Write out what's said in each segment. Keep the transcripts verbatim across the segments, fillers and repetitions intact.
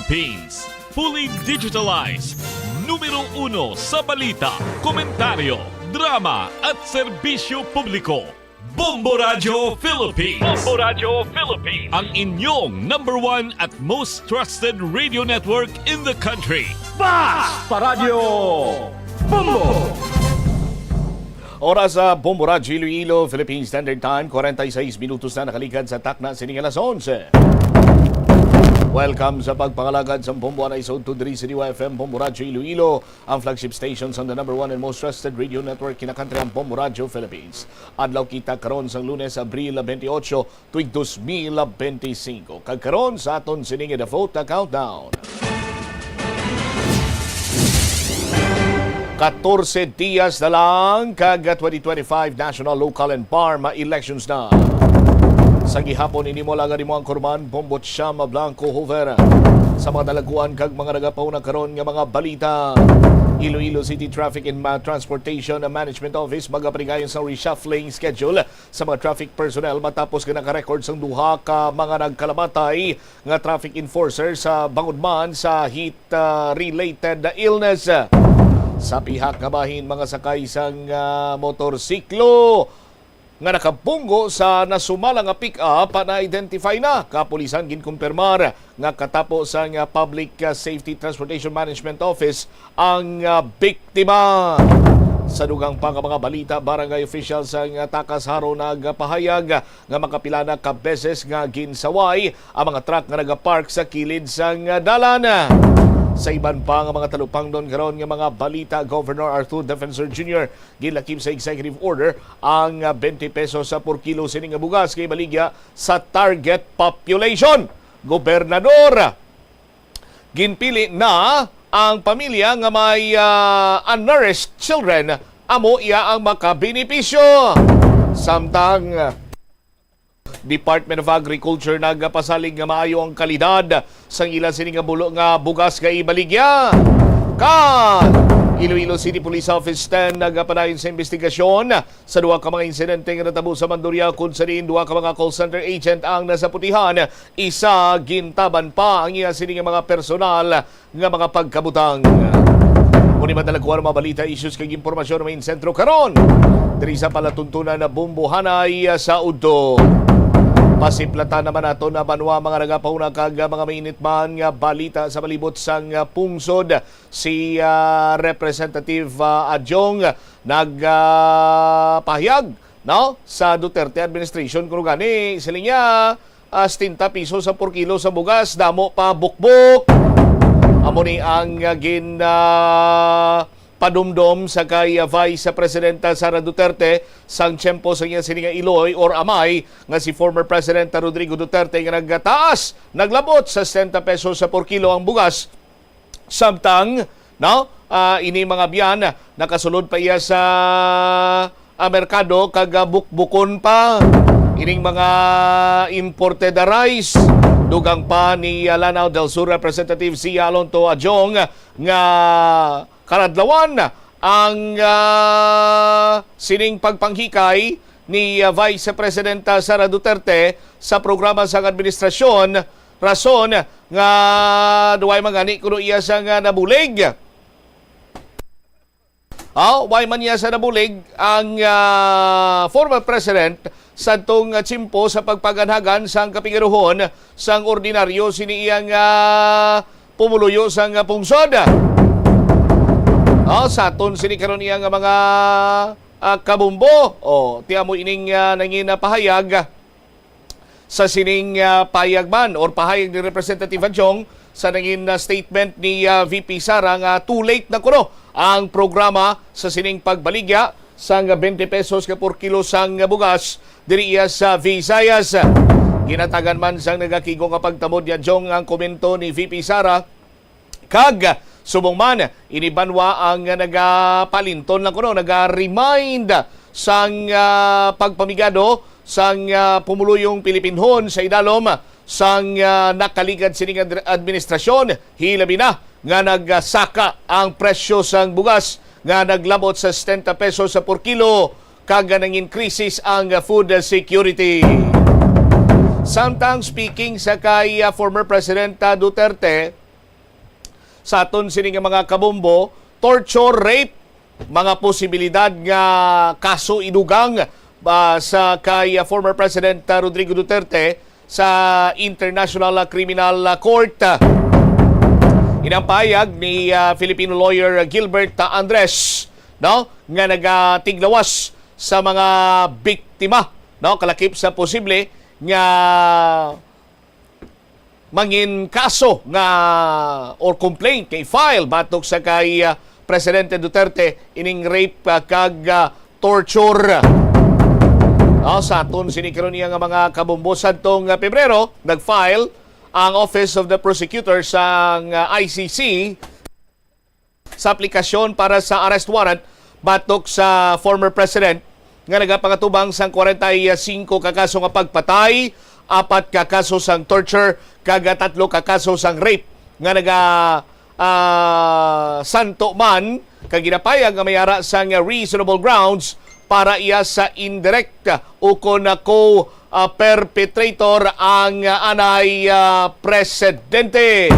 Philippines. Fully digitalized. Numero uno sa balita, komentaryo, drama at serbisyo publiko. Bombo Radio Philippines. Bombo Radio Philippines. Ang inyong number one at most trusted radio network in the country. Basta Radyo Bombo! Oras sa Bombo Radyo Iloilo, Philippine Standard Time, forty-six minutos na nakaligad sa takna sining alas onse. Welcome sa pagpangalagad sa Bombo, anay sa udto diri sa D Y F M, Bombo Radyo Iloilo, ang flagship station sa the number one and most trusted radio network kinakantri, ang Bombo Radyo Philippines. Adlaw kita karon sang Lunes, Abril twenty-eight, tuig dos mil benti singko. Kag karon sa aton sining The Vote Countdown. Katorse dias na lang kag twenty twenty-five national, local, and parm elections na. Sa gihapon, ini mo lang ang imo anchorman, Bombot Siam Blanco Hoover. Sa mga nalaguan kag mga nagapauna karon nga mga balita, Iloilo City Traffic and Ma-, Transportation Management Office magapaligayon sa reshuffling schedule sa mga traffic personnel matapos nga naka-record sang duha ka mga nagkalamatay nga traffic enforcer sa bangod man sa heat, ah, related illness. Sa pihak nga bahin, mga sakay sang, ah, motorsiklo nga nakabunggo sa nasumala nga pick-up na-identify na. Kapulisan ginkumpirmar nga katapo sang, ah, Public, ah, Safety Transportation Management Office ang, ah, biktima. Sa dugang pa nga mga balita, barangay officials sang, ah, Tacas Jaro nagpahayag nga makapila na ka beses nga ginsaway ang mga truck nga nagapark sa kilid sang, ah, dalan. Sa iban pa nga mga talupangnon karon nga mga balita, Governor Arthur Defensor Junior ginlakip sa executive order ang, ah, twenty pesos sa per kilo sini nga bugas nga ibaligya sa target population. Gobernador, ginpili na ang pamilya nga may, ah, unnourished children, amo iya ang makabenepisyo. Samtang Department of Agriculture nagapasalig nga maayo ang kalidad sang ila sini nga bulo nga bugas nga ibaligya. Kan Iloilo City Police Office ten nagapadayon sa investigasyon sa duha ka mga insidente nga natabo sa Mandurria, kung sa diin duha ka mga call center agent ang nasaputihan. Isa, gintaban pa ang iya sini nga mga personal nga mga pagkabutang. Muni man talaga ang mga balita, issues kag impormasyon nga main sentro karon diri sa palatuntunan na bumbuhanay sa udto. Pasiplatan naman nato na banwa, mga nagapahuna kag mga mainit man nga balita sa palibot sang pungsod. Si, ah, Representative, ah, Adjong nag, ah, pahayag, no, sa Duterte administration, kuno gani, siling niya, ah, setenta pesos sa per kilo sa bugas, damo pa bukbok. Amo ni ang, ah, gin, ah, padumdom sa kay, ah, Vice Presidenta Sara Duterte sang tiyempo sa iya sini nga iloy or amay nga si former Presidenta Rodrigo Duterte nga nagtaas, naglabot sa setenta pesos sa per kilo ang bugas. Samtang, no, ah, ini mga biyan nakasulod pa iya sa, ah, merkado kag, ah, bukbukon pa ining mga imported rice. Dugang pa ni, ah, Lanao del Sur Representative Zia Alonto Adjong nga karadlawan ang, ah, sining pagpanghikay ni, ah, Vice Presidenta Sara Duterte sa programa sang administrasyon. Rason nga way man gani kuno iya sang nabulig. Aw, way man niya sa nabulig ang, ah, former president sa tong tiyempo sa pagpaganhagan sang kapingaruhon sang ordinaryo sini iyang, ah, pumuluyo sang pungsod. Aw, sa aton sini karon iyang mga, ah, kabumbo. O, ti amo ining, ah, nangin pahayag sa sining, ah, payag man or pahayag ni Representative Adjong sa nangin, ah, statement ni, ah, V P Sara nga too late na kuno ang programa sa sining pagbaligya sang twenty pesos nga per kilo sang bugas diri iya sa Visayas. Ginatagan man sang nagakig-on nga pagtamod ni Adjong ang komento ni V P Sara. Kag subong man, ini banwa ang nagapalinton lang kuno, naga-remind sang, ah, pagpamigado sang, ah, pumuluyong Pilipinhon sa idalom sang, ah, nakaligad sining adre-, administrasyon, hilabi na nga nagsaka ang presyo sang bugas nga naglabot sa setenta pesos sa per kilo, kag nangin krisis ang food security. Samtang speaking sa kay, ah, former President, ah, Duterte, Sa aton sini nga mga kabombo, torture, rape, mga posibilidad nga kaso idugang, ah, sa kay, ah, former President, ah, Rodrigo Duterte sa International, ah, Criminal, ah, Court. Inang pahayag ni, ah, Filipino lawyer Gilbert, ah, Andres, no, nga nagatiglawas sa mga biktima, no, kalakip sa posible nga mangin kaso nga or complaint kay file batok sa kay, ah, Presidente Duterte ining rape, ah, kag, ah, torture. Ah, sa aton sini karon iya nga mga kabombo, sadtong, ah, Pebrero, nag-file ang Office of the Prosecutor sang, ah, I C C sa aplikasyon para sa arrest warrant batok sa former president nga nagapangatubang sang kwarenta y singko ka kaso nga pagpatay, apat ka kaso sang torture, kag tatlo ka kaso sang rape nga naga, ah, santo man, kag ginapayag nga may ara sang reasonable grounds para iya sa indirect ukon co, ah, perpetrator ang, ah, anay, ah, presidente.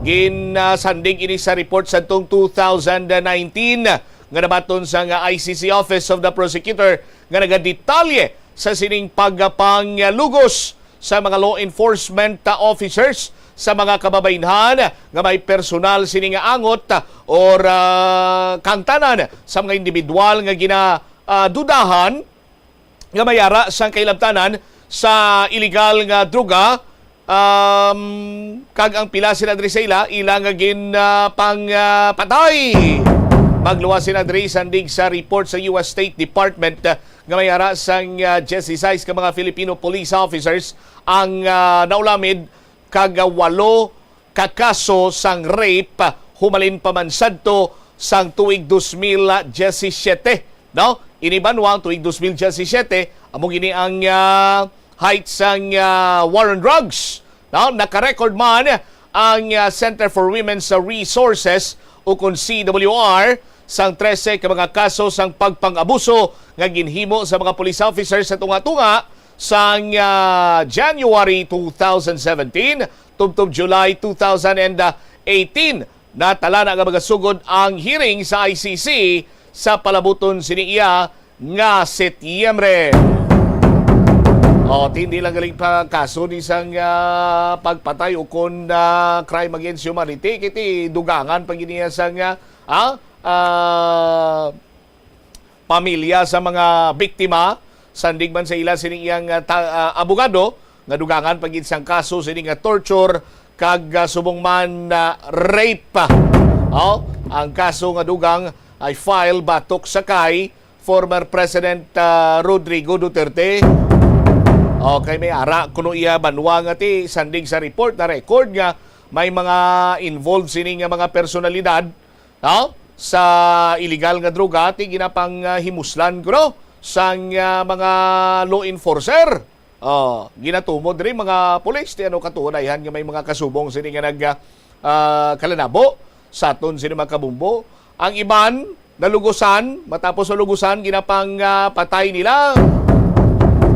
Ginsandig ini sa report sadtong two thousand nineteen nga nabaton sang I C C Office of the Prosecutor nga nagadetalye sa sining pagpanglugos sa mga law enforcement, ah, officers sa mga kababaynhan nga may personal sini nga angot, ah, or, ah, kahangtanan sa mga individual nga gina, ah, dudahan nga may ara sang kahilabtanan sa iligal nga droga, um, kag ang pila sila diri sa ila, ila nga gin, ah, pang, ah, patay. Magluwas sila diri sandig sa report sa U S State Department, ah, nga may ara sang, ah, diyesisais ka mga Filipino police officers ang, ah, naulamid kag, ah, walo ka kaso sang rape, ah, humalin pa man sadto sang tuig dos mil diyasisiete, no? Ini banwa ang tuig dos mil diyasisiete, amo gini ang, ah, height sang, ah, war on drugs, no? Naka-record man ang, ah, Center for Women's Resources, ukon C W R, sang trese ka mga kaso sang pagpang-abuso nga ginhimo sa mga police officers sa tunga-tunga sang, ah, January two thousand seventeen tubtob July two thousand eighteen. Natala na nga magasugod ang hearing sa I C C sa palabuton sini iya nga Setyembre. O, ti, hindi lang galing pa kaso ni sang, ah, pagpatay ukon, ah, crime against humanity, kay ti dugangan pa gid niya sang, ah, ah, ah, pamilya sa mga biktima, sandig man sa ila sini iyang, ah, ta-, ah, abogado nga dugangan pa gid sang kaso sini nga torture kag, ah, subong man, ah, rape. O, ang kaso nga dugang ay file batok sa kay former President, ah, Rodrigo Duterte. Okay, may ara kuno iya banwa nga ti sandig sa report na record nga may mga involved sini nga mga personalidad, no, sa illegal nga droga, ti ginapanghimuslan kuno sang, ah, mga law enforcer. Oh, ginatumod diri mga pulis ti ano katuod ayhan nga may mga kasubong sini nga nag, ah, kalanabo sa aton sini mga kabumbo. Ang iban nalugusan, matapos malugusan, ginapang, ah, patay nila.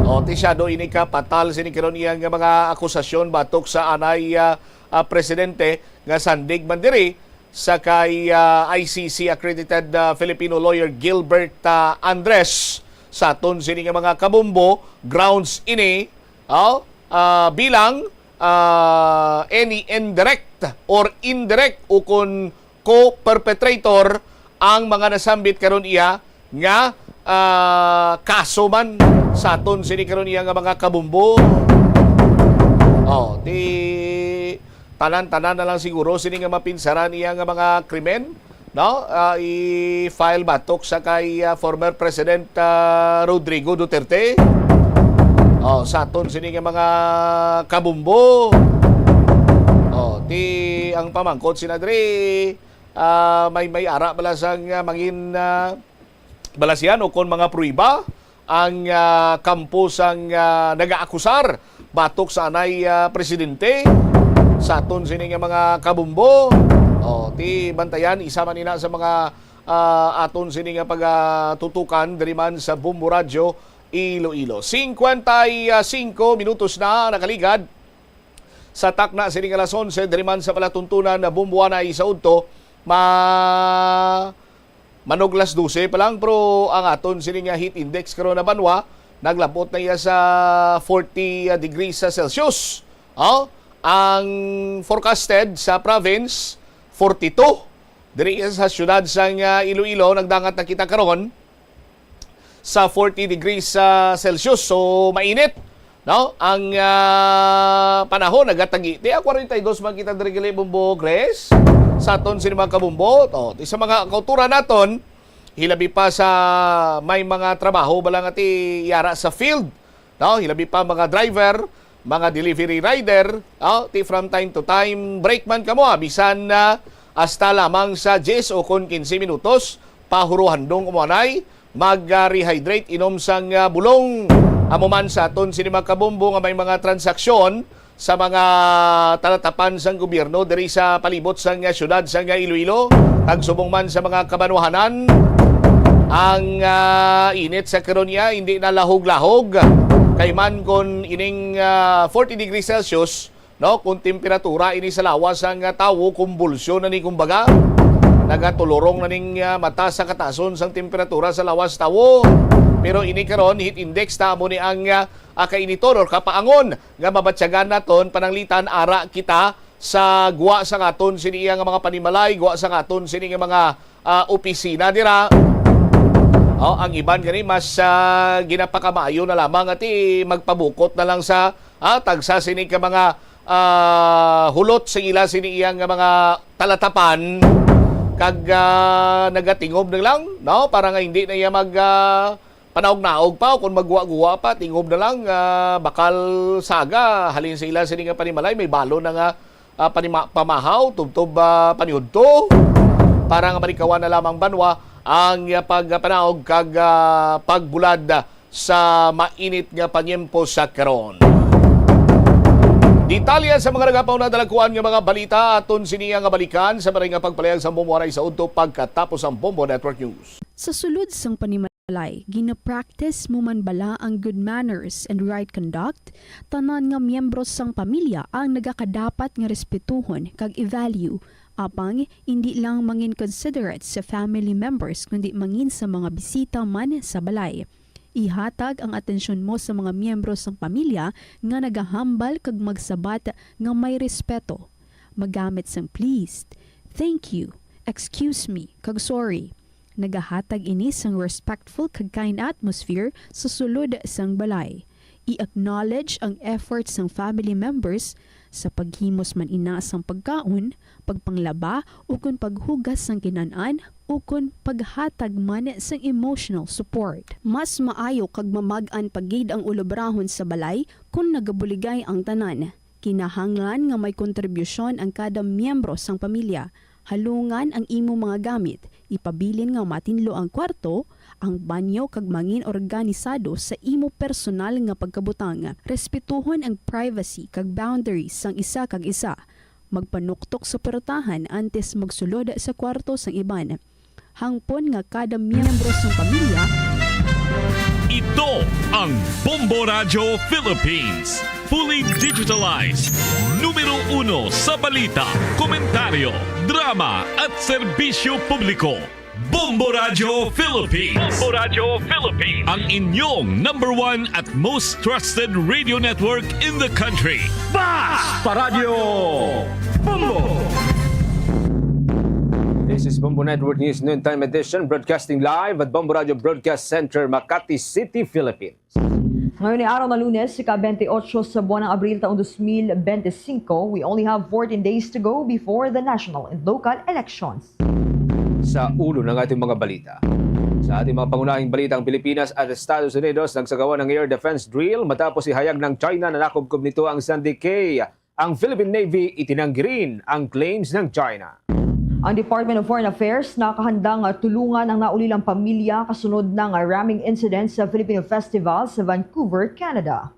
O, ti siya do ini ka patal sini karon iya nga mga akusasyon batok sa anay, ah, ah, presidente nga sandig man diri sa kay, ah, I C C accredited, ah, Filipino lawyer Gilbert, ah, Andres. Sa aton sini nga mga kabumbo, grounds ini, oh, ah, bilang, ah, any indirect or indirect ukon co-perpetrator ang mga nasambit karon iya nga, ah, kaso man sa aton sini karon iya nga mga kabumbo. Oh, ti tanan-tanan na lang siguro sini nga mapinsaran iya nga mga krimen, no? Ah, i-file batok sa kay, ah, former President, ah, Rodrigo Duterte. Oh, sa aton sini nga mga kabumbo. Oh, ti ang pamangkot sina diri, ah, may, may ara bala sang, ah, mangin, ah, balasian o kon mga pruweba ang, ah, kampo sang, ah, nagaakusar batok sa anay, ah, presidente sa aton sini nga mga kabumbo. O, ti bantayan, isa man ina sa mga, ah, aton sini nga pagatutukan diri man sa Bombo Radyo Iloilo. Singkwenta y singko minutos na nakaligad Sa takna sini nga alas onse, diri man sa palatuntunan na Bumbuanay sa udto, ma-, manuglas dose pa lang, pero ang aton sini nga heat index karon na banwa, naglabot na iya sa forty degrees sa Celsius. Oh, ang forecasted sa province, forty-two. Diri sa siyudad sang, ah, Iloilo, nagdangat na kita karon sa forty degrees, ah, Celsius. So, mainit, no? Ang, ah, panahon nagatagi. Ti, ah, forty-two man kita diri gali, Bumbo Grace. Sa aton sini mga kabumbo, to, ti sa mga kauturan naton, hilabi pa sa may mga trabaho ba lang ati yara sa field, no? Hilabi pa mga driver, mga delivery rider, no? Ti from time to time, break man kamo, ah, bisan na hasta lamang sa diyes o kon kinse minutos, pahuruhandong umanay, mag, ah, rehydrate, inom sang, ah, bulong. Amo man sa aton sini mga kabumbo nga may mga transaksyon sa mga talatapan sang gobyerno diri sa palibot sang, ah, siyudad sang, ah, Iloilo, kag subong man sa mga kabanwahanan. Ang, ah, init sa karon niya, hindi na lahog-lahog. Kay man kon ining, ah, forty degrees Celsius, no, kung temperatura ini sa lawas sang, ah, tawo, kumbulsyon na ni, kumbaga, nagatulurong na ning, ah, mata sa katason sang temperatura sa lawas tawo. Pero ini karon, heat index, ta amo ni ang, ah, ah, kainiton or kapaangon nga mabatyagan naton pananglitan ara kita sa gwa sa katon sini iya nga mga panimalay, gwa sa katon sini nga mga, ah, opisina dira. Oh, ang iban gani mas, ah, ginapakamayo na lamang ati magpabukot na lang sa, ah, tagsa sini ka mga, ah, hulot sa ila sini iya nga mga talatapan kag, ah, nagatingob na lang, no, para nga hindi na iya mag, ah, panaog-naog pa, o kung magguwa-guwa pa, tingob na lang, ah, bakal saga, halin sa ila sini nga panimalay, may balon na nga, ah, panima-, pamahaw, tubtob, ah, paniudto, para nga malikawan na lamang banwa ang, ah, pagpanaog kag, ah, pagbulad sa mainit nga panyempo sa karon. Detalye sa mga nagapauna, dalakuan nga mga balita, aton sini nga balikan sa maray nga pagpalayag sa Bumbuanay sa udto pagkatapos ang Bombo Network News. Sa sulod sang panimalay, gina-practice mo man bala ang good manners and right conduct? Tanan nga miyembro sang pamilya ang nagakadapat nga respetuhon kag i-value. Apang, indi lang mangin considerate sa family members, kundi mangin sa mga bisita man sa balay. Ihatag ang atensyon mo sa mga miyembro sang pamilya nga nagahambal kag magsabat nga may respeto. Magamit sang please, thank you, excuse me, kag sorry. Nagahatag ini sang respectful kag kind atmosphere sa sulod sang balay. I-acknowledge ang effort sang family members sa paghimos man ina sang pagkaon, pagpanglaba, ukon paghugas sang kinan-an, ukon paghatag man sang emotional support. Mas maayo kag mamag-an pa gid ang ulobrahon sa balay kon nagabuligay ang tanan. Kinahanglan nga may kontribusyon ang kada miyembro sang pamilya. Halungan ang imo mga gamit, ipabilin nga matinlo ang kwarto, ang banyo, kag mangin organisado sa imo personal nga pagkabutang. Respetuhon ang privacy kag boundaries sang isa kag isa. Magpanuktok sa purtahan antes magsulod sa kwarto sang iban. Hangpon nga kada miyembro sang pamilya. Ito ang Bombo Radyo Philippines. Fully digitalized. Numero uno sa balita, komentaryo, drama, at serbisyo publiko. Bombo Radyo Philippines. Bombo Radyo Philippines. Ang inyong number one at most trusted radio network in the country. Basta Radyo Bombo! This is Bombo Network News Noontime Edition, broadcasting live at Bombo Radyo Broadcast Center, Makati City, Philippines. Ngayon ay araw na Lunes, ika-twenty-eight sa buwan ng Abril taong twenty twenty-five. We only have fourteen days to go before the national and local elections. Sa ulo ng ating mga balita. Sa ating mga pangunahing balita, ang Pilipinas at Estados Unidos nagsagawa ng air defense drill matapos ihayag ng China na nakubkob nito ang Sandy Cay, ang Philippine Navy itinanggi rin ang claims ng China. Ang Department of Foreign Affairs nakahandang tulungan ang naulilang pamilya kasunod ng ramming incident sa Filipino Festival sa Vancouver, Canada.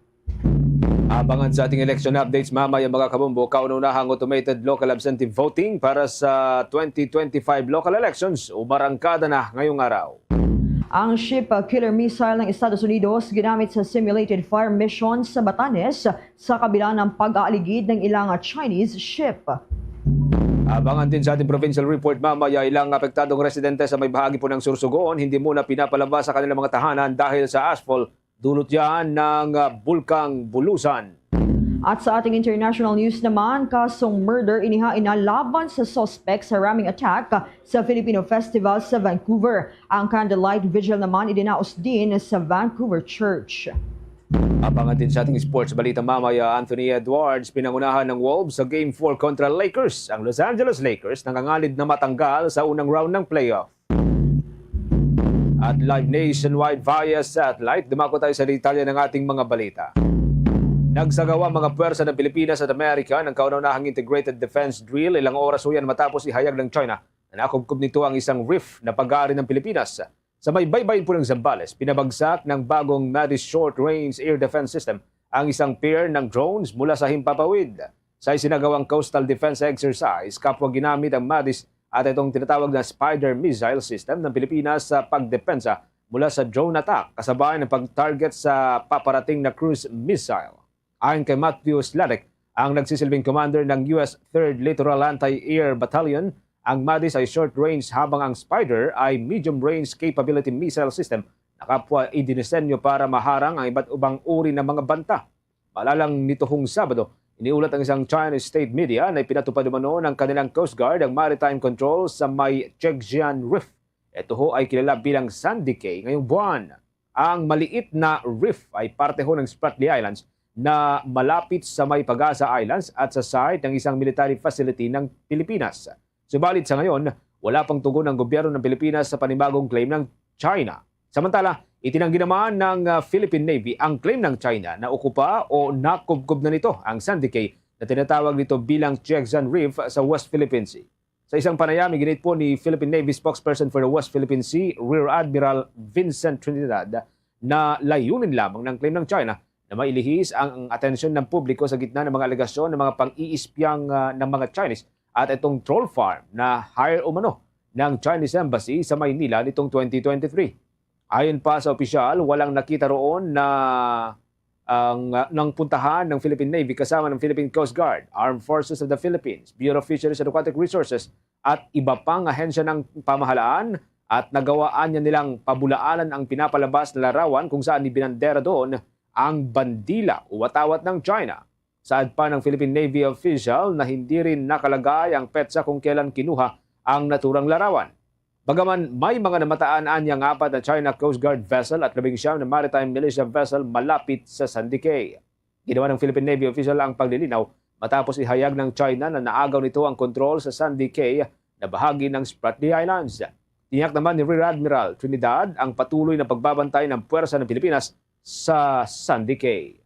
Abangan sa ating election updates mamaya, mga kabombo, kauna-unahang automated local absentee voting para sa twenty twenty-five local elections umarangkada na ngayong araw. Ang ship, uh, killer missile ng Estados Unidos ginamit sa simulated fire mission sa Batanes sa kabila ng pag-aaligid ng ilang, uh, Chinese ship. Abangan din sa ating provincial report mamaya, ilang apektadong residente sa may bahagi po ng Sorsogon hindi muna pinapalabas sa kanilang mga tahanan dahil sa ashfall dulot yan ng, uh, Bulkang Bulusan. At sa ating international news naman, kasong murder inihain na laban sa suspect sa ramming attack sa Filipino Festival sa Vancouver. Ang candlelight vigil naman idinaos din sa Vancouver Church. Abangan din sa ating sports balita mamaya, Anthony Edwards, pinangunahan ng Wolves sa Game four kontra Lakers ang Los Angeles Lakers, nanganganib na matanggal sa unang round ng playoff. At live nationwide via satellite, dumako tayo sa detalye ng ating mga balita. Nagsagawa ang mga puwersa ng Pilipinas at Amerika ng kauna-unahang integrated defense drill ilang oras huyan matapos ihayag ng China na nakubkob nito ang isang reef na pag-aari ng Pilipinas. Sa may baybayin po ng Zambales, pinabagsak ng bagong MADIS short-range air defense system ang isang pair ng drones mula sa himpapawid. Sa isinagawang coastal defense exercise, kapwa ginamit ang MADIS at itong tinatawag na Spider missile system ng Pilipinas sa pagdepensa mula sa drone attack, kasabay ng pag-target sa paparating na cruise missile. Ayon kay Matthew Sladek, ang nagsisilbing commander ng U S Third Littoral Anti-Air Battalion, ang MADIS ay short-range habang ang Spider ay medium-range capability missile system na kapwa idinisenyo para maharang ang iba't ubang uri ng mga banta. Malalang nituhong Sabado, iniulat ang isang Chinese state media na ipinatupad umano ng kanilang Coast Guard ang maritime control sa may Chegjiang Reef. Ito ho ay kilala bilang Sandy Cay ngayong buwan. Ang maliit na reef ay parte ho ng Spratly Islands na malapit sa may Pag-asa Islands at sa site ng isang military facility ng Pilipinas. Subalit sa ngayon, wala pang tugon ang gobyerno ng Pilipinas sa panibagong claim ng China. Samantala, itinanggi naman ng, ah, Philippine Navy ang claim ng China na okupa o nakubkob na nito ang Sandy Cay na tinatawag nito bilang Chegjiang Reef sa West Philippine Sea. Sa isang panayam, iginit po ni Philippine Navy spokesperson for the West Philippine Sea, Rear Admiral Vincent Trinidad, na layunin lamang ng claim ng China na mailihis ang atensyon ng publiko sa gitna ng mga alegasyon ng mga pang-iispiyang, ah, ng mga Chinese at itong troll farm na hire umano ng Chinese Embassy sa Maynila nitong twenty twenty-three. Ayon pa sa opisyal, walang nakita roon na ang, ah, nang puntahan ng Philippine Navy kasama ng Philippine Coast Guard, Armed Forces of the Philippines, Bureau of Fisheries and Aquatic Resources at iba pang ahensya ng pamahalaan, at nagawaan niya nilang pabulaanan ang pinapalabas na larawan kung saan ibinandera doon ang bandila o watawat ng China. Saad pa ng Philippine Navy official na hindi rin nakalagay ang petsa kung kailan kinuha ang naturang larawan. Bagaman may mga namataan anya nga apat na China Coast Guard vessel at labing siyam na maritime militia vessel malapit sa Sandy Cay. Ginawa ng Philippine Navy official ang paglilinaw matapos ihayag ng China na naagaw nito ang kontrol sa Sandy Cay na bahagi ng Spratly Islands. Tiniyak naman ni Rear Admiral Trinidad ang patuloy na pagbabantay ng puwersa ng Pilipinas sa Sandy Cay.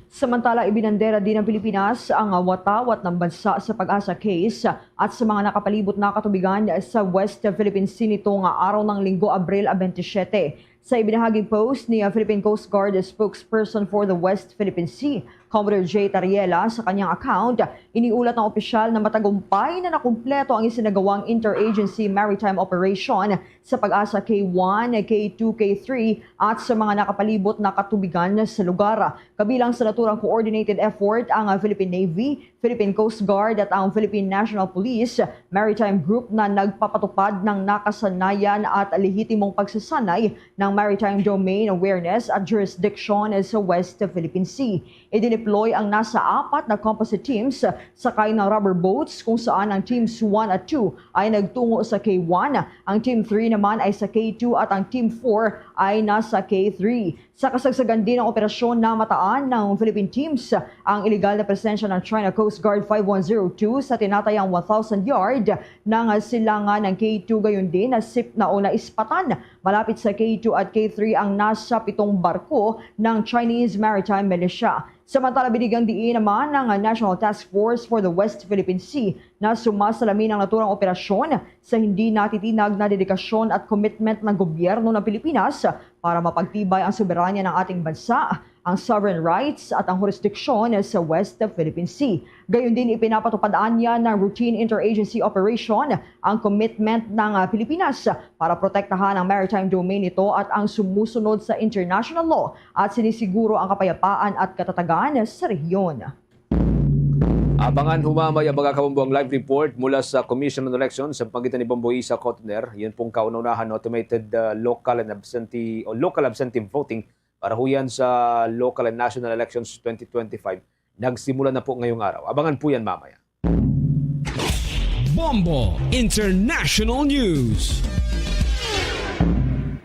Samantala, ibinandera din ng Pilipinas ang watawat ng bansa sa Pag-asa Cay at sa mga nakapalibot na katubigan sa West Philippine Sea nito nga araw ng Linggo, Abril twenty-seven. Sa ibinahaging post ni, uh, Philippine Coast Guard spokesperson for the West Philippine Sea, Commodore Jay Tariela, sa kanyang account, iniulat ng opisyal na matagumpay na nakumpleto ang isinagawang interagency maritime operation sa Pag-asa Cay one, Cay two, Cay three at sa mga nakapalibot na katubigan sa lugar. Kabilang sa naturang coordinated effort ang, uh, Philippine Navy, Philippine Coast Guard at ang Philippine National Police Maritime Group na nagpapatupad ng nakasanayan at lehitimong pagsasanay ng maritime domain awareness at jurisdiction sa West Philippine Sea. Idineploy ang nasa apat na composite teams sakay ng rubber boats, kung saan ang Teams one at two ay nagtungo sa Cay one, ang Team three naman ay sa Cay two at ang Team four ay nasa Cay three. Sa kasagsagan din ng operasyon, namataan ng Philippine teams ang iligal na presensya ng China Coast Guard five one zero two sa tinatayang one thousand yard ng silangan ng Cay two, gayon din na sip na o naispatan malapit sa Cay two at Cay three ang nasa pitong barko ng Chinese Maritime Militia. Samantala, binigyang diin naman ng National Task Force for the West Philippine Sea na sumasalamin ang naturang operasyon sa hindi natitinag na dedikasyon at commitment ng gobyerno ng Pilipinas para mapagtibay ang soberanya ng ating bansa. ang sovereign rights at ang jurisdiction sa West Philippine Sea. Gayon din, ipinapatupad anya ng routine interagency operation ang commitment ng, ah, Pilipinas para protektahan ang maritime domain nito at ang sumusunod sa international law at sinisiguro ang kapayapaan at katatagan sa rehiyon. Abangan humamay ang mga kabombo ang live report mula sa Commission on Elections sa pagitan ni Bombo Isa Cotner. Yun pong kauna-unahan automated uh, local and absentee o local absentee voting para huyan sa local and national elections twenty twenty-five. Nagsimula na po ngayong araw. Abangan po yan mamaya. Bombo International News.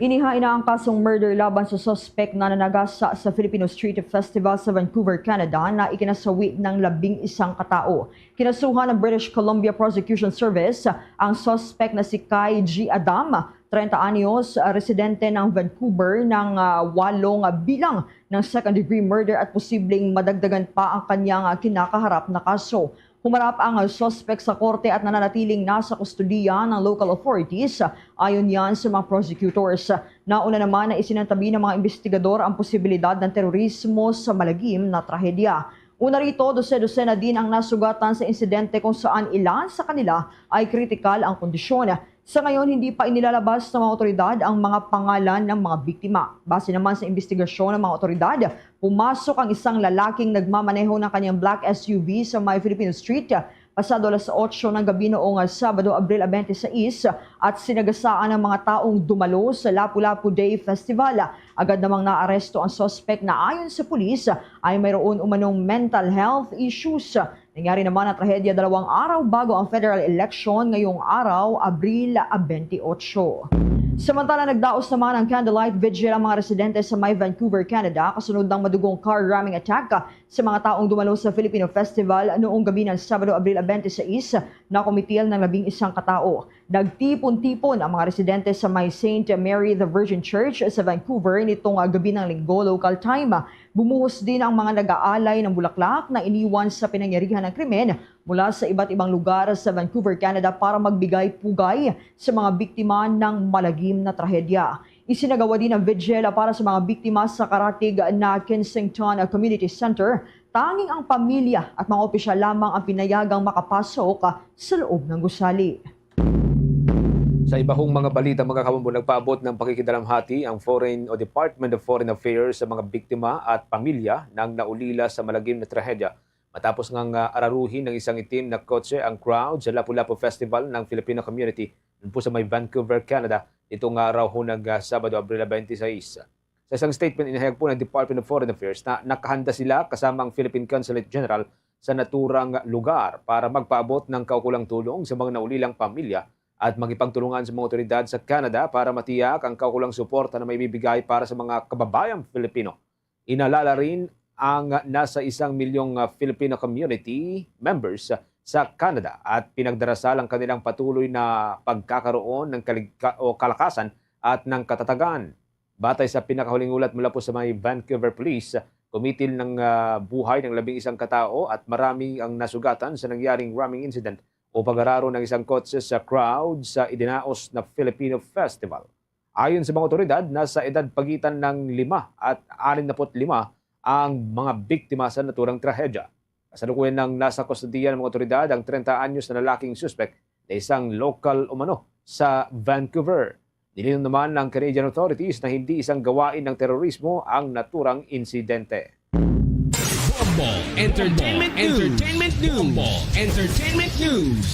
Inihain na ang kasong murder laban sa suspect na nanagasa sa Filipino Street Festival sa Vancouver, Canada, na ikinasawi ng labing isang katao. Kinasuhan ng British Columbia Prosecution Service ang suspect na si Kai G. Adam, treinta anyos, residente ng Vancouver, ng ah, walong bilang ng second-degree murder at posibleng madagdagan pa ang kanyang ah, kinakaharap na kaso. Humarap ang suspect sa korte at nananatiling nasa kustodiya ng local authorities, ayon yan sa mga prosecutors. Nauna naman na isinantabi ng mga investigador ang posibilidad ng terorismo sa malagim na trahedya. Una rito, dose-dosena din ang nasugatan sa insidente kung saan ilan sa kanila ay kritikal ang kondisyon. Sa ngayon, hindi pa inilalabas ng mga otoridad ang mga pangalan ng mga biktima. Base naman sa imbestigasyon ng mga otoridad, pumasok ang isang lalaking nagmamaneho ng kanyang black S U V sa may Filipino Street pasado alas otso ng gabi noong Sabado, Abril twenty-six, at sinagasaan ang mga taong dumalo sa Lapu-Lapu Day Festival. Agad namang naaresto ang suspect na ayon sa pulis ay mayroon umanong mental health issues. Nangyari naman ang trahedya dalawang araw bago ang federal election ngayong araw, Abril twenty-eight. Samantala, nagdaos naman ang candlelight vigil ang mga residente sa may Vancouver, Canada, kasunod ng madugong car ramming attack sa mga taong dumalo sa Filipino Festival noong gabi ng Sabado, Abril twenty-six, na kumitil ng labing isang katao. Nagtipon-tipon ang mga residente sa may Saint Mary the Virgin Church sa Vancouver nitong gabi ng Linggo, local time. Bumuhos din ang mga nag-aalay ng bulaklak na iniwan sa pinangyarihan ng krimen mula sa iba't ibang lugar sa Vancouver, Canada para magbigay pugay sa mga biktima ng malagim na trahedya. Isinagawa din ang vigil para sa mga biktima sa karatig na Kensington Community Center. Tanging ang pamilya at mga opisyal lamang ang pinayagang makapasok sa loob ng gusali. Sa iba hong mga balita, mga kabombo, nagpaabot ng pakikidalamhati ang Foreign o Department of Foreign Affairs sa mga biktima at pamilya ng naulila sa malagim na trahedya matapos ngang ah, araruhin ng isang itim na kotse ang crowd sa Lapu-Lapu Festival ng Filipino community dun po sa may Vancouver, Canada, nitong araw ho ng ah, Sabado, Abril twenty-six. Sa isang statement, inihayag po ng Department of Foreign Affairs na nakahanda sila kasama ang Philippine Consulate General sa naturang lugar para magpaabot ng kaukulang tulong sa mga naulilang pamilya at makipagtulungan sa mga otoridad sa Canada para matiyak ang kaukulang suporta na maibibigay para sa mga kababayang Filipino. Inalala rin ang nasa isang milyong ah, Filipino community members sa Canada at pinagdarasal ang kanilang patuloy na pagkakaroon ng kaligka- o kalakasan at ng katatagan. Batay sa pinakahuling ulat mula po sa may Vancouver Police, kumitil ng ah, buhay ng labing isang katao at marami ang nasugatan sa nangyaring ramming incident o pag-araro ng isang kotse sa crowd sa idinaos na Filipino Festival. Ayon sa mga otoridad, nasa edad pagitan ng lima at anim na put lima ang mga biktima sa naturang trahedya. Kasalukuyan nang nasa kustodiya ng mga otoridad ang treinta anyos na lalaking suspek na isang lokal umano sa Vancouver. Nilinaw naman ng Canadian authorities na hindi isang gawain ng terorismo ang naturang insidente. Bombo Entertainment News. Entertainment News. Bombo Entertainment News.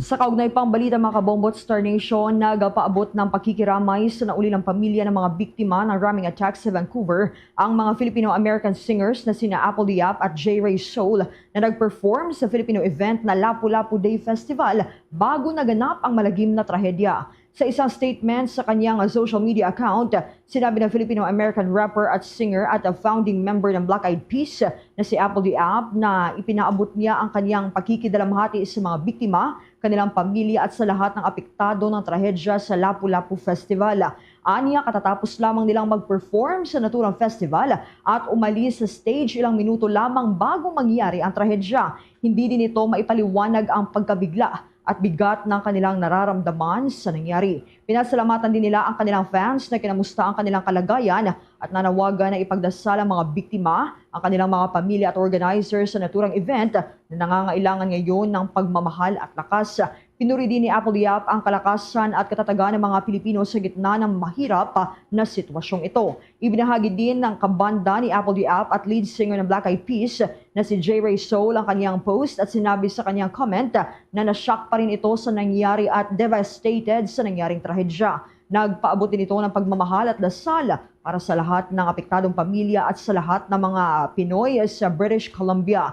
Sa kaugnay pang balita, mga kabombo at Star Nation, nagapaabot ng pakikiramay sa naulilang pamilya ng mga biktima ng ramming attack sa Vancouver ang mga Filipino-American singers na sina Apple Yap at J Ray Soul na nag-perform sa Filipino event na Lapu-Lapu Day Festival bago naganap ang malagim na trahedya. Sa isang statement sa kanyang social media account, sinabi ng Filipino-American rapper at singer at a founding member ng Black Eyed Peas na si Apple Yap na ipinaabot niya ang kanyang pakikidalamhati sa mga biktima, kanilang pamilya at sa lahat ng apektado ng trahedya sa Lapu-Lapu Festival. Anya, katatapos lamang nilang mag-perform sa naturang festival at umalis sa stage ilang minuto lamang bago mangyari ang trahedya. Hindi din ito maipaliwanag ang pagkabigla at bigat ng kanilang nararamdaman sa nangyari. Pinasalamatan din nila ang kanilang fans na kinamusta ang kanilang kalagayan at nanawagan na ipagdasal ang mga biktima, ang kanilang mga pamilya at organizers sa naturang event na nangangailangan ngayon ng pagmamahal at lakas. Pinuri din ni Apple Yap ang kalakasan at katatagan ng mga Pilipino sa gitna ng mahirap na sitwasyong ito. Ibinahagi din ng kabanda ni Apple Yap at lead singer ng Black Eyed Peas na si J Ray Soul ang kanyang post at sinabi sa kanyang comment na na-shock pa rin ito sa nangyari at devastated sa nangyaring trahedya. Nagpaabot din ito ng pagmamahal at dasal para sa lahat ng apektadong pamilya at sa lahat ng mga Pinoy sa British Columbia.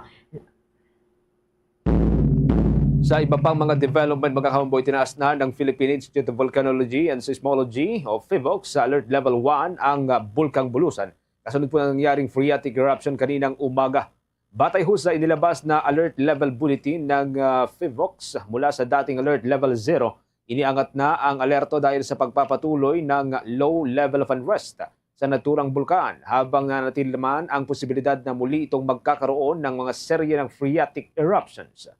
Sa iba pang mga development, mga kaumboy, tinaas na ng Philippine Institute of Volcanology and Seismology o PHIVOLCS sa Alert Level one ang ah, Bulkang Bulusan, kasunod po ng nangyaring phreatic eruption kaninang umaga. Batay ho sa inilabas na Alert Level Bulletin ng ah, PHIVOLCS mula sa dating Alert Level zero, iniangat na ang alerto dahil sa pagpapatuloy ng low level of unrest sa naturang bulkan, habang nanatili naman ang posibilidad na muli itong magkakaroon ng mga serye ng phreatic eruptions.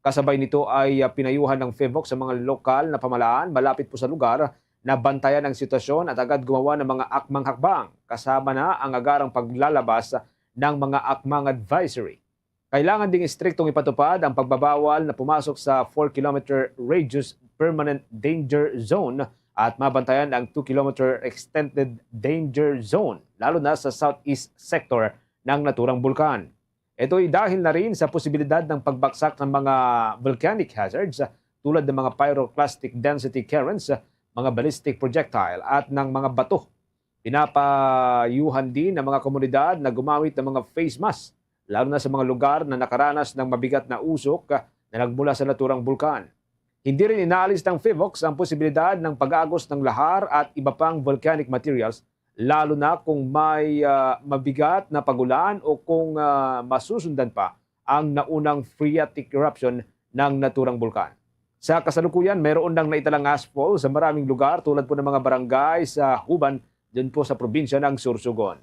Kasabay nito ay ah, pinayuhan ng PHIVOLCS sa mga lokal na pamahalaan malapit po sa lugar na bantayan ang sitwasyon at agad gumawa ng mga akmang hakbang, kasama na ang agarang paglalabas ng mga akmang advisory. Kailangan ding istriktong ipatupad ang pagbabawal na pumasok sa four kilometer radius permanent danger zone at mabantayan ang two kilometer extended danger zone, lalo na sa southeast sector ng naturang bulkan. Ito'y dahil na rin sa posibilidad ng pagbaksak ng mga volcanic hazards tulad ng mga pyroclastic density currents, mga ballistic projectile at ng mga bato. Pinapayuhan din ang mga komunidad na gumamit ng mga face mask, lalo na sa mga lugar na nakaranas ng mabigat na usok na nagmula sa naturang bulkan. Hindi rin inaalis ng PHIVOLCS ang posibilidad ng pag-agos ng lahar at iba pang volcanic materials, lalo na kung may ah, mabigat na pag-ulan o kung ah, masusundan pa ang naunang phreatic eruption ng naturang bulkan. Sa kasalukuyan, mayroon nang naitalang ashfall sa maraming lugar tulad po ng mga barangay sa Huban, dun po sa probinsya ng Sorsogon.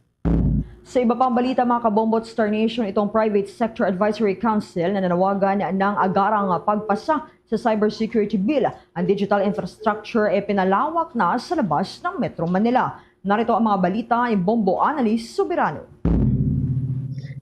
Sa iba pang balita, mga kabombo at Star Nation, itong Private Sector Advisory Council na nanawagan ng agarang pagpasa sa Cybersecurity Bill. Ang digital infrastructure ay pinalawak na sa labas ng Metro Manila. Narito ang mga balita ni Bombo Annalise Soberano.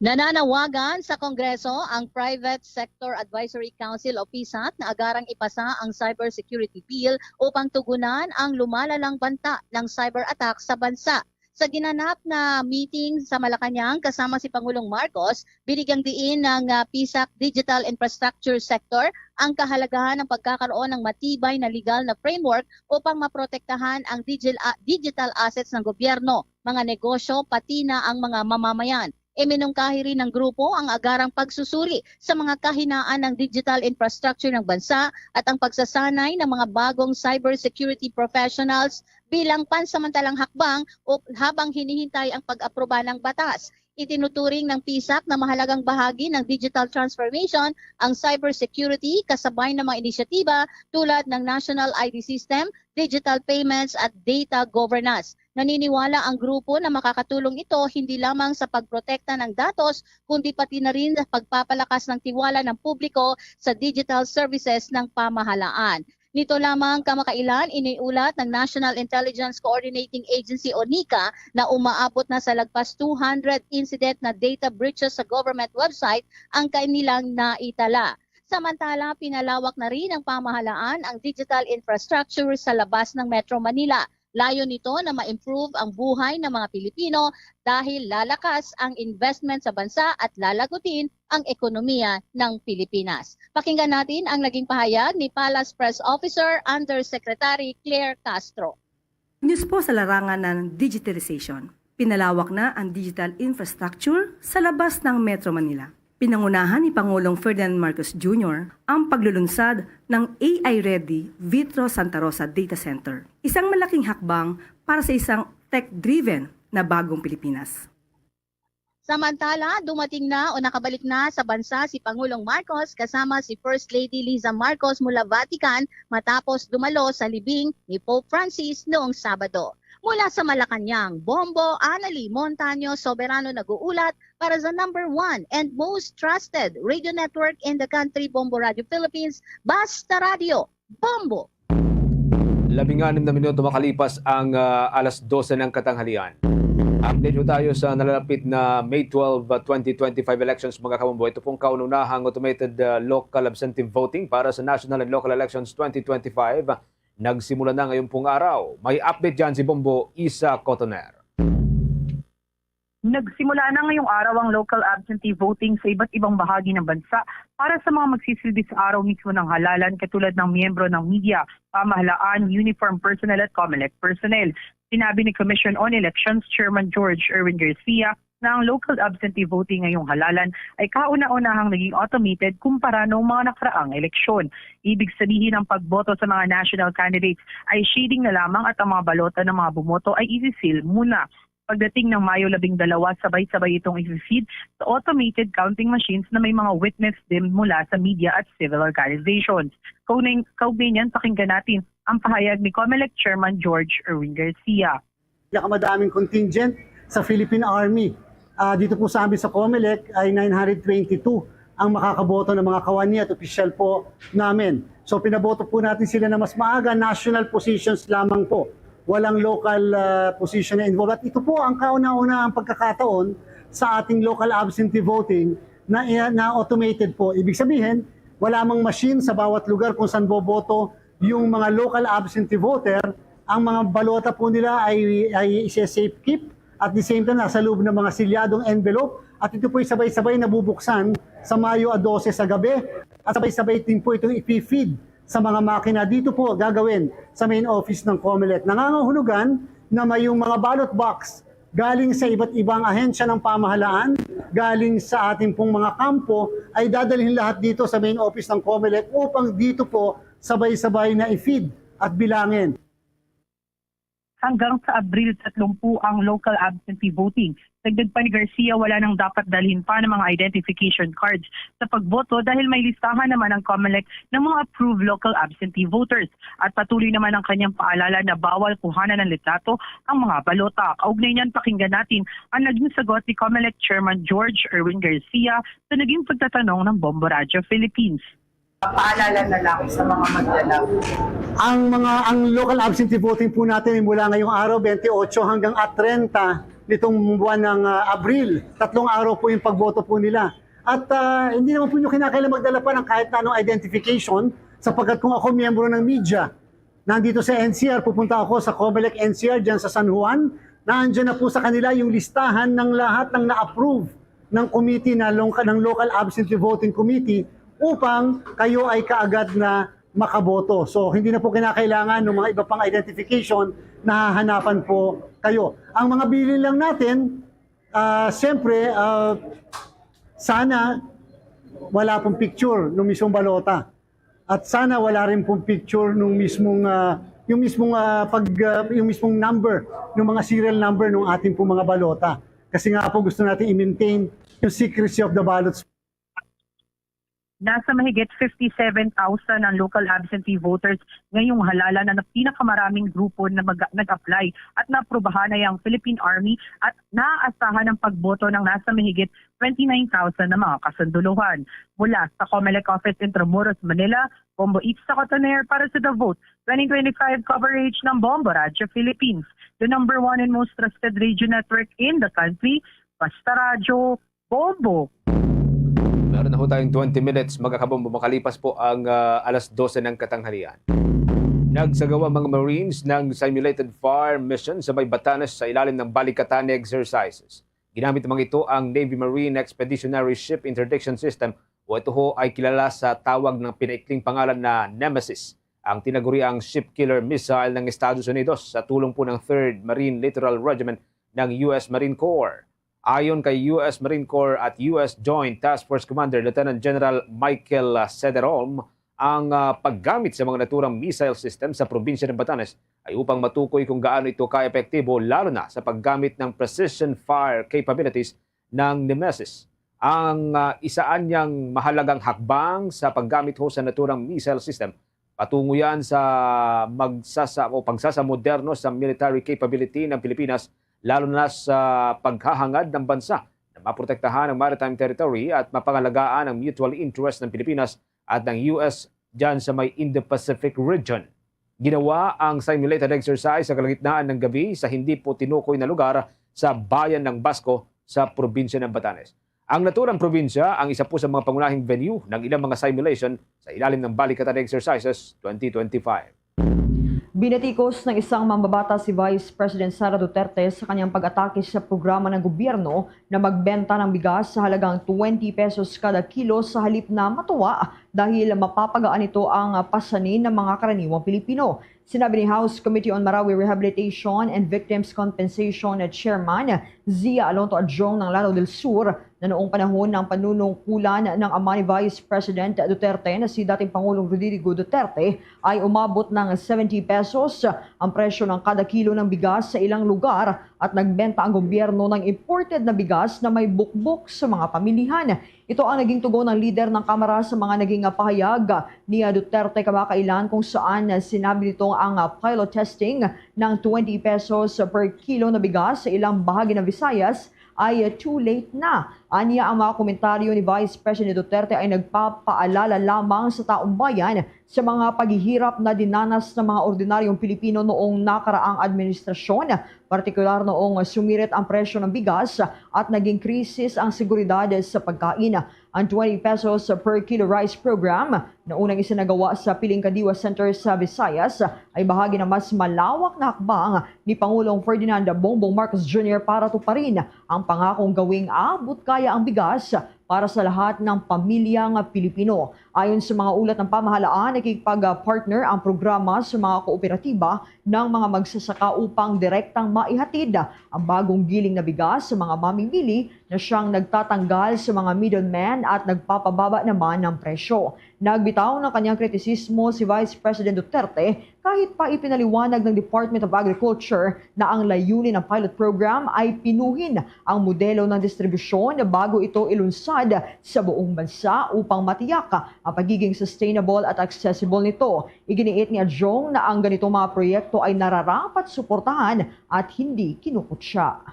Nananawagan sa Kongreso ang Private Sector Advisory Council o PSAC na agarang ipasa ang Cybersecurity Bill upang tugunan ang lumalalang banta ng cyber attack sa bansa. Sa ginanap na meeting sa Malacañang kasama si Pangulong Marcos, binigyang diin ng ah, PSAC Digital Infrastructure Sector ang kahalagahan ng pagkakaroon ng matibay na legal na framework upang maprotektahan ang digil- ah, digital assets ng gobyerno, mga negosyo, pati na ang mga mamamayan. Iminungkahi rin ng grupo ang agarang pagsusuri sa mga kahinaan ng digital infrastructure ng bansa at ang pagsasanay ng mga bagong cybersecurity professionals bilang pansamantalang hakbang o habang hinihintay ang pag-aproba ng batas. Itinuturing ng PSAC na mahalagang bahagi ng digital transformation ang cybersecurity kasabay ng mga inisyatiba tulad ng National I D System, digital payments at data governance. Naniniwala ang grupo na makakatulong ito hindi lamang sa pagprotekta ng datos kundi pati na rin sa pagpapalakas ng tiwala ng publiko sa digital services ng pamahalaan. Nito lamang kamakailan, iniulat ng National Intelligence Coordinating Agency o NICA na umaabot na sa lagpas two hundred incident na data breaches sa government website ang kanilang naitala. Samantala, pinalawak na rin ng pamahalaan ang digital infrastructure sa labas ng Metro Manila. Layo nito na ma-improve ang buhay ng mga Pilipino dahil lalakas ang investment sa bansa at lalago din ang ekonomiya ng Pilipinas. Pakinggan natin ang naging pahayag ni Palace Press Officer Undersecretary Claire Castro. News po sa larangan ng digitalization. Pinalawak na ang digital infrastructure sa labas ng Metro Manila. Pinangunahan ni Pangulong Ferdinand Marcos Junior ang paglulunsad ng A I-ready Vitro Santa Rosa Data Center, isang malaking hakbang para sa isang tech-driven na bagong Pilipinas. Samantala, dumating na o nakabalik na sa bansa si Pangulong Marcos kasama si First Lady Liza Marcos mula Vatican matapos dumalo sa libing ni Pope Francis noong Sabado. Mula sa Malacañang, Bombo, Annalie Montaño Soberano nag-uulat para sa number one and most trusted radio network in the country, Bombo Radio Philippines, Basta Radio, Bombo! Labing anim na minuto makalipas ang, ah, alas dose ng katanghalian. Update po tayo sa nalalapit na May twelve, ah, twenty twenty-five elections, mga kabombo. Ito pong kauna-unahang automated, ah, local absentee voting para sa national and local elections twenty twenty-five. Nagsimula na ngayon pong araw. May update dyan si Bombo Isa Cotoner. Nagsimula na ngayong araw ang local absentee voting sa iba't ibang bahagi ng bansa para sa mga magsisilbi sa araw mismo ng halalan, katulad ng miyembro ng media, pamahalaan, uniform personnel at Comelec personnel. Sinabi ni Commission on Elections Chairman George Erwin Garcia na ang local absentee voting ngayong halalan ay kauna-unahang naging automated kumpara noong mga nakaraang eleksyon. Ibig sabihin, ang pagboto sa mga national candidates ay shading na lamang at ang mga balota ng mga bumoto ay isi-seal muna. Pagdating ng Mayo labing dalawa, sabay-sabay itong isi-feed sa automated counting machines na may mga witness din mula sa media at civil organizations. Kaugnay, kaugnay niyan, pakinggan natin ang pahayag ni Comelec Chairman George Erwin Garcia. Pinakamadaming contingent sa Philippine Army. Ah, dito po sa amin sa Comelec ay nine hundred twenty-two ang makakaboto ng mga kawani at opisyal po namin. So pinaboto po natin sila na mas maaga, national positions lamang po. Walang local ah, position na involved. At ito po ang kauna-una ang pagkakataon sa ating local absentee voting na, na automated po. Ibig sabihin, wala mang machine sa bawat lugar kung saan boboto yung mga local absentee voter. Ang mga balota po nila ay, ay isa-safe keep. At the same time, nasa loob ng mga silyadong envelope. At ito po'y sabay-sabay nabubuksan sa Mayo a dose sa gabi. At sabay-sabay din po itong ipi-feed sa mga makina. Dito po gagawin sa main office ng Comelec. Nangangahulugan na may yung mga ballot box galing sa iba't ibang ahensya ng pamahalaan, galing sa ating pong mga kampo, ay dadalhin lahat dito sa main office ng Comelec upang dito po sabay-sabay na i-feed at bilangin. Hanggang sa Abril tatlumpu ang local absentee voting. Dagdag pa ni Garcia, wala nang dapat dalhin pa ng mga identification cards sa pagboto dahil may listahan naman ang Comelec ng mga approved local absentee voters. At patuloy naman ang kanyang paalala na bawal kuhanan ng litrato ang mga balota. Kaugnay niyan, pakinggan natin ang naging sagot ni Comelec Chairman George Erwin Garcia sa naging pagtatanong ng Bombo Radyo Philippines. Paalala na lang sa mga magdalaw. Ang mga ang local absentee voting po natin ay mula ngayong araw, twenty-eight, hanggang at thirty nitong buwan ng ah, Abril. Tatlong araw po yung pagboto po nila. At ah, hindi naman po nyo kinakailangan magdala pa ng kahit na anong identification sapagkat kung ako miyembro ng media, nandito sa N C R, pupunta ako sa Comelec N C R dyan sa San Juan, na andyan na po sa kanila yung listahan ng lahat ng na-approve ng committee na long, ng local absentee voting committee upang kayo ay kaagad na makaboto. So hindi na po kinakailangan ng mga iba pang identification na hahanapan po kayo. Ang mga bilin lang natin, ah, siyempre, ah, sana wala pong picture ng mismong balota. At sana wala rin pong picture nung mismong ah, yung mismong ah, pag ah, yung mismong number, ng mga serial number ng ating pong mga balota. Kasi nga po gusto natin i-maintain yung secrecy of the ballots. Nasa mahigit fifty-seven thousand ang local absentee voters ngayong halalan na pinakamaraming grupo na mag- nag-apply at naaprubahan ay ang Philippine Army at naaasahan ang pagboto ng nasa mahigit twenty-nine thousand na mga kasunduluhan. Mula sa Comelec Office, Intramuros, Manila, Bombo Itza Cotoner para sa The Vote twenty twenty-five coverage ng Bombo Radyo Philippines, the number one and most trusted radio network in the country. Basta Radyo, Bombo! Meron na ho tayong twenty minutes, mga kabombo, makalipas po ang ah, alas dose ng katanghalian. Nagsagawa ang mga Marines ng simulated fire mission sa may Batanes sa ilalim ng Balikatan exercises. Ginamit naman ito ang Navy Marine Expeditionary Ship Interdiction System, o ito ho ay kilala sa tawag ng pinaikling pangalan na Nemesis, ang tinaguriang ship killer missile ng Estados Unidos sa tulong po ng Third Marine Littoral Regiment ng U S Marine Corps. Ayon kay U S Marine Corps at U S Joint Task Force Commander Lieutenant General Michael ah, Sederholm, ang ah, paggamit sa mga naturang missile system sa probinsya ng Batanes ay upang matukoy kung gaano ito ka-epektibo, lalo na sa paggamit ng precision fire capabilities ng Nemesis. Ang ah, isa anyang mahalagang hakbang sa paggamit ho sa naturang missile system Patungo yan sa magsasa-, o pagsasamoderno sa military capability ng Pilipinas, lalo na sa paghahangad ng bansa na maprotektahan ang maritime territory at mapangalagaan ang mutual interest ng Pilipinas at ng U S dyan sa may Indo-Pacific region. Ginawa ang simulated exercise sa kalagitnaan ng gabi sa hindi po tinukoy na lugar sa bayan ng Basco sa probinsya ng Batanes. Ang naturang probinsya ang isa po sa mga pangunahing venue ng ilang mga simulation sa ilalim ng Balikatan Exercises twenty twenty-five. Binatikos ng isang mambabata si Vice President Sara Duterte sa kanyang pag-atake sa programa ng gobyerno na magbenta ng bigas sa halagang twenty pesos kada kilo sa halip na matuwa dahil mapapagaan ito ang pasanin ng mga karaniwang Pilipino. Sinabi ni House Committee on Marawi Rehabilitation and Victims Compensation Chairman Zia Alonto Adjong ng Lanao del Sur na noong panahon ng panunungkulan ng ama ni Vice President Duterte na si dating Pangulong Rodrigo Duterte ay umabot ng seventy pesos ang presyo ng kada kilo ng bigas sa ilang lugar at nagbenta ang gobyerno ng imported na bigas na may bukbok sa mga pamilihan. Ito ang naging tugon ng lider ng Kamara sa mga naging pahayag ni Duterte kamakailan, kung saan sinabi nito ang pilot testing ng twenty pesos per kilo na bigas sa ilang bahagi ng Visayas ay too late na. Anya, ang mga komentaryo ni Vice President Duterte ay nagpapaalala lamang sa taong bayan sa mga paghihirap na dinanas ng mga ordinaryong Pilipino noong nakaraang administrasyon, partikular noong sumirit ang presyo ng bigas at naging krisis ang seguridad sa pagkain. Ang twenty pesos per kilo rice program na unang isinagawa sa Piling Kadiwa Center sa Visayas ay bahagi ng mas malawak na hakbang ni Pangulong Ferdinand Bongbong Marcos Junior para tuparin ang pangakong gawing abot kaya ang bigas para sa lahat ng pamilyang Pilipino. Ayon sa mga ulat ng pamahalaan, nakikipag-partner ang programa sa mga kooperatiba ng mga magsasaka upang direktang maihatid ang bagong giling na bigas sa mga mamimili na siyang nagtatanggal sa mga middleman at nagpapababa naman ng presyo. Nagbitaw ng kanyang kritisismo si Vice President Duterte kahit pa ipinaliwanag ng Department of Agriculture na ang layunin ng pilot program ay pinuhin ang modelo ng distribusyon bago ito ilunsad sa buong bansa upang matiyak ang pagiging sustainable at accessible nito. Iginiit ni Adjong na ang ganitong mga proyekto ay nararapat suportahan at hindi kinukutya.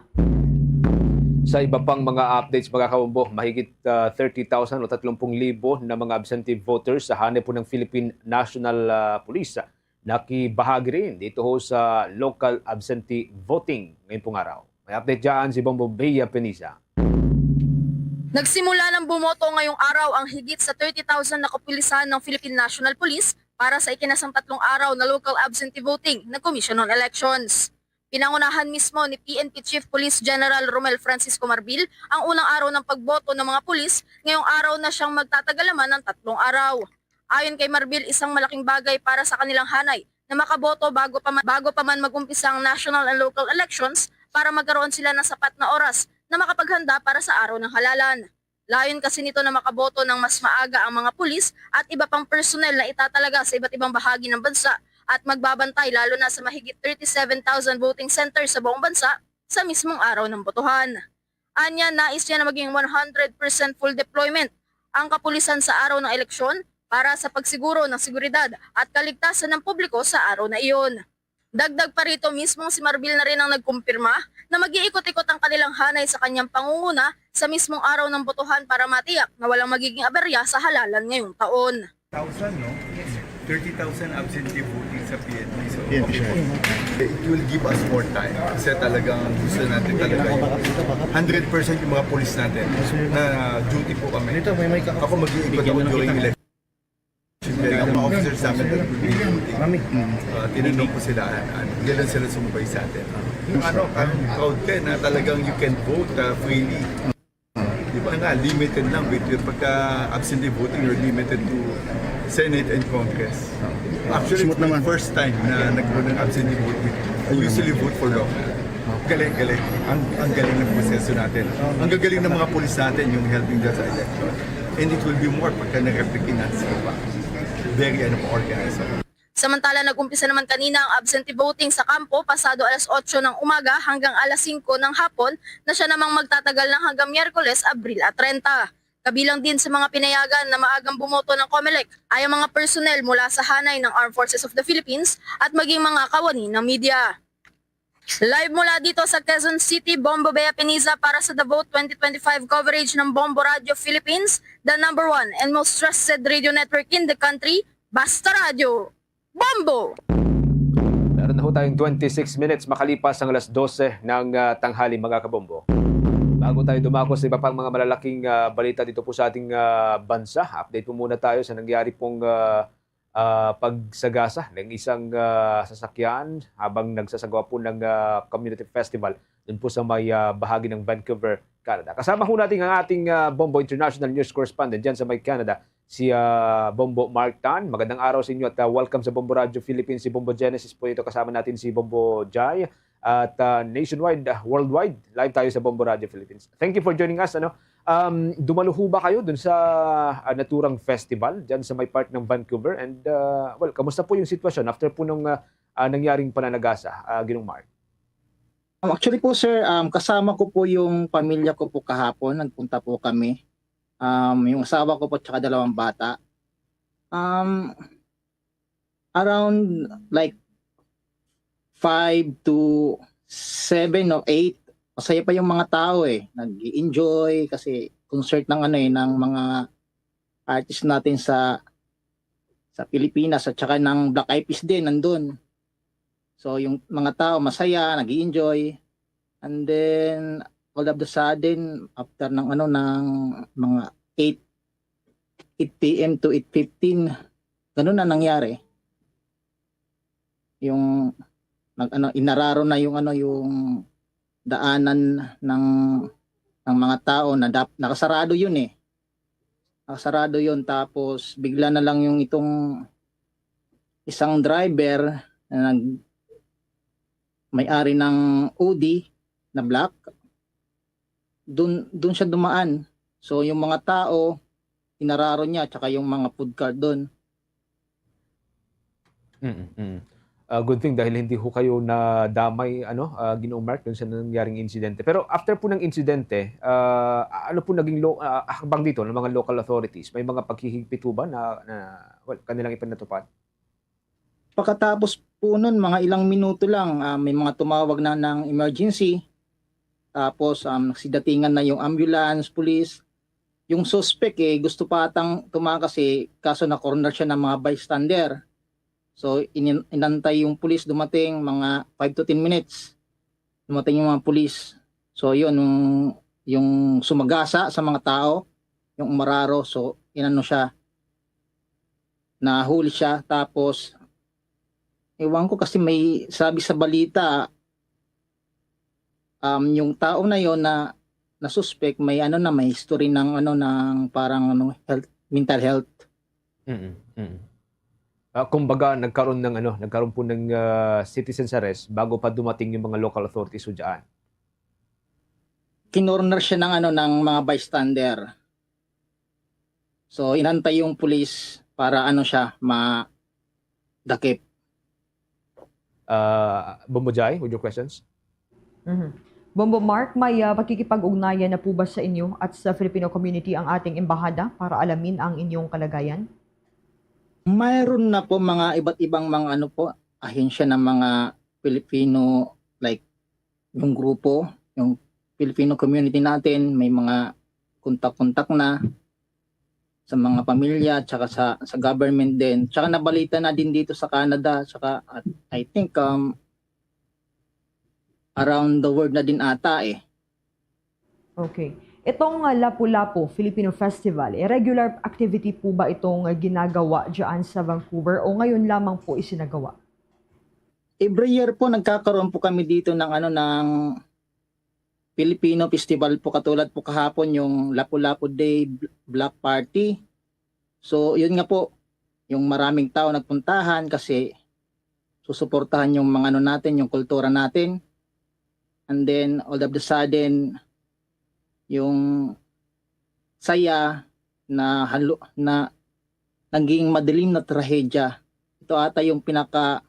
Sa iba pang mga updates, mga kaumbo, mahigit, ah, thirty thousand o thirty libo na mga absentee voters sa hanay po ng Philippine National, ah, Police nakibahagi rin dito ho sa local absentee voting ngayong pong araw. May update dyan si Bombo Bea Peniza. Nagsimula ng bumoto ngayong araw ang higit sa thirty thousand na kapulisan ng Philippine National Police para sa ikinasang tatlong araw na local absentee voting ng Commission on Elections. Pinangunahan mismo ni P N P Chief Police General Romel Francisco Marbil ang unang araw ng pagboto ng mga pulis, ngayong araw na siyang magtatagalaman ng tatlong araw. Ayon kay Marbil, isang malaking bagay para sa kanilang hanay na makaboto bago pa man, bago pa man mag-umpisa ang national and local elections para magkaroon sila ng sapat na oras na makapaghanda para sa araw ng halalan. Layon kasi nito na makaboto ng mas maaga ang mga pulis at iba pang personnel na itatalaga sa iba't ibang bahagi ng bansa at magbabantay lalo na sa mahigit thirty-seven thousand voting centers sa buong bansa sa mismong araw ng botohan. Anya, nais niya na maging one hundred percent full deployment ang kapulisan sa araw ng eleksyon para sa pagsiguro ng seguridad at kaligtasan ng publiko sa araw na iyon. Dagdag pa rito, mismong si Marbil na rin ang nagkumpirma na mag-iikot-ikot ang kanilang hanay sa kanyang pangunguna sa mismong araw ng botohan para matiyak na walang magiging aberya sa halalan ngayong taon. Thousand, no? Thirty thousand absentee voting sa P N P. So, P N P, sir. It will give us more time. Kasi talagang gusto natin talaga yung hundred percent yung mga police natin na duty po kami. Ako, mag-iikot ako during election. Ang mga officers namin that will be voting. Uh, tinanong ko sila, ano, hindi lang sila sumubay sa atin. Yung ano, parang proud ka na talagang you can vote, uh, freely. Di ba nga, limited lang with yung pagka absentee voting, you're limited to Senate and Congress. Actually, it's the first time na nagkaroon ng absentee voting. We usually vote for local. Galing, galing. Ang, ang galing ng proseso natin. Ang gagaling ng mga pulis natin, yung helping dyan sa election. And it will be more pagka na-replicate natin sa iba. Very, ano, organized. Samantala, nag-umpisa naman kanina ang absentee voting sa kampo pasado alas otso ng umaga hanggang alas singko ng hapon, na siya namang magtatagal ng hanggang Miyerkules, Abril at trenta. Kabilang din sa mga pinayagan na maagang bumoto ng Comelec ay ang mga personnel mula sa hanay ng Armed Forces of the Philippines at maging mga kawani ng media. Live mula dito sa Quezon City, Bombo Bea Pineza para sa The Vote twenty twenty-five coverage ng Bombo Radio Philippines, the number one and most trusted radio network in the country, Basta Radio. Bombo! Meron na ho tayong twenty-six minutes makalipas ang alas dose ng ah, tanghali, mga kabombo. Bago tayo dumako sa iba pang mga malalaking ah, balita dito po sa ating ah, bansa, update po muna tayo sa nangyari pong ah, ah, pagsagasa ng isang ah, sasakyan habang nagsasagawa po ng ah, community festival dun po sa may ah, bahagi ng Vancouver, Canada. Kasama ho natin ang ating ah, Bombo International News Correspondent dyan sa may Canada, si ah, Bombo Mark Tan. Magandang araw sa inyo at ah, welcome sa Bombo Radio Philippines. Si Bombo Genesis po ito. Kasama natin si Bombo Jai at ah, nationwide, ah, worldwide, live tayo sa Bombo Radio Philippines. Thank you for joining us. Ano, um, dumalo ho ba kayo dun sa ah, naturang festival dyan sa may part ng Vancouver? And ah, well, kamusta po yung sitwasyon after po nung ah, ah, nangyaring pananagasa, ah, Ginong Mark? Um, actually po, sir, um, kasama ko po yung pamilya ko po kahapon. Nagpunta po kami. Um, yung asawa ko po tsaka dalawang bata. Um, around like five to seven or eight, masaya pa yung mga tao eh. Nag-enjoy kasi concert ng ano eh, ng mga artist natin sa sa Pilipinas at saka ng Black Eyed Peas din nandun. So yung mga tao masaya, nag-enjoy. And then all of the sudden after ng ano ng mga eight eight p m to eight fifteen, ganun na nangyari. Yung nag ano inararo na yung ano yung daanan ng ng mga tao na dap, nakasarado yun eh. Nakasarado yun tapos bigla na lang yung itong isang driver na nag may-ari ng Audi na black, dun, dun siya dumaan. So yung mga tao, inararo niya tsaka yung mga food cart dun. Mm, mm. Ah, good thing dahil hindi ho kayo nadamay, ano, ah, Ginoong Mark, dun sa nangyaring insidente. Pero after po ng insidente, ah, ano po naging lo- ah, hakbang dito ng mga local authorities? May mga paghihigpit ho ba na, na well, kanilang ipinatupad? Pagkatapos po nun, mga ilang minuto lang, ah, may mga tumawag na ng emergency. Tapos um, nagsidatingan na yung ambulance, police. Yung suspect eh, gusto pa atang tumakas eh, kaso na-corner siya ng mga bystander. So inin- inantay yung police dumating mga five to ten minutes. Dumating yung mga police. So yun, yung, yung sumagasa sa mga tao, yung umararo, so inano siya, nahuli siya. Tapos, ewan ko kasi may sabi sa balita, um, yung tao na yon na na suspect may ano na may history ng ano ng parang ano health mental health. Mm, mm. Ah, kumbaga nagkaroon ng ano, nagkaroon po ng ah, citizen's arrest bago pa dumating yung mga local authorities ho dyan. Kinorner siya ng ano ng mga bystander. So inantay yung pulis para ano siya ma dakip. Uh, Bombo Jai, with your questions? Mhm. Bombo Mark, may ah, pakikipag-ugnayan na po ba sa inyo at sa Filipino community ang ating embahada para alamin ang inyong kalagayan? Mayroon na po mga iba't ibang mga ano po, ahensya ng mga Pilipino, like yung grupo, yung Filipino community natin, may mga kontak-kontak na sa mga pamilya, tsaka sa, sa government din. Tsaka nabalita na din dito sa Canada, tsaka at, I think um, around the world na din ata eh. Okay. Itong uh, Lapu-Lapu Filipino Festival, eh, regular activity po ba itong uh, ginagawa dyan sa Vancouver o ngayon lamang po isinagawa? Every year po nagkakaroon po kami dito ng ano ng Filipino Festival po, katulad po kahapon yung Lapu-Lapu Day Bl- Block Party. So yun nga po, yung maraming tao nagpuntahan kasi susuportahan yung mga ano natin, yung kultura natin. And then all of the sudden yung saya na halo na naging madilim na trahedya. Ito ata yung pinaka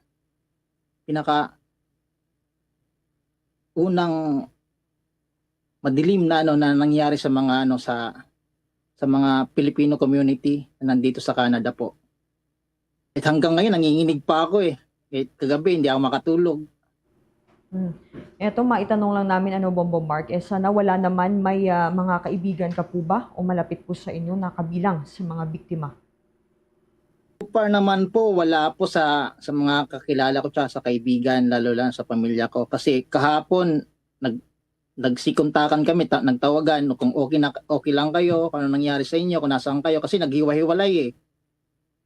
pinaka unang madilim na ano na nangyari sa mga ano sa sa mga Filipino community na nandito sa Canada po. At hanggang ngayon, nanginginig pa ako eh. Eh, kagabi, hindi ako makatulog. Hmm. Eto, maitanong lang namin, ano, Bombo Mark, eh, sana wala naman may ah, mga kaibigan ka po ba o malapit po sa inyo na kabilang sa mga biktima? So far naman po, wala po sa sa mga kakilala ko tsaka sa kaibigan, lalo lang sa pamilya ko. Kasi kahapon, nag nagsikontakan kami, ta- nagtawagan kung okay na okay lang kayo, kung ano nangyari sa inyo, kung nasaan kayo, kasi naghiwa-hiwalay eh.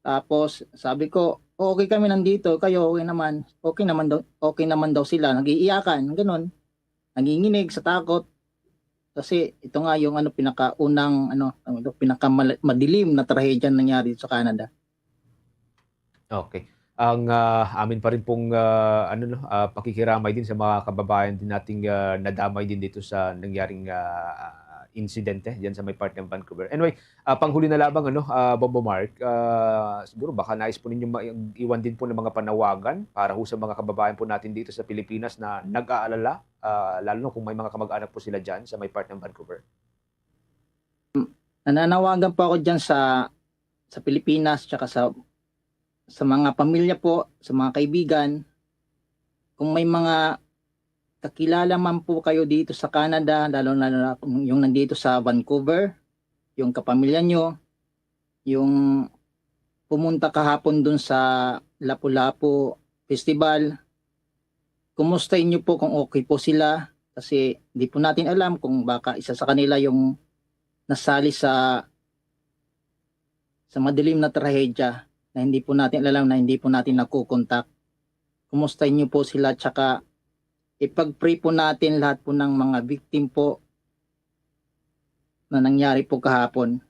Tapos sabi ko, "Oh, okay kami nandito, kayo okay naman." Okay naman daw, okay naman daw sila, nag-iiyakan, ganun. Nanginginig sa takot. Kasi ito nga yung ano, pinakaunang ano, ano ito, pinakamadilim na trahedya na nangyari sa Canada. Okay. Ang ah, amin pa rin pong ah, ano no, ah, pakikiramay din sa mga kababayan din nating ah, nadamay din dito sa nangyaring ah, insidente diyan sa may part ng Vancouver. Anyway, ah, panghuli na lamang ano, ah, Bombo Mark, ah, siguro baka nais po ninyo ma- iwan din po ng mga panawagan para ho sa mga kababayan po natin dito sa Pilipinas na nag-aalala, ah, lalo na kung may mga kamag-anak po sila diyan sa may part ng Vancouver. Nananawagan po ako diyan sa sa Pilipinas tsaka sa sa mga pamilya po, sa mga kaibigan. Kung may mga kakilala man po kayo dito sa Canada, lalo na kung yung nandito sa Vancouver, yung kapamilya nyo, yung pumunta kahapon dun sa Lapu-Lapu Festival, kumusta inyo po kung okay po sila? Kasi di po natin alam kung baka isa sa kanila yung nasali sa sa madilim na trahedya na hindi po natin alam, na hindi po natin nakukontak. Kumusta inyo po sila? Tsaka ipag-pray po natin lahat po ng mga victim po na nangyari po kahapon.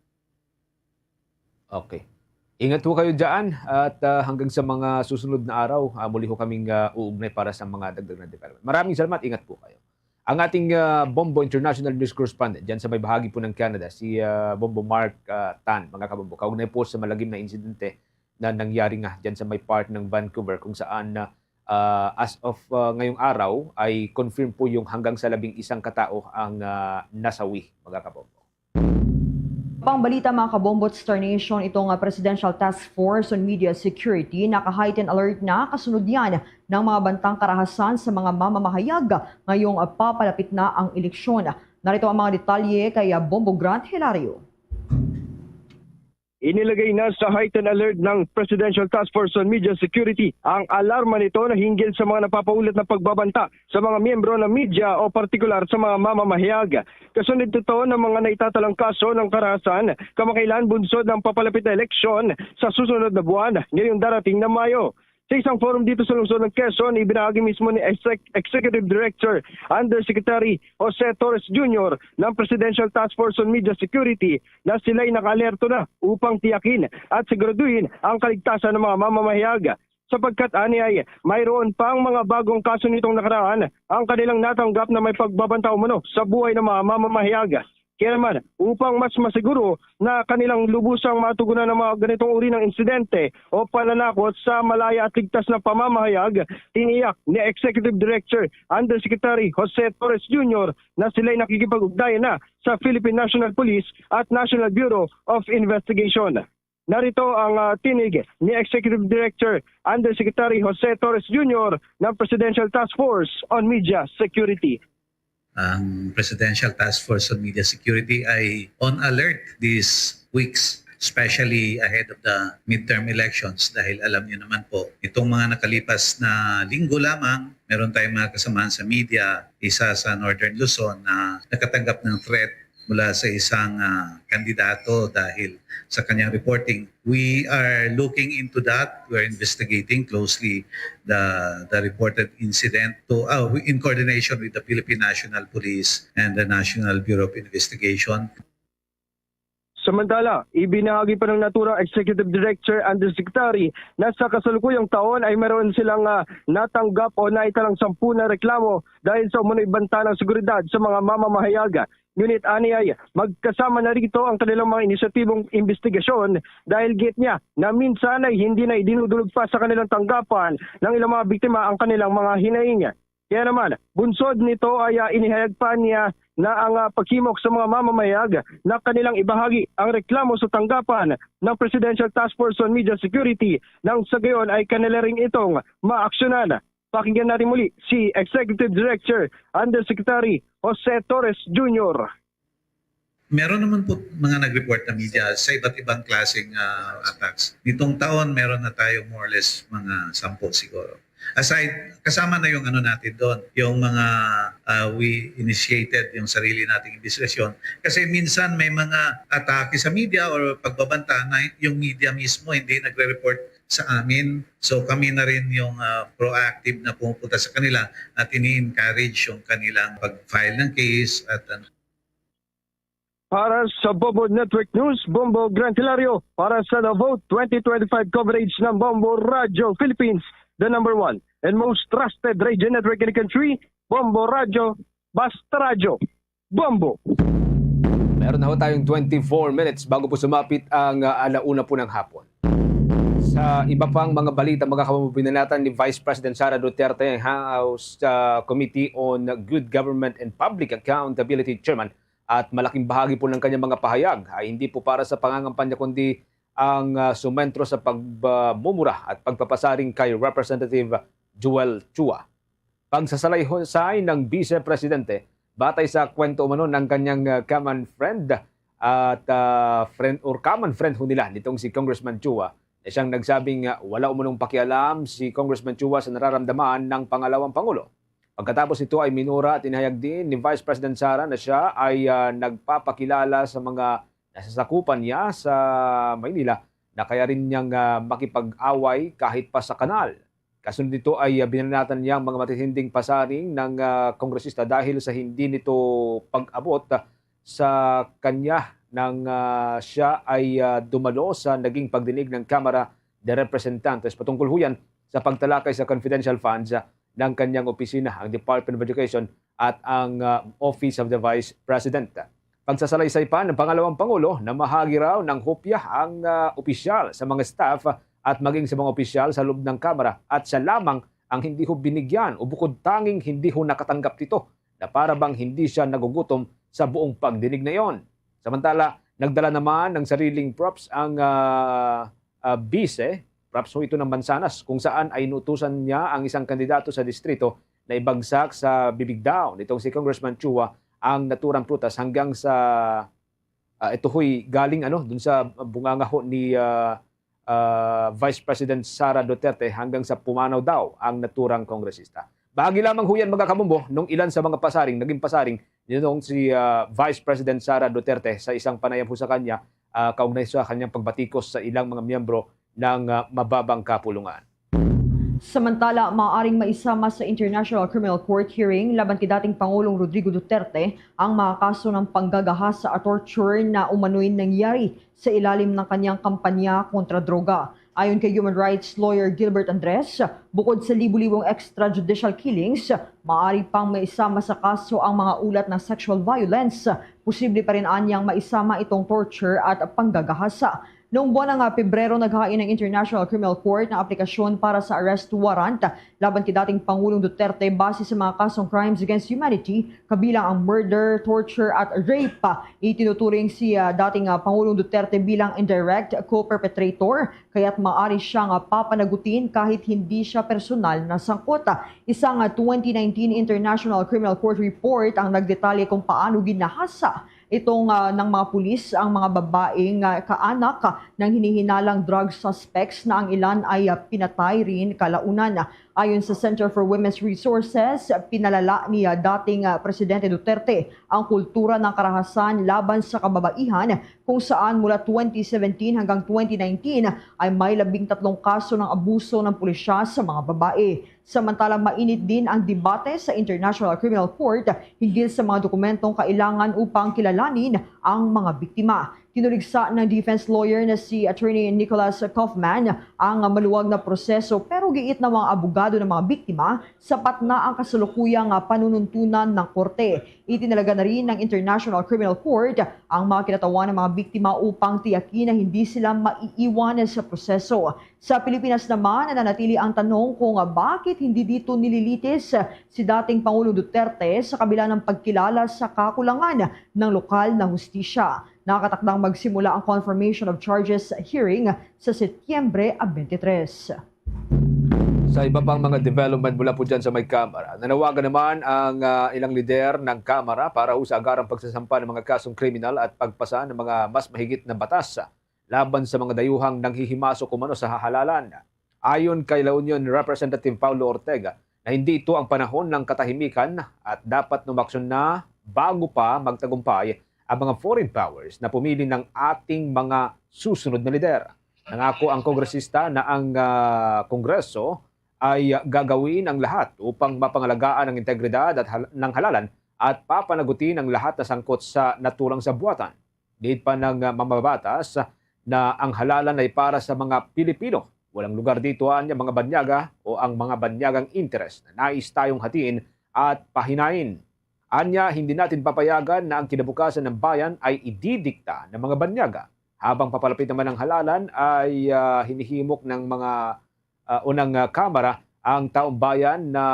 Okay. Ingat po kayo dyan at ah, hanggang sa mga susunod na araw, ah, muli ho kaming ah, uugnay para sa mga dagdag na development. Maraming salamat. Ingat po kayo. Ang ating ah, Bombo International News Correspondent dyan sa may bahagi po ng Canada, si ah, Bombo Mark ah, Tan, mga kabombo. Kaugnay po sa malagim na insidente na nangyari nga dyan sa may part ng Vancouver kung saan ah, ah, as of ah, ngayong araw ay confirm po yung hanggang sa labing isang katao ang ah, nasawi, mga kabombo. Pang balita, mga kabombo at Star Nation, itong ah, Presidential Task Force on Media Security naka-heighten alert na kasunod yan ng mga bantang karahasan sa mga mamamahayag ngayong ah, papalapit na ang eleksyon. Narito ang mga detalye kay ah, Bombo Grant Hilario. Inilagay na sa heightened alert ng Presidential Task Force on Media Security ang alarma nito na hinggil sa mga napapaulit na pagbabanta sa mga miyembro ng media o partikular sa mga mamamahayag. Kasunod nito ng mga naitatalang kaso ng karahasan, kamakailan bunsod ng papalapit na eleksyon sa susunod na buwan ngayong darating na Mayo. Sa isang forum dito sa lungsod ng Quezon, ibinahagi mismo ni Exec- Executive Director Undersecretary Jose Torres Junior ng Presidential Task Force on Media Security na sila'y nakaalerto na upang tiyakin at siguraduhin ang kaligtasan ng mga mamamahayag. Sapagkat ani ay mayroon pang mga bagong kaso nitong nakaraan ang kanilang natanggap na may pagbabanta umano sa buhay ng mga mamamahayag. Kaya naman, upang mas masiguro na kanilang lubusang matugunan ang mga ganitong uri ng insidente o pananakot sa malaya at ligtas na pamamahayag, tiniyak ni Executive Director Undersecretary Jose Torres Junior na sila'y nakikipag-ugnayan na sa Philippine National Police at National Bureau of Investigation. Narito ang ah, tinig ni Executive Director Undersecretary Jose Torres Junior ng Presidential Task Force on Media Security. Ang Presidential Task Force on Media Security ay on alert these weeks, especially ahead of the midterm elections, dahil alam niyo naman po, itong mga nakalipas na linggo lamang, meron tayong mga kasamahan sa media, isa sa Northern Luzon, na nakatanggap ng threat mula sa isang ah, kandidato dahil sa kanyang reporting. We are looking into that. We're investigating closely the the reported incident to uh, in coordination with the Philippine National Police and the National Bureau of Investigation. Samantala, ibinahagi pa ng naturang Executive Director Undersecretary na sa kasalukuyang taon ay meron silang ah, natanggap o naitalang sampu na reklamo dahil sa umano'y banta ng seguridad sa mga mamamahayag. Ngunit ani ay magkasama na rito ang kanilang mga inisyatibong investigasyon dahil giit niya na minsan ay hindi na idinudulog pa sa kanilang tanggapan ng ilang mga biktima ang kanilang mga hinaing. Kaya naman, bunsod nito ay, ah, inihayag pa niya na ang, ah, paghimok sa mga mamamahayag na kanilang ibahagi ang reklamo sa tanggapan ng Presidential Task Force on Media Security nang sa gayon ay kanila ring itong maaksyonan. Pakinggan natin muli si Executive Director Undersecretary Jose Torres Junior. Meron naman po mga nag-report na media sa iba't ibang klaseng, ah, attacks. Nitong taon, meron na tayo more or less mga sampu siguro. Aside, kasama na yung ano natin doon, yung mga, ah, we initiated yung sarili nating investigasyon. Kasi minsan may mga atake sa media or pagbabanta na yung media mismo hindi nagre-report sa amin. So kami na rin yung, ah, proactive na pumupunta sa kanila at ini-encourage yung kanilang pag-file ng case at ano. Para sa Bombo Network News, Bombo Grand Hilario. Para sa The Vote twenty twenty-five coverage ng Bombo Radio Philippines, the number one and most trusted radio network in the country, Bombo Radio, Basta Radio, Bombo. Meron na ho tayong twenty-four minutes bago po sumapit ang, ah, alauna po ng hapon. Sa iba pang mga balita, mga kabombo, binanatan ni Vice President Sara Duterte ang House, ah, Committee on Good Government and Public Accountability Chairman at malaking bahagi po ng kanyang mga pahayag ay hindi po para sa pangangampanya kundi ang, ah, sumentro sa pagmumura at pagpapasaring kay Representative Joel Chua. Pagsasalayhusay ng Vice Presidente batay sa kwento umano ng kanyang, ah, common friend at, ah, friend or common friend ho nila nitong si Congressman Chua na siyang nagsabing, ah, wala umanong pakialam si Congressman Chua sa nararamdaman ng pangalawang pangulo. Pagkatapos nito ay minura at inihayag din ni Vice President Sara na siya ay, ah, nagpapakilala sa mga nasasakupan niya sa Maynila na kaya rin niyang, ah, makipag-away kahit pa sa kanal. Kasunod nito ay, ah, binanatan niya ang mga matitinding pasaring ng, ah, kongresista dahil sa hindi nito pag-abot, ah, sa kanya nang, ah, siya ay, ah, dumalo sa naging pagdinig ng Kamara de Representantes patungkol huyan sa pagtalakay sa confidential funds, ah, ng kanyang opisina, ang Department of Education at ang, ah, Office of the Vice President. Pagsasalaysay pa ng pangalawang pangulo na mahagi raw ng hopya ang, ah, opisyal sa mga staff at maging sa mga opisyal sa loob ng Kamara at siya lamang ang hindi ho binigyan o bukod tanging hindi ho nakatanggap nito na para bang hindi siya nagugutom sa buong pagdinig na iyon. Samantala, nagdala naman ng sariling props ang, ah, ah, Vice, props ho ito ng mansanas, kung saan ay inutusan niya ang isang kandidato sa distrito na ibagsak sa bibig daw nitong si Congressman Chua ang naturang prutas hanggang sa, ah, ito ho'y galing ano, dun sa bunganga ho ni, ah, ah, Vice President Sara Duterte hanggang sa pumanaw daw ang naturang kongresista. Bahagi lamang ho yan, mga kabombo, nung ilan sa mga pasaring, naging pasaring nitong si, ah, Vice President Sara Duterte sa isang panayam ho sa kanya, ah, kaugnay sa kanyang pagbatikos sa ilang mga miyembro ng, ah, mababang kapulungan. Samantala, maaaring maisama sa International Criminal Court hearing laban kay dating Pangulong Rodrigo Duterte ang mga kaso ng panggagahasa at torture na umano'y nangyari sa ilalim ng kanyang kampanya kontra droga. Ayon kay human rights lawyer Gilbert Andres, bukod sa libo-libong extrajudicial killings, maaari pang maisama sa kaso ang mga ulat ng sexual violence. Posible pa rin anyang maisama itong torture at panggagahasa. Noong buwan ng, ah, Pebrero, naghain ang International Criminal Court ng aplikasyon para sa arrest warrant laban kay dating Pangulong Duterte base sa mga kasong crimes against humanity, kabilang ang murder, torture, at rape. Itinuturing si, ah, dating, ah, Pangulong Duterte bilang indirect co-perpetrator, kaya't maaari siyang, ah, papanagutin kahit hindi siya personal na sangkot. Isang, ah, twenty nineteen International Criminal Court report ang nagdetalye kung paano ginahasa itong, ah, ng mga pulis ang mga babaeng, ah, kaanak, ah, ng hinihinalang drug suspects na ang ilan ay, ah, pinatay rin kalaunan. Ayon sa Center for Women's Resources, pinalala ni, ah, dating, ah, Presidente Duterte ang kultura ng karahasan laban sa kababaihan, kung saan mula twenty seventeen hanggang twenty nineteen ay may labing tatlong kaso ng abuso ng pulisya sa mga babae. Samantala, mainit din ang debate sa International Criminal Court hinggil sa mga dokumentong kailangan upang kilalanin ang mga biktima. Kinuligsa ng defense lawyer na si Attorney Nicholas Kaufman ang maluwag na proseso, pero Pero giit ng mga abogado ng mga biktima, sapat na ang kasalukuyang, ah, panununtunan ng korte. Itinalaga na rin ng International Criminal Court ang mga kinatawan ng mga biktima upang tiyakin na hindi sila maiiwan sa proseso. Sa Pilipinas naman, nananatili ang tanong kung, ah, bakit hindi dito nililitis si dating Pangulong Duterte sa kabila ng pagkilala sa kakulangan ng lokal na hustisya. Nakatakdang magsimula ang confirmation of charges hearing sa Setyembre twenty-three. Sa iba pang mga development mula po dyan sa may Kamara, nanawagan naman ang, ah, ilang lider ng Kamara para ho sa agarang pagsasampa ng mga kasong kriminal at pagpasa ng mga mas mahigit na batas laban sa mga dayuhang nanghihimasok umano sa halalan. Ayon kay La Union Representative Paulo Ortega, na hindi ito ang panahon ng katahimikan at dapat umaksyon na bago pa magtagumpay ang mga foreign powers na pumili ng ating mga susunod na lider. Nangako ang kongresista na ang, ah, Kongreso ay gagawin ang lahat upang mapangalagaan ang integridad at hal-, ng halalan at papanagutin ang lahat na sangkot sa naturang sabuatan. Diin pa ng, ah, mamabatas na ang halalan ay para sa mga Pilipino. Walang lugar dito ang mga banyaga o ang mga banyagang interes na nais tayong hatiin at pahinain. Anya, hindi natin papayagan na ang kinabukasan ng bayan ay ididikta ng mga banyaga. Habang papalapit naman ang halalan, ay, ah, hinihimok ng mga, ah, o ng, ah, Kamara ang taong bayan na,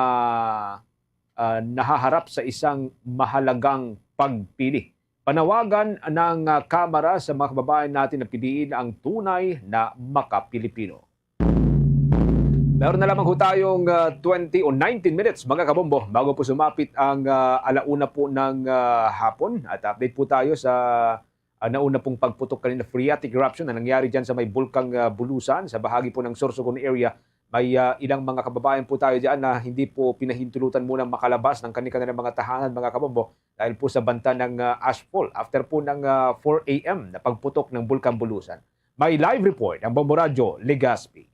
ah, nahaharap sa isang mahalagang pagpili. Panawagan ng, ah, Kamara sa mga kababayan natin na piliin ang tunay na maka-Pilipino. Meron na lamang ho tayong, ah, twenty o nineteen minutes, mga kabombo, bago po sumapit ang, ah, alauna po ng, ah, hapon. At update po tayo sa, ah, nauna pong pagputok kanina, phreatic eruption na nangyari dyan sa may Bulkang, ah, Bulusan, sa bahagi po ng Sorsogon area. May, ah, ilang mga kababayan po tayo dyan na hindi po pinahintulutan muna makalabas ng kanilang mga tahanan, mga kabombo, dahil po sa banta ng, ah, ashfall after po ng, ah, four a m na pagputok ng Bulkang Bulusan. May live report ang Bombo Radyo Legazpi.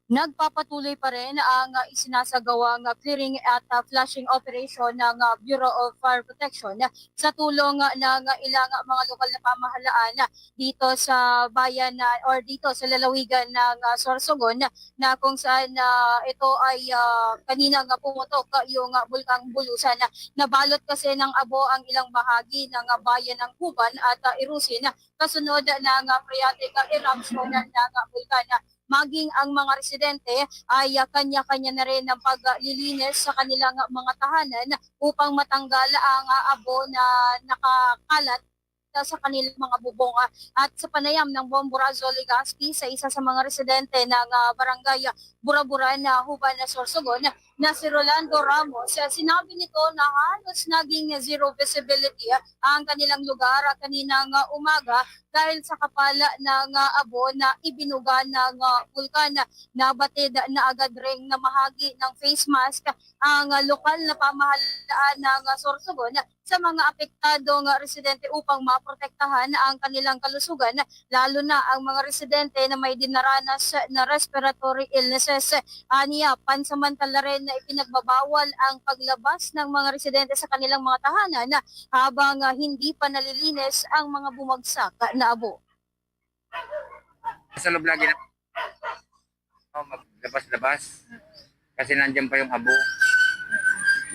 Nagpapatuloy pa rin ang, ah, isinasagawang, ah, clearing at, ah, flushing operation ng, ah, Bureau of Fire Protection sa tulong, ah, ng, ah, ilang, ah, mga lokal na pamahalaan, ah, dito sa bayan na, or dito sa lalawigan ng, ah, Sorsogon, na kung saan, ah, ito ay, ah, kanina nga pumutok, ah, yung, ah, Bulkang Bulusan. Nabalot kasi ng abo ang ilang bahagi ng, ah, bayan ng Huban at, ah, Irusin, ah, kasunod ng, ah, phreatic, ah, eruption ng, ah, bulkan. Maging ang mga residente ay, ah, kanya-kanya na rin ang paglilinis sa kanilang, ah, mga tahanan upang matanggal ang, ah, abo na nakakalat sa kanilang mga bubong, ah, at sa panayam ng Bombo Radyo Legazpi sa isa sa mga residente ng, ah, barangay, ah, Buraburan, ah, Huban, ah, Sorsogon, na si Rolando Ramos, ah, sinabi nito na halos naging zero visibility, ah, ang kanilang lugar, ah, kaninang, ah, umaga dahil sa kapala ng, ah, abo na ibinuga ng, ah, bulkan. Nabatid na agad ring namahagi ng face mask ang, ah, lokal na pamahalaan ng, ah, Sorsogon sa mga apektadong residente upang maprotektahan ang kanilang kalusugan, lalo na ang mga residente na may dinaranas na respiratory illnesses. Aniya, pansamantala rin na ipinagbabawal ang paglabas ng mga residente sa kanilang mga tahanan habang, ah, hindi pa nalilinis ang mga bumagsak na abo. Sa loob lagi na, oh, maglabas-labas. Kasi nandiyan pa yung abo.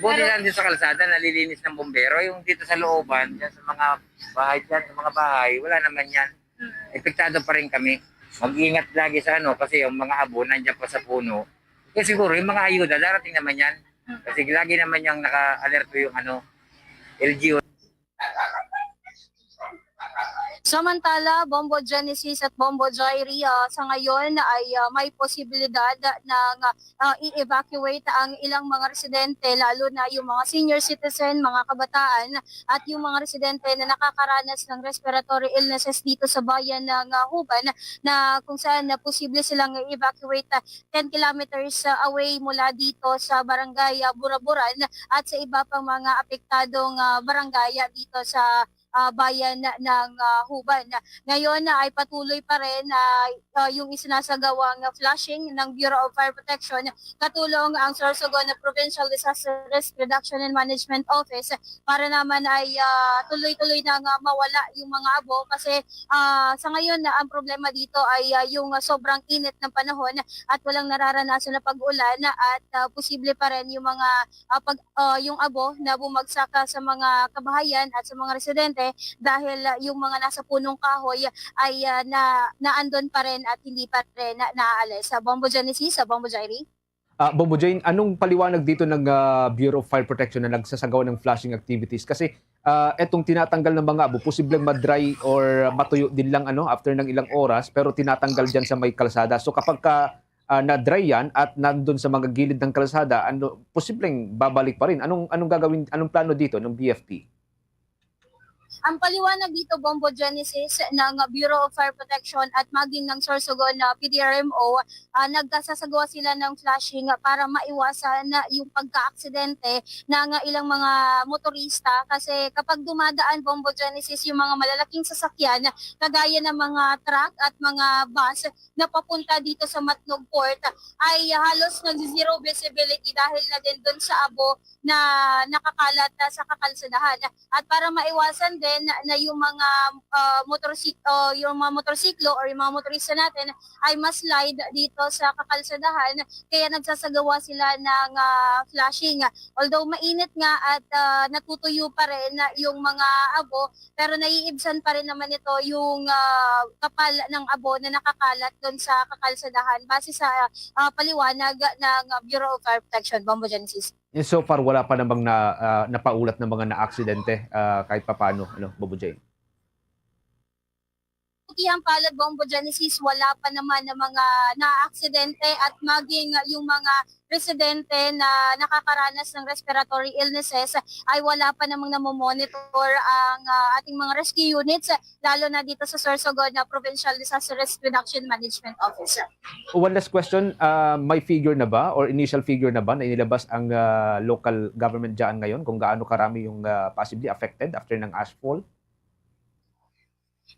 Buti Pero lang din sa kalsada, nalilinis ng bumbero. Yung dito sa looban, dyan sa mga bahay dyan, sa mga bahay, wala naman yan. Mm. Epektado pa rin kami. Mag-ingat lagi sa ano, kasi yung mga abo, nandiyan pa sa puno. Kaya siguro, yung mga ayuda, darating naman yan. Mm. Kasi lagi naman yung naka-alerto yung ano, L G U. Samantala, Bombo Genesis at Bombo Jairi, ah, sa ngayon ay, ah, may posibilidad ng, ah, i-evacuate ang ilang mga residente, lalo na yung mga senior citizen, mga kabataan, at yung mga residente na nakakaranas ng respiratory illnesses dito sa bayan ng, ah, Huban, na kung saan na posible silang i-evacuate, ah, ten kilometers, ah, away mula dito sa barangay, ah, Buraburan at sa iba pang mga apektadong, ah, barangay, ah, dito sa ah, bayan ng, ah, Huban. Ngayon, ah, ay patuloy pa rin, ah, ah, yung isinasagawang flushing ng Bureau of Fire Protection, katulong ang Sorsogon na Provincial Disaster Risk Reduction and Management Office, para naman ay, ah, tuloy-tuloy na nga mawala yung mga abo kasi, ah, sa ngayon na ang problema dito ay, ah, yung, ah, sobrang init ng panahon at walang nararanasan na pag-ulan at, ah, posible pa rin yung mga, ah, pag, ah, yung abo na bumagsak, ah, sa mga kabahayan at sa mga residente dahil, ah, yung mga nasa punong kahoy ay, ah, na, naandon pa rin at hindi pa rin na, naaalis. Sa Bombo Genesis, sa Bombo Jairi. Ah, Bombo Jane, anong paliwanag dito ng, ah, Bureau of Fire Protection na nagsasagawa ng flushing activities? Kasi, ah, etong tinatanggal ng mga abo, posibleng ma-dry or matuyo din lang, ano, after ng ilang oras, pero tinatanggal diyan sa may kalsada. So kapag ka, ah, na-dry yan at nandun sa mga gilid ng kalsada, ano, posibleng babalik pa rin. Anong, anong gagawin, anong plano dito ng B F P? Ang paliwanag dito, Bombo Genesis, ng Bureau of Fire Protection at maging ng Sorsogon na P D R M O, ah, nagkasasagawa sila ng flushing para maiwasan na yung pagkaaksidente ng ilang mga motorista. Kasi kapag dumadaan, Bombo Genesis, yung mga malalaking sasakyan, kagaya ng mga truck at mga bus na papunta dito sa Matnog Port, ay halos nag-zero visibility dahil na din dun sa abo na nakakalat, ah, sa kakalsadahan. At para maiwasan din na yung mga, ah, motorsi-, o yung mga motorsiklo or yung mga motorista natin ay ma-slide dito sa kakalsadahan, kaya nagsasagawa sila ng, ah, flushing. Although mainit nga at, ah, natutuyo pa rin na yung mga abo, pero naiibsan pa rin naman ito yung, ah, kapal ng abo na nakakalat dun sa kakalsadahan, base sa, ah, paliwanag ng Bureau of Fire Protection. Bombo Genesis. Eh, so far, wala pa namang na, ah, napaulat ng mga naaksidente, ah, kahit papaano, ano, Bobo Jane? Kabutihang palad, Bombo Genesis, wala pa naman ng mga naaksidente at maging yung mga residente na nakakaranas ng respiratory illnesses ay wala pa namang namomonitor ang, ah, ating mga rescue units, lalo na dito sa Sorsogon na Provincial Disaster Risk Reduction Management Office. One last question, ah, may figure na ba or initial figure na ba na inilabas ang, ah, local government dyan ngayon kung gaano karami yung, ah, possibly affected after ng ashfall?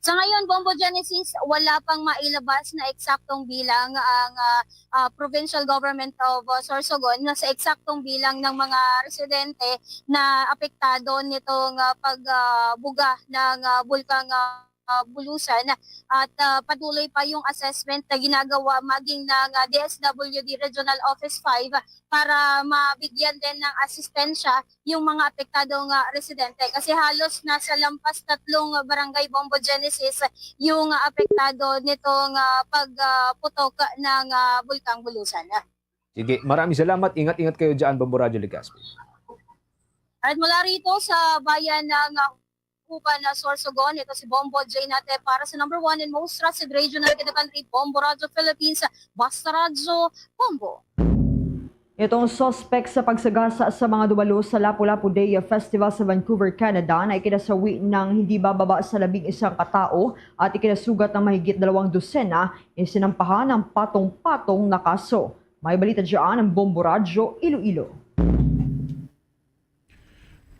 Sa ngayon, Bombo Genesis, wala pang mailabas na eksaktong bilang ang, ah, ah, Provincial Government of, ah, Sorsogon na sa eksaktong bilang ng mga residente na apektado nitong, ah, pag, ah, buga ng, ah, Bulkang, ah, ah, Bulusan. At, ah, patuloy pa yung assessment na ginagawa maging ng, ah, D S W D Regional Office five para mabigyan din ng asistensya yung mga apektadong, ah, residente. Kasi halos nasa lampas tatlong barangay, Bombo Genesis, yung, ah, apektado nitong, ah, pag, ah, putok ng, ah, Bulkang Bulusan. Sige, maraming salamat. Ingat-ingat kayo dyan, Bombo Radyo Legazpi. At mula rito sa bayan ng, ah, Uban, ah, Sorsogon, ito si Bombo J Nate para sa number one and most trusted radio in the country, Bombo Radyo Philippines, Basta Radyo, Bombo. Itong suspek sa pagsagasa sa mga dumalo sa Lapu-Lapu Day Festival sa Vancouver, Canada, na ikinasawi ng hindi bababa sa labing isang katao at ikinasugat ng mahigit dalawang dosena, isinampahan ng patong-patong na kaso. May balita dyan ang Bombo Radyo Iloilo.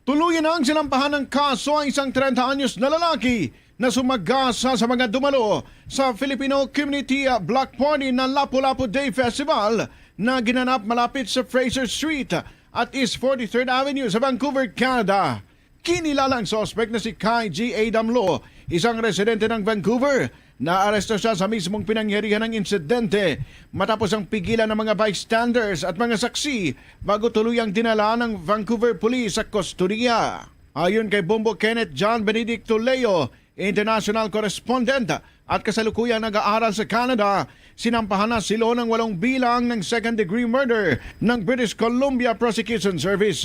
Tuluyan na ang sinampahan ng kaso ang isang treinta anyos na lalaki na sumagasa sa mga dumalo sa Filipino Community, ah, Block Party na Lapu-Lapu Day Festival na ginanap malapit sa Fraser Street at East forty-third Avenue sa Vancouver, Canada. Kinilala ang suspek na si Kai G A Damlo, isang residente ng Vancouver. Naaresto siya sa mismong pinangyarihan ng insidente matapos ang pigilan ng mga bystanders at mga saksi bago tuluyang dinala ng Vancouver Police sa kustodiya. Ayon kay Bombo Kenneth John Benedicto Leo, international correspondent at kasalukuyang nag-aaral sa Canada, sinampahan na si Lo ng walong bilang ng second-degree murder ng British Columbia Prosecution Service.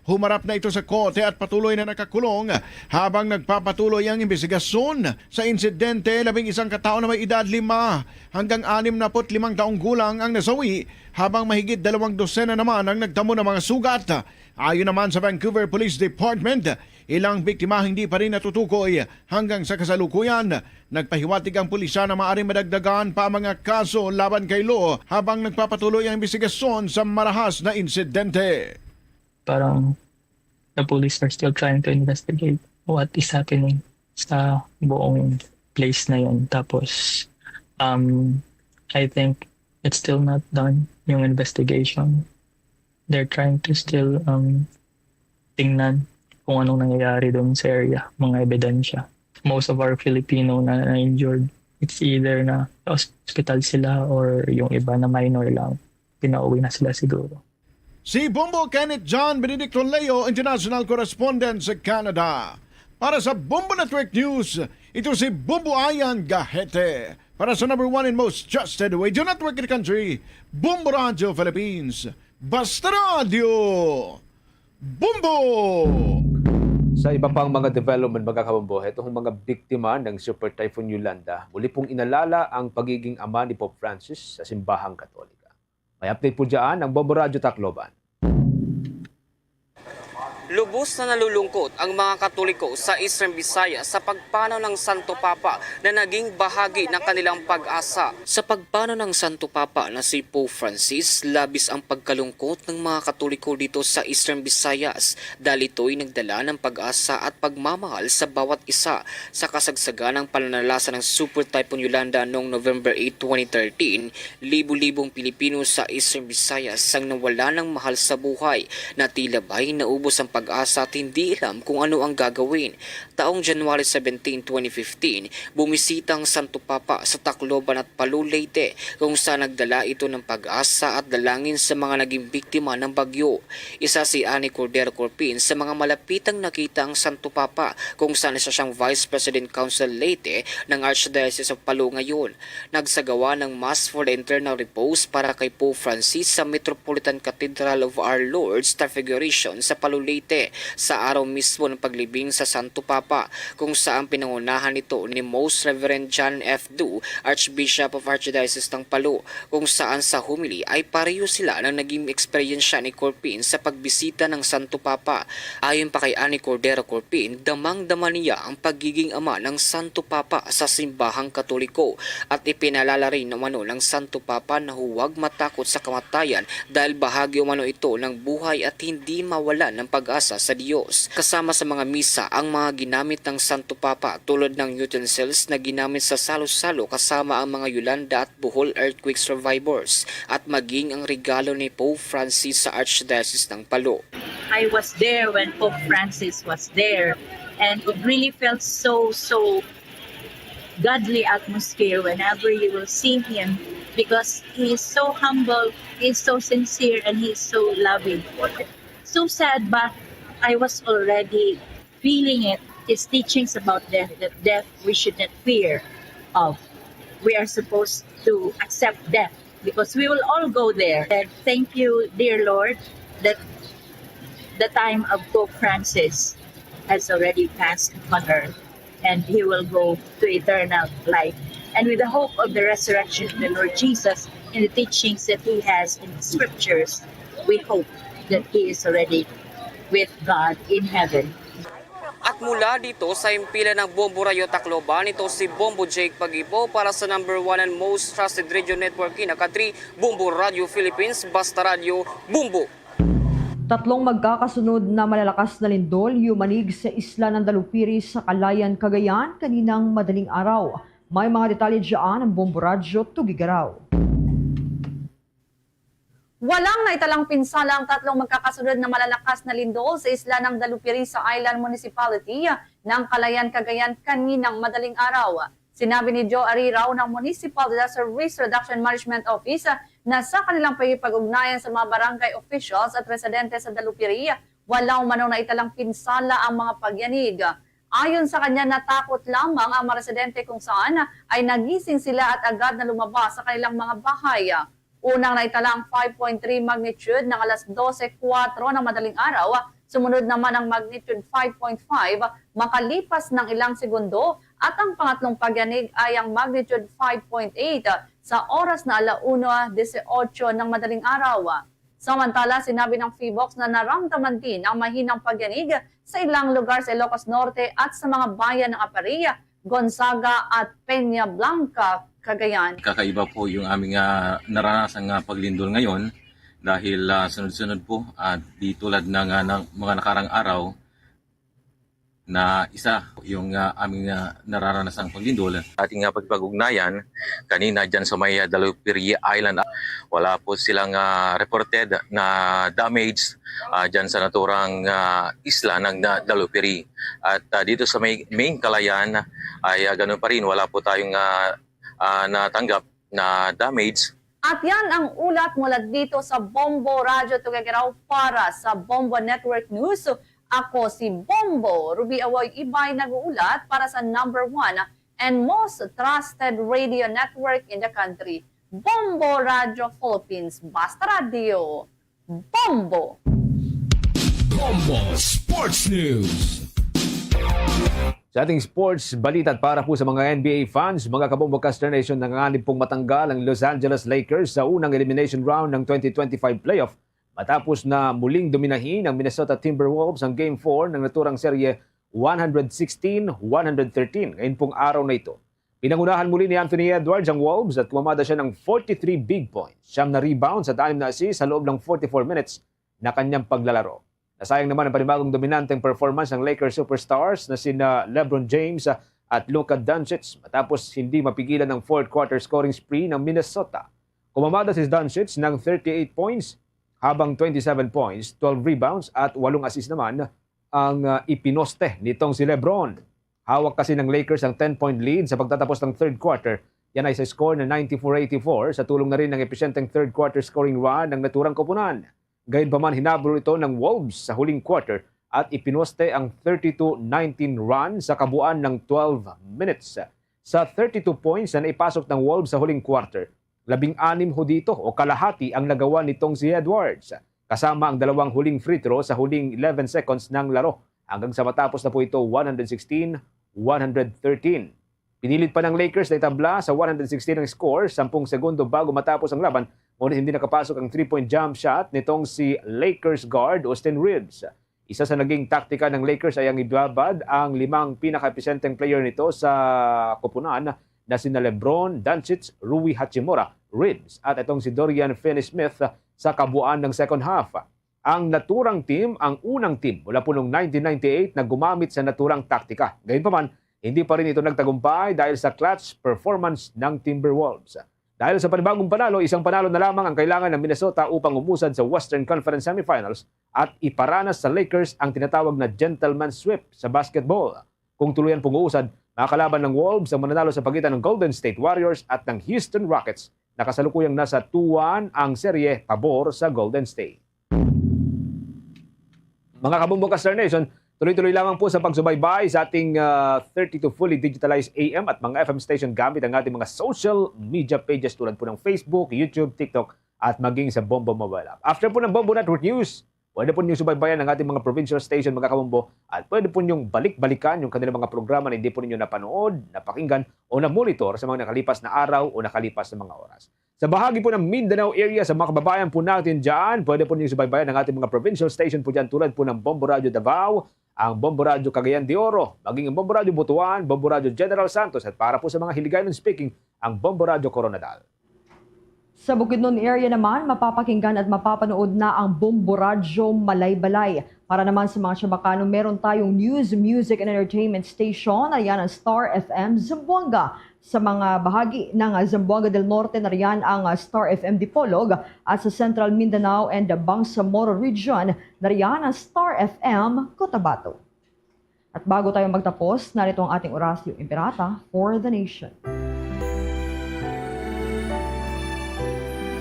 Humarap na ito sa korte at patuloy na nakakulong habang nagpapatuloy ang imbestigasyon. Sa insidente, labing isang katao na may edad lima hanggang anim na put limang taong gulang ang nasawi, habang mahigit dalawang dosena naman ang nagtamo ng mga sugat. Ayon naman sa Vancouver Police Department, ilang biktima hindi pa rin natutukoy hanggang sa kasalukuyan. Nagpahiwatig ang pulisya na maaaring madagdagan pa ang mga kaso laban kay Lo habang nagpapatuloy ang imbestigasyon sa marahas na insidente. Parang the police are still trying to investigate. what is happening sa buong place na yun. Tapos, um, I think it's still not done yung investigation. They're trying to still, um, tingnan kung anong nangyayari doon sa area, mga ebidensya. Most of our Filipino na na-injured, it's either na hospital sila or yung iba na minor lang, pinauwi na sila siguro. Si Bombo Kenneth John Benedicto Leo, international correspondent sa Canada. Para sa Bombo Network News, ito si Bombo Ayan Gahete. Para sa number one and most trusted radio network in the country, Bombo Radio Philippines. Basta Radio Bombo! Sa iba pang mga development, mga kabombo, itong mga biktima ng Super Typhoon Yolanda, muli pong inalala ang pagiging ama ni Pope Francis sa simbahang Katolika. May update po dyan ang Bombo Radyo Tacloban. Lubos na nalulungkot ang mga Katoliko sa Eastern Visayas sa pagpanaw ng Santo Papa na naging bahagi ng kanilang pag-asa. Sa pagpanaw ng Santo Papa na si Pope Francis, labis ang pagkalungkot ng mga Katoliko dito sa Eastern Visayas dahil ito'y nagdala ng pag-asa at pagmamahal sa bawat isa. Sa kasagsagan ng pananalasa ng Super Typhoon Yolanda noong November eight, twenty thirteen, libo-libong Pilipino sa Eastern Visayas ang nawala ng mahal sa buhay na tila ba'y naubos ang pag-asa at hindi alam kung ano ang gagawin. Taong January seventeen, twenty fifteen, bumisita ang Santo Papa sa Tacloban at Palu, Leyte, kung saan nagdala ito ng pag-asa at dalangin sa mga naging biktima ng bagyo. Isa si Annie Cordero Corpin sa mga malapitang nakita ang Santo Papa, kung saan isa siyang Vice President Council Leyte ng Archdiocese of Palu ngayon. Nagsagawa ng Mass for the Eternal Repose para kay Pope Francis sa Metropolitan Cathedral of Our Lord's Transfiguration sa Palu, Leyte, sa araw mismo ng paglibing sa Santo Papa, kung saan pinangunahan ito ni Most Reverend John F. Du, Archbishop of Archdiocese ng Palu, kung saan sa homily ay pareho sila ng naging eksperyensya ni Corpin sa pagbisita ng Santo Papa. Ayon pa kay Annie Cordero Corpin, damang-dama niya ang pagiging ama ng Santo Papa sa simbahang Katoliko at ipinalala rin umano ng Santo Papa na huwag matakot sa kamatayan dahil bahagi umano ito ng buhay at hindi mawalan ng pag-asa sa Diyos. Kasama sa mga misa ang mga ginamit ng Santo Papa tulad ng utensils na ginamit sa salo-salo kasama ang mga Yolanda at Bohol earthquake survivors at maging ang regalo ni Pope Francis sa Archdiocese ng Palu. I was there when Pope Francis was there, and it really felt so, so godly atmosphere whenever you will see him, because he is so humble, he is so sincere, and he is so loving. So sad, but I was already feeling it, his teachings about death, that death we should not fear of. We are supposed to accept death because we will all go there. And thank you, dear Lord, that the time of Pope Francis has already passed on earth, and he will go to eternal life. And with the hope of the resurrection of the Lord Jesus and the teachings that he has in the scriptures, we hope that he is already with God in heaven. At mula dito sa himpilan ng Bombo Radyo Tacloban, ito si Bombo Jake Pagibo para sa number one and most trusted radio network in the country, Bombo Radyo Philippines, Basta Radyo, Bombo. Tatlong magkakasunod na malalakas na lindol yumanig sa isla ng Dalupiri sa Calayan, Cagayan kaninang madaling araw. May mga detalye dyan ang Bombo Radyo Tugigaraw. Walang naitalang pinsala ang tatlong magkakasunod na malalakas na lindol sa isla ng Dalupiri sa Island Municipality ng Calayan, Cagayan kaninang madaling araw. Sinabi ni Joe Ariraw ng Municipal Disaster Risk Reduction Management Office na sa kanilang pakikipag-ugnayan sa mga barangay officials at residente sa Dalupiri, wala umano naitalang pinsala ang mga pagyanig. Ayon sa kanya, natakot lamang ang mga residente kung saan ay nagising sila at agad na lumabas sa kanilang mga bahay. Unang naitala ang five point three magnitude ng alas dose kwatro ng madaling araw. Sumunod naman ang magnitude five point five makalipas ng ilang segundo at ang pangatlong pagyanig ay ang magnitude five point eight sa oras na ala uno dieciocho ng madaling araw. Samantala, sinabi ng PHIVOLCS na naramdaman din ang mahinang pagyanig sa ilang lugar sa Ilocos Norte at sa mga bayan ng Aparri, Gonzaga at Peña Blanca, Cagayan. Kakaiba po yung aming ah, naranasan nga paglindol ngayon dahil ah, sunod-sunod po at di tulad ng ah, ng mga nakarang araw. na isa yung, ah, aming, ah, nararanasang paglindol. Ating, ah, pagpag-ugnayan kanina dyan sa may, ah, Dalupiri Island, ah, wala po silang, ah, reported na damage, ah, dyan sa naturang, ah, isla ng, ah, Dalupiri. At, ah, dito sa may main Calayan ay, ah, ganun pa rin, wala po tayong, ah, ah, natanggap na damage. At yan ang ulat mula dito sa Bombo Radyo Tuguegarao para sa Bombo Network News. Ako si Bombo Ruby Awoy Ibay, nag-uulat para sa number one and most trusted radio network in the country, Bombo Radyo Philippines. Basta radyo, Bombo! Bombo Sports News. Sa ating sports balita, at para po sa mga N B A fans, mga Kabombo Caster Nation, nanganganib pong matanggal ang Los Angeles Lakers sa unang elimination round ng twenty twenty-five playoff matapos na muling dominahin ng Minnesota Timberwolves ang Game four ng naturang serye, one hundred sixteen one hundred thirteen. Ngayon pong araw na ito, pinangunahan muli ni Anthony Edwards ang Wolves at kumamada siya ng forty-three big points, siyam na rebounds at anim na assists sa loob ng forty-four minutes na kanyang paglalaro. Nasayang naman ang panibagong dominanteng performance ng Lakers superstars na sina LeBron James, ah, at Luka Doncic matapos hindi mapigilan ng fourth quarter scoring spree ng Minnesota. Kumamada si Doncic ng thirty-eight points, habang twenty-seven points, twelve rebounds at walong assists naman ang, ah, ipinoste nitong si LeBron. Hawak kasi ng Lakers ang ten-point lead sa pagtatapos ng third quarter. Yan ay sa score na ninety-four eighty-four, sa tulong na rin ng episyenteng third quarter scoring run ng naturang koponan. Gayunpaman, hinabol ito ng Wolves sa huling quarter at ipinoste ang thirty-two nineteen run sa kabuuan ng twelve minutes. Sa thirty-two points na naipasok ng Wolves sa huling quarter, labing-anim ho dito o kalahati ang nagawa nitong si Edwards, kasama ang dalawang huling free throw sa huling eleven seconds ng laro, hanggang sa matapos na po ito one hundred sixteen one hundred thirteen. Pinilit pa ng Lakers na itabla sa one hundred sixteen ang score, sampung segundo bago matapos ang laban, ngunit hindi nakapasok ang three-point jump shot nitong si Lakers guard Austin Reaves. Isa sa naging taktika ng Lakers ay ang ibabad ang limang pinaka-episyenteng player nito sa koponan na sina LeBron, Doncic, Rui Hachimura, Reaves, at itong si Dorian Finney-Smith sa kabuuan ng second half. Ang naturang team, ang unang team mula po noong nineteen ninety-eight na gumamit sa naturang taktika. Gayunpaman, hindi pa rin ito nagtagumpay dahil sa clutch performance ng Timberwolves. Dahil sa panibagong panalo, isang panalo na lamang ang kailangan ng Minnesota upang umusad sa Western Conference Semifinals at iparanas sa Lakers ang tinatawag na gentleman sweep sa basketball. Kung tuluyan pong uusad, makakalaban ng Wolves ang mananalo sa pagitan ng Golden State Warriors at ng Houston Rockets na kasalukuyang nasa two one ang serye pabor sa Golden State. Mga Kabombo Caster Nation, tuloy-tuloy lamang po sa pagsubaybay sa ating, ah, thirty-two fully digitalized A M at mga F M station gamit ang ating mga social media pages tulad po ng Facebook, YouTube, TikTok, at maging sa Bombo Mobile App. After po ng Bombo Network News, pwede po ninyong subaybayan ang ating mga provincial station, mga Kabombo, at pwede po ninyong balik-balikan yung kanilang mga programa na hindi po ninyo napanood, napakinggan, o na-monitor sa mga nakalipas na araw o nakalipas na mga oras. Sa bahagi po ng Mindanao area, sa mga kababayan po natin dyan, pwede po ninyong subaybayan ang ating mga provincial station po dyan, tulad po ng Bombo Radyo Davao, ang Bombo Radyo Cagayan de Oro, maging ang Bombo Radyo Butuan, Bombo Radyo General Santos, at para po sa mga Hiligaynon speaking, ang Bombo Radyo Koronadal. Sa Bukidnon area naman, mapapakinggan at mapapanood na ang Bombo Radyo Malaybalay. Para naman sa mga Chavacano, meron tayong news, music, and entertainment station. Ayan ang Star F M Zamboanga. Sa mga bahagi ng, ah, Zamboanga del Norte, nariyan ang, ah, Star F M Dipolog, at sa Central Mindanao and Bangsamoro Region, nariyan ang Star F M Cotabato. At bago tayo magtapos, narito ang ating Orasyo Imperata for the Nation.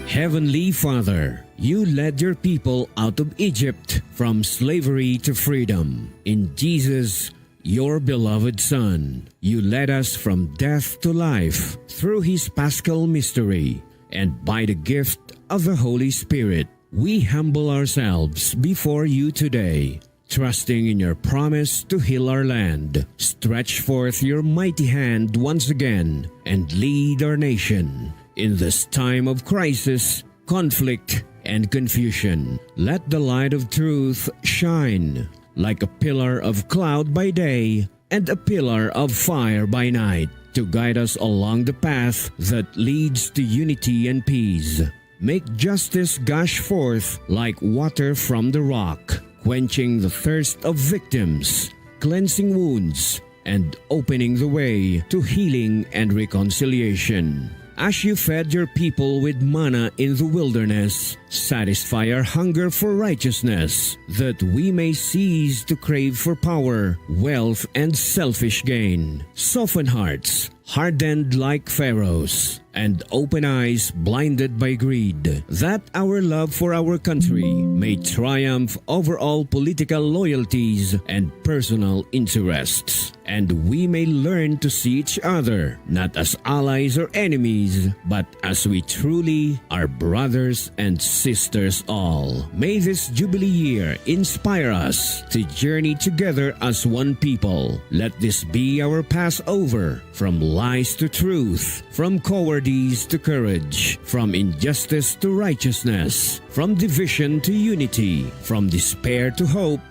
Heavenly Father, you led your people out of Egypt from slavery to freedom. In Jesus, your beloved Son, you led us from death to life through his Paschal mystery. And by the gift of the Holy Spirit, we humble ourselves before you today, trusting in your promise to heal our land. Stretch forth your mighty hand once again and lead our nation in this time of crisis, conflict, and confusion. Let the light of truth shine like a pillar of cloud by day and a pillar of fire by night to guide us along the path that leads to unity and peace. Make justice gush forth like water from the rock, quenching the thirst of victims. cleansing wounds, and opening the way to healing and reconciliation. As you fed your people with manna in the wilderness, satisfy our hunger for righteousness, that we may cease to crave for power, wealth, and selfish gain. Soften hearts, hardened like Pharaoh's, and open eyes blinded by greed, that our love for our country may triumph over all political loyalties and personal interests, and we may learn to see each other not as allies or enemies, but as we truly are, brothers and sisters all. May this Jubilee year inspire us to journey together as one people. Let this be our Passover, from lies to truth, from cowardice to courage, from injustice to righteousness, from division to unity, from despair to hope,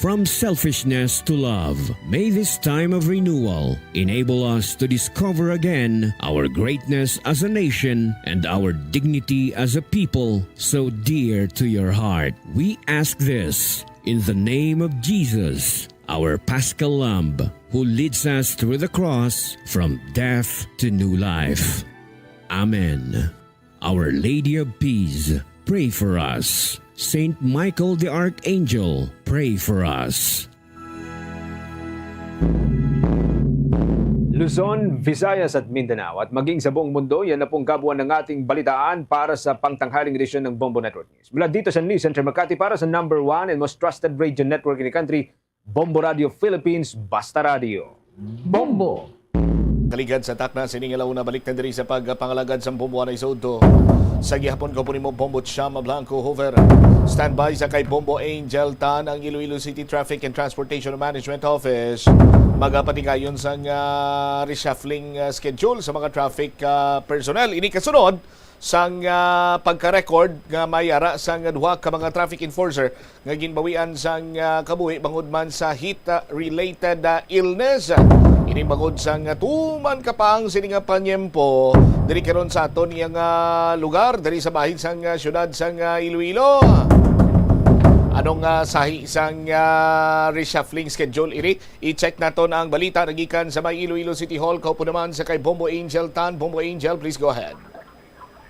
from selfishness to love. May this time of renewal enable us to discover again our greatness as a nation and our dignity as a people so dear to your heart. We ask this in the name of Jesus, our Paschal Lamb, who leads us through the cross from death to new life. Amen. Our Lady of Peace, pray for us. Saint Michael the Archangel, pray for us. Luzon, Visayas at Mindanao at maging sa buong mundo, yan na pong kabuuan ng ating balitaan para sa pangtanghaling edisyon ng Bombo Network News. Mula dito sa News Center Makati para sa number one and most trusted radio network in the country, Bombo Radio Philippines, Basta Radio. Bombo! Kaligad sa takna sining alauna, balik na diri sa pagpangalagad sang Bombo Anay Sudto. Sa gihapon, kaupod nimo Bombo Cham Blanco Hoover. Standby sa kay Bombo Angel Tan ang Iloilo City Traffic and Transportation Management Office. Magapatigayon sang, ah, reshuffling, ah, schedule sa mga traffic, ah, personnel. Ini kasunod sang, ah, pagka-record nga may ara sang duha ka mga traffic enforcer nga ginbawian sang, ah, kabuhi bangod man sa heat, ah, related, ah, illness. Ini bangod sang, ah, tuman ka pa ang sini nga panyempo diri karon sa aton nga, ah, lugar, diri sa bahin sang, ah, siyudad sang, ah, Iloilo. Anong, ah, sahi sang, ah, reshuffling schedule iri? I-check naton ang balita nagikan sa may Iloilo City Hall. Kaupo naman sa kay Bombo Angel Tan. Bombo Angel, please go ahead.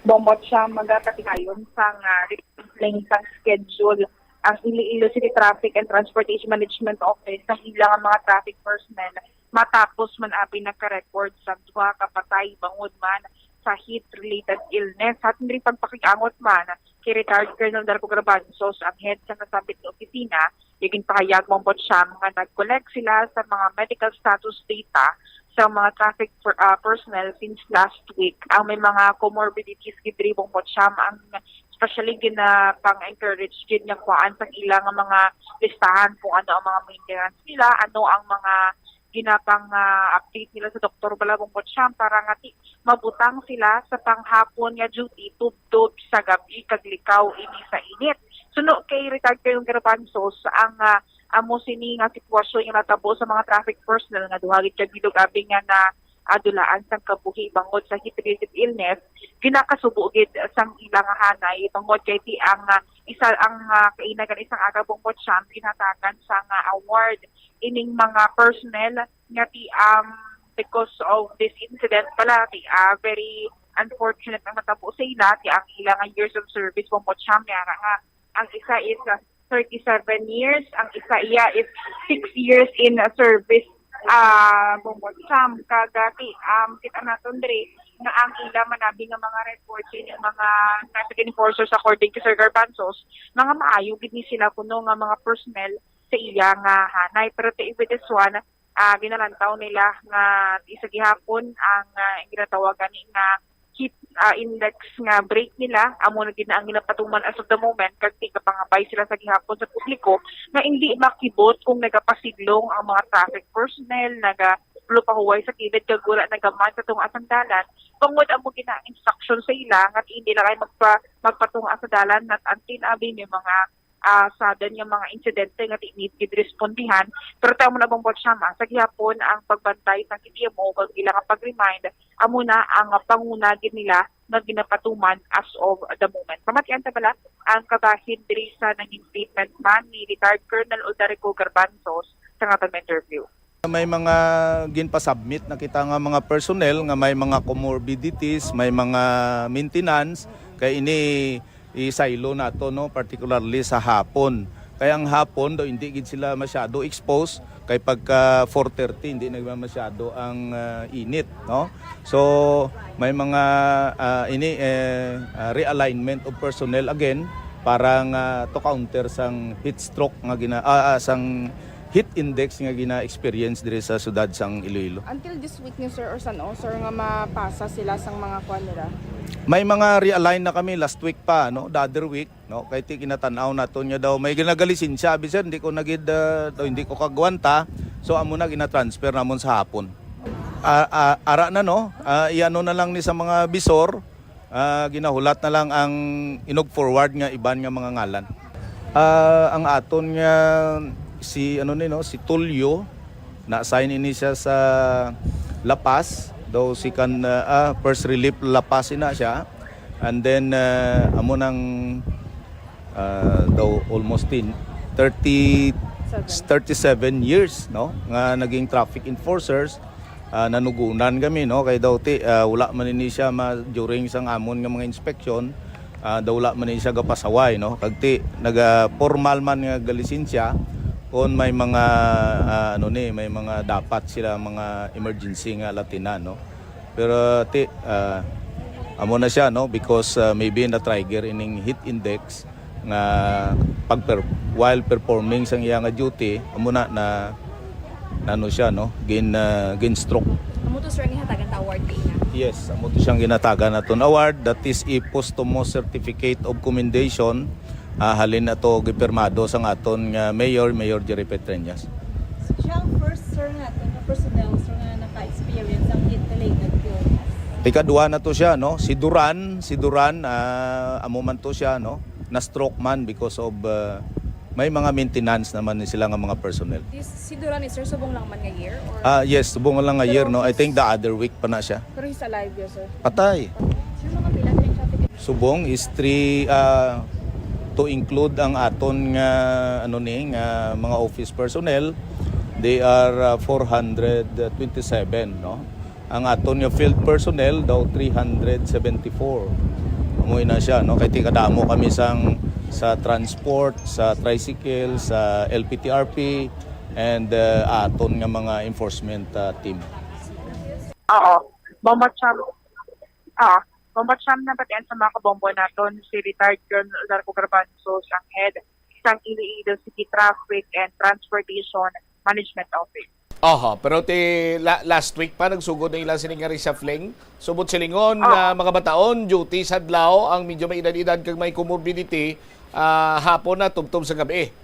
Bombo Cham, magapatigayon sang, ah, reshuffling sang schedule ang Iloilo City Traffic and Transportation Management Office sa ilang mga traffic personnel matapos man abi nagka-record sa duha ka patay bangod man sa heat-related illness. Sa aton diri pagpakig-angot man kay Retired Colonel Darko Garbanzos, ang head sa nasambit nga opisina, ginpahayag, Bombo Cham, nga nag-collect sila sa mga medical status data sa mga traffic per-, ah, personnel since last week. Ang may mga comorbidities gid diri, Bombo Cham, ang especially ginapang-encourage gid nga kuhaan sa ila nga mga listahan kung ano ang mga maintenance nila, ano ang mga ginapang, ah, update nila sa doktor bala, Bombo Cham, para nga ti mabutang sila sa panghapon nga duty tubtob sa gabi kag likaw ini sa init. Suno kay Retired Colonel Garbanzos, ang, ah, amo sini nga sitwasyon nga natabo sa mga traffic personnel nga duha gid ka bilog abi nga na, ah, dulaan sang kabuhi bangod sa heat-related illness, ginakasubo gid sang ila nga hanay bangod kay ti ang, ah, isa ang, ah, kaina gani sang aga, Bombo Cham, ginhatagan sang, ah, award ining mga personnel nga ti, um, because of this incident pala, ti, ah, very unfortunate ang natabo sa ila, ti ang ila nga years of service, Bombo Cham, nga, nga ang isa is, ah, thirty-seven years, ang isa iya is six years in, ah, service, ah, Bombo Cham. Kag, ah, ti, um, kita naton diri nga ang ila man abi nga mga reports ining mga traffic enforcers, according to Sir Garbanzos, mga maayo gid ni sila kuno nga mga personnel sa iya nga hanay. Pero ti with this one, ah, ginalantaw nila nga ti sa gihapon ang, ah, ginatawag gani nga heat, ah, index nga break nila, amo na gid na ang ginapatuman as of the moment, kag tigapangabay sila sa gihapon sa publiko nga indi makibot kung nagapasidlong ang mga traffic personnel, nagalupahuway sa kilid, kag wala nagaman sa tunga sang dalan, tungod amo gid na ang instruction sa ila nga indi lang kay magpa-, magpatunga sa dalan, not until abi may mga, ah, sudden nga mga insidente nga ti need gid respondihan. Pero ti amo na, Bombo Cham, ah, sa gihapon ang pagbantay sang K T M O kag ila nga pag-remind, amo na ang panguna gid nila nga ginapatuman as of the moment. Pamatian ta bala ang kabahin diri sa nangin statement man ni Retired Colonel Odarico Garbanzos sa nga pag-interview. May mga ginpasubmit na kita nga mga personnel nga may mga comorbidities, may mga maintenance, kay ini i-silo nato, no, particularly sa hapon. Kay ang hapon daw hindi gid sila masyado exposed, kay pagka four thirty hindi na masyado ang, ah, init, no? So may mga, ah, ini, eh, ah, realignment of personnel again para nga to counter sang heat stroke nga gina-, ah, ah, sang heat index nga gina-experience diri sa siyudad sang Iloilo. Until this week ni sir or san-o, sir, nga mapasa sila sang mga kuan nila? May mga realign na kami last week pa, no? The other week, no? Kay ti kinatan-aw naton nga daw may ginagalisensya, abi sir, hindi ko na gid, ah, daw hindi ko kagwanta. So amo na gina-transfer namon sa hapon. Ah, ah, ara na, no? Ah, iano na lang ni sa mga bisor, ah, ginahulat na lang ang inog forward nga iban nga mga ngalan. Ah, ang aton nga si, ano ni, no, si Tulio, na-assign ini siya sa La Paz, daw second, ah, ah, first relief La Paz ina siya. And then, ah, amo nang, ah, daw almost in thirty, Seven. thirty-seven years, no, nga naging traffic enforcers. Ah, nanugunan kami, no, kay daw ti, ah, wala man ini siya ma-, during sang amon nga mga inspeksyon, ah, daw wala man ini siya gapasaway, no, kag ti naga-formal man nga galisensya kung may mga, ah, ano ni, may mga dapat sila mga emergency nga latinan, no. Pero ti, ah, amo na siya, no, because, ah, maybe na-trigger ining heat index nga pag per-, while performing sang iya nga duty, amo na, na, na ano siya, no, gin, ah, gin stroke. Amo to, sir, ang gihatagan ta award kay ina? Yes, amo to siyang ginatagan naton award, that is a posthumous certificate of commendation, ah, halin na to gipirmado sang aton nga mayor, Mayor Jerry Petreñas. Siya ang first, sir, nga aton nga personnel, sir, nga naka-experience ang heat-related illness. Ikadua na to siya, no? Si Duran, si Duran, ah, amo man to siya, no? Na-stroke man because of, ah, may mga maintenance naman ni sila nga mga personnel. This, si Duran is, sir, subong lang man nga year? Or Ah, yes, subong lang nga year, Pero no? I he's think the other week pa na siya. Pero he's alive, yes, sir. Patay. Sir, mga pila na yung traffic? Subong is three, ah, to include ang aton nga, ano ni, nga mga office personnel, they are, ah, four hundred twenty-seven, no? Ang aton nga field personnel daw three hundred seventy-four. Amo na siya, no? Kay ti kadamo kami sang, sa transport, sa tricycle, sa L P T R P, and, ah, aton nga mga enforcement, ah, team. Oo. Bombo Champ. Ah, Bombo Champ, nabatian sa mga kabombo naton si retired Colonel Darko Garbanzo, siyang head sang Iloilo City Traffic and Transportation Management Office. Aha, pero ti la-, last week pa nagsugod na ila sini nga reshuffling. Subot silingon Oo. nga mga bataon, duty sa adlaw, ang medyo may edad-edad kag may comorbidity, ah, hapon na tubtob sa gabi.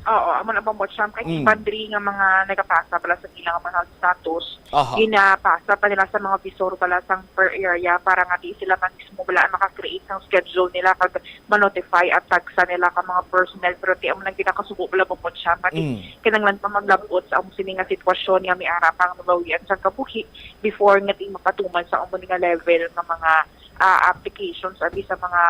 Oo, amo na, Bombo Champ, kay Mm. iban diri nga mga nagapasa bala sa ilang mga health status, Aha. ginapasa pa nila sa mga bisor bala sang per area para nga di sila man mismo bala ang maka-create sang schedule nila kag ma-notify ang tagsa nila ka mga personnel. Pero ti amo nang ginakasubo bala, Bombo Champ, nga ti Mm. kinahanglan pa maglab-ot sa amo sini nga sitwasyon nga may ara pang nabawian sang kabuhi before nga ti mapatuman sa amo ni nga level nga mga, ah, applications abi sa mga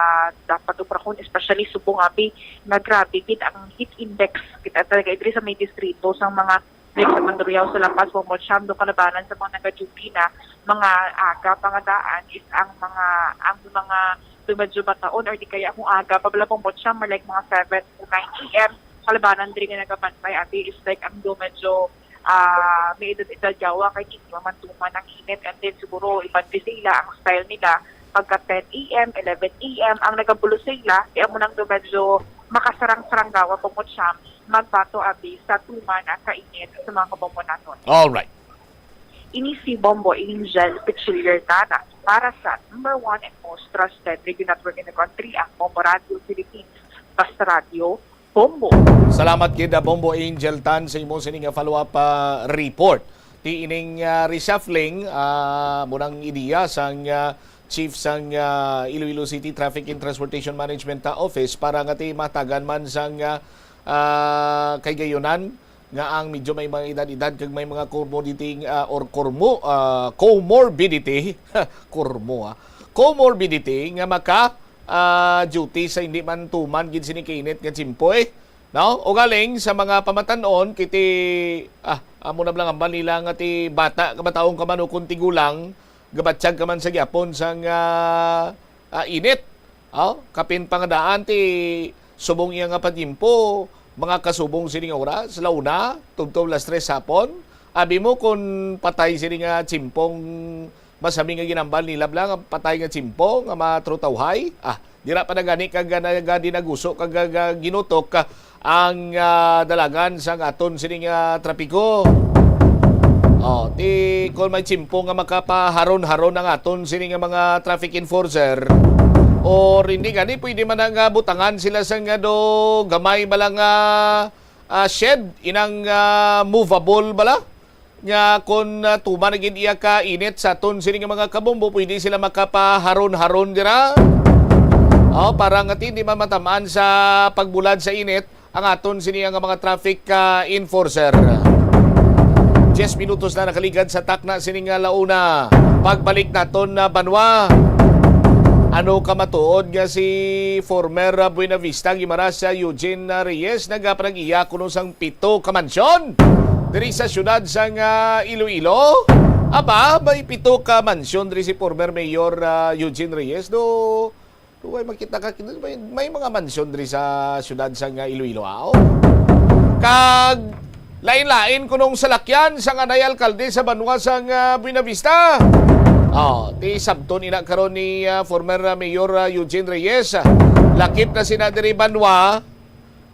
dapat obrakon, especially subong abi nga grabe gid ang heat index kita talaga diri sa may distrito sang mga, like, sa Mandurriao, sa La Paz, Bombo Champ, do kalabanan sa mga nag-duty na mga aga pa nga daan is ang mga, ang mga do medyo bataon or di kaya kung aga pa bala, Bombo Champ, like mga seven to nine A M, kalabanan diri nga nagabantay abi is like ang do medyo, ah, may edad-edad yawa kay hindi mamantuman ang init, and then siguro iban din sila ang style nila pagka ten A M, eleven A M ang nagabulos sa ila, kaya mo nang do medyo makasarang-saranggawa, Bombo Champ, magbato abi sa tuman ang kainit sa mga kabombo naton. All right. Ini si Bombo Angel Pichillier Tana para sa number one and most trusted radio network in the country, ang Bombo Radio Philippines. Basta Radio, Bombo. Salamat gid, ah, Bombo Angel Tan, sa imo sini nga follow-up, ah, report. Ti ining, ah, reshuffling, ah, mo nang ideya sang, ah, chief sang, ah, Iloilo City Traffic and Transportation Management, ah, Office para nga ti matagan man sang, ah, ah, kay gayunan nga ang medyo may mga edad-edad kag may mga comorbidity, ah, or cormo-, ah, comorbidity, cormo, ah, comorbidity nga maka, ah, duty sa hindi man tuman gid sini kainit nga tiyempo, eh. No? Ugaling sa mga pamatan-on, kiti, ah, amo na lang ang balila nga ti bata, kabataon ka man o kung tigulang, gabatyag ka man sa gyapon sang, ah, ah, init. Oh, kapin pangadaan ti subong iya nga patimpo, mga kasubong sining oras, launa, tubtob las tres hapon. Abi mo kung patay sini nga tsimpong masami nga ginambal nila bala nga patay nga tsimpo nga matrutawhay. Ah, dira pa na gani kag, ah, nagadinaguso kag, ah, ginutok, ah, ang, ah, dalagan sang aton sini nga trapiko. Oh, ti kon may tsimpo nga makapaharon-haron ang aton sini nga mga traffic enforcer, or hindi gani pwede man na nga butangan sila sa nga do gamay bala nga, ah, shed, inang, ah, movable bala. Nga kon, ah, tuman na gid iya ka init sa aton sini nga mga kabombo, pwede sila makapaharon-haron dira. Oh, para nga ti hindi man matamaan sa pagbulad sa init ang aton sini nga mga traffic, ah, enforcer. Diyes minutos na nakaligad sa takna sini nga launa. Pagbalik naton na banwa. Ano ka matuod nga si former, ah, Buenavista Guimaras, ah, Eugene, ah, Reyes nagapanag-iya kuno sang pito ka mansyon diri sa siyudad sang, ah, Iloilo? Aba, may pito ka mansyon diri si former Mayor, ah, Eugene Reyes. Do, do ay makita ka, may, may mga mansyon diri sa siyudad sang, ah, Iloilo, ah, oh. Kag lain-lain kunong salakyan sang anay alkalde sa banwa sang, ah, Buenavista. Oh, ti sabton ina karon ni, ah, former, ah, Mayor, ah, Eugene Reyes. Ah, lakip na sina diri banwa.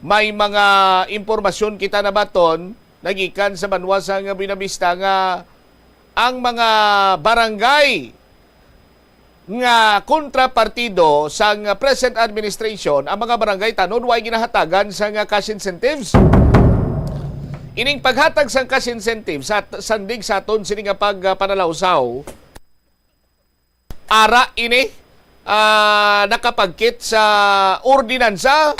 May mga impormasyon kita nabaton nagikan sa banwa sang Buenavista nga ang mga barangay nga kontrapartido sang present administration, ang mga barangay tanon way ginahatagan sang cash incentives. Ining paghatag sang cash incentives sa sandig sa aton sini nga pagpanalawsaw, ara ini, ah, nakapagkit sa ordinansa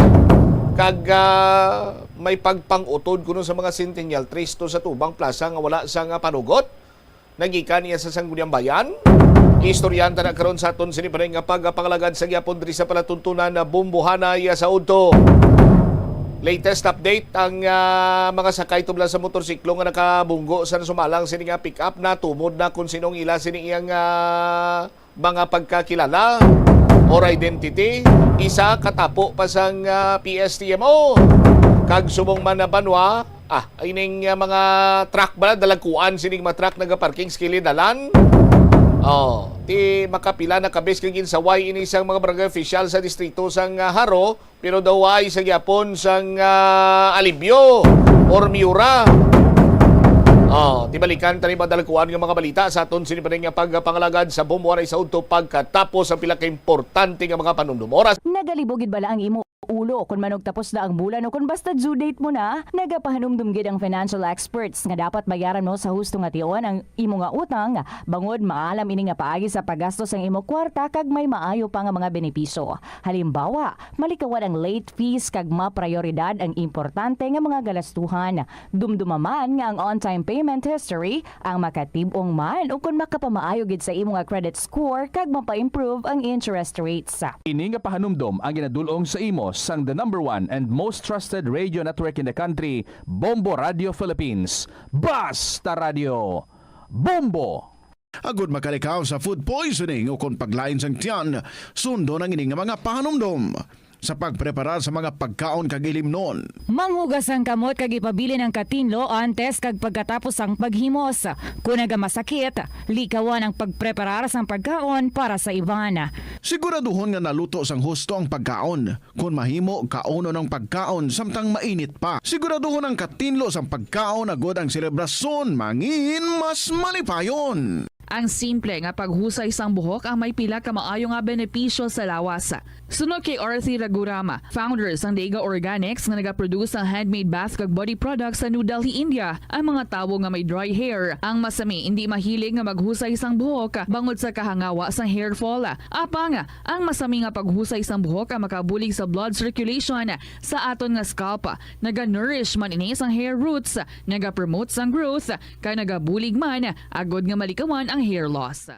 kag, ah, may pagpang-utod kuno sa mga Centennial Trees to sa tubang plaza nga wala sang panugot. Nagikan niya sa Sangguniang Bayan. Istoryahan ta na karon sa aton sini pa nga pagpangalagad sa gyapon diri sa palatuntunan na Bombohanay sa udto. Latest update, ang, ah, mga sakay tubla sa motorsiklo nga nakabunggo sa nasumalang sini nga pick-up natumod na kung sinong ila sini iyang, ah, mga pagkakilala or identity. Isa katapo pa sang, ah, P S T M O. Kag subong man na banwa, ah, ining, ah, mga truck ba, dalagkuan sining mga truck nagaparking sa kilid dalan. Oh, ti makapila na ka beses nga ginsaway ini sang mga barangay official sa distrito sang, ah, Jaro, pero daw ay sa gyapon sang, ah, alibyo or miura. Oh, tibalikan tani madalkuan nga mga balita sa aton sini pa nga pagpangalagad sa Bombohanay sa udto pagkatapos ang pila ka importante nga mga panumdum. Oras. Nagalibog gid bala ang imo ulo kon manugtapos na ang bulan o kon basta due date mo na? Nagapahanumdom gid ang financial experts nga dapat bayaran mo sa husto nga tion ang imo nga utang, bangod maalam ini nga paagi sa paggasto sang imo kwarta kag may maayo pa nga mga benepisyo. Halimbawa, malikawan ang late fees kag maprayoridad ang importante nga mga galastuhan. Dumduma man nga ang on-time payment history ang makatib-ong man ukon makapamaayo gid sa imo nga credit score kag mapa-improve ang interest rates. Ini nga pahanumdom ang ginadul-ong sa imo sang the number one and most trusted radio network in the country, Bombo Radio Philippines. Basta Radio, Bombo! Agod makalikaw sa food poisoning ukon paglain sang tiyan, sundon ang ini nga mga pahanumdom sa pagpreparar sa mga pagkaon kag ilimnon. Manghugas ang kamot kag ipabilin ang katinlo antes kag pagkatapos sang paghimos. Kon nagamasakit, likawan ang pagpreparar sang pagkaon para sa iban. Siguraduhon nga naluto sang husto ang pagkaon. Kon mahimo, kaunon ang pagkaon samtang mainit pa. Siguraduhon ang katinlo sang pagkaon agod ang selebrasyon mangin mas malipayon. Ang simple nga paghusay sang buhok ang may pila ka maayo nga benepisyo sa lawas. Suno kay Arthur Ragurama, founder sang Dega Organics nga nagaproduce sang handmade bath kag body products sa New Delhi, India, ang mga tawo nga may dry hair, ang masami indi mahilig nga maghusay sang buhok bangod sa kahangawa sang hair fall. Apang, ang masami nga paghusay sang buhok ang makabulig sa blood circulation sa aton nga scalp. Naga-nourish man ini sang hair roots, nagapromote sang growth, kag nagabulig man agod nga malikawan ang hair loss.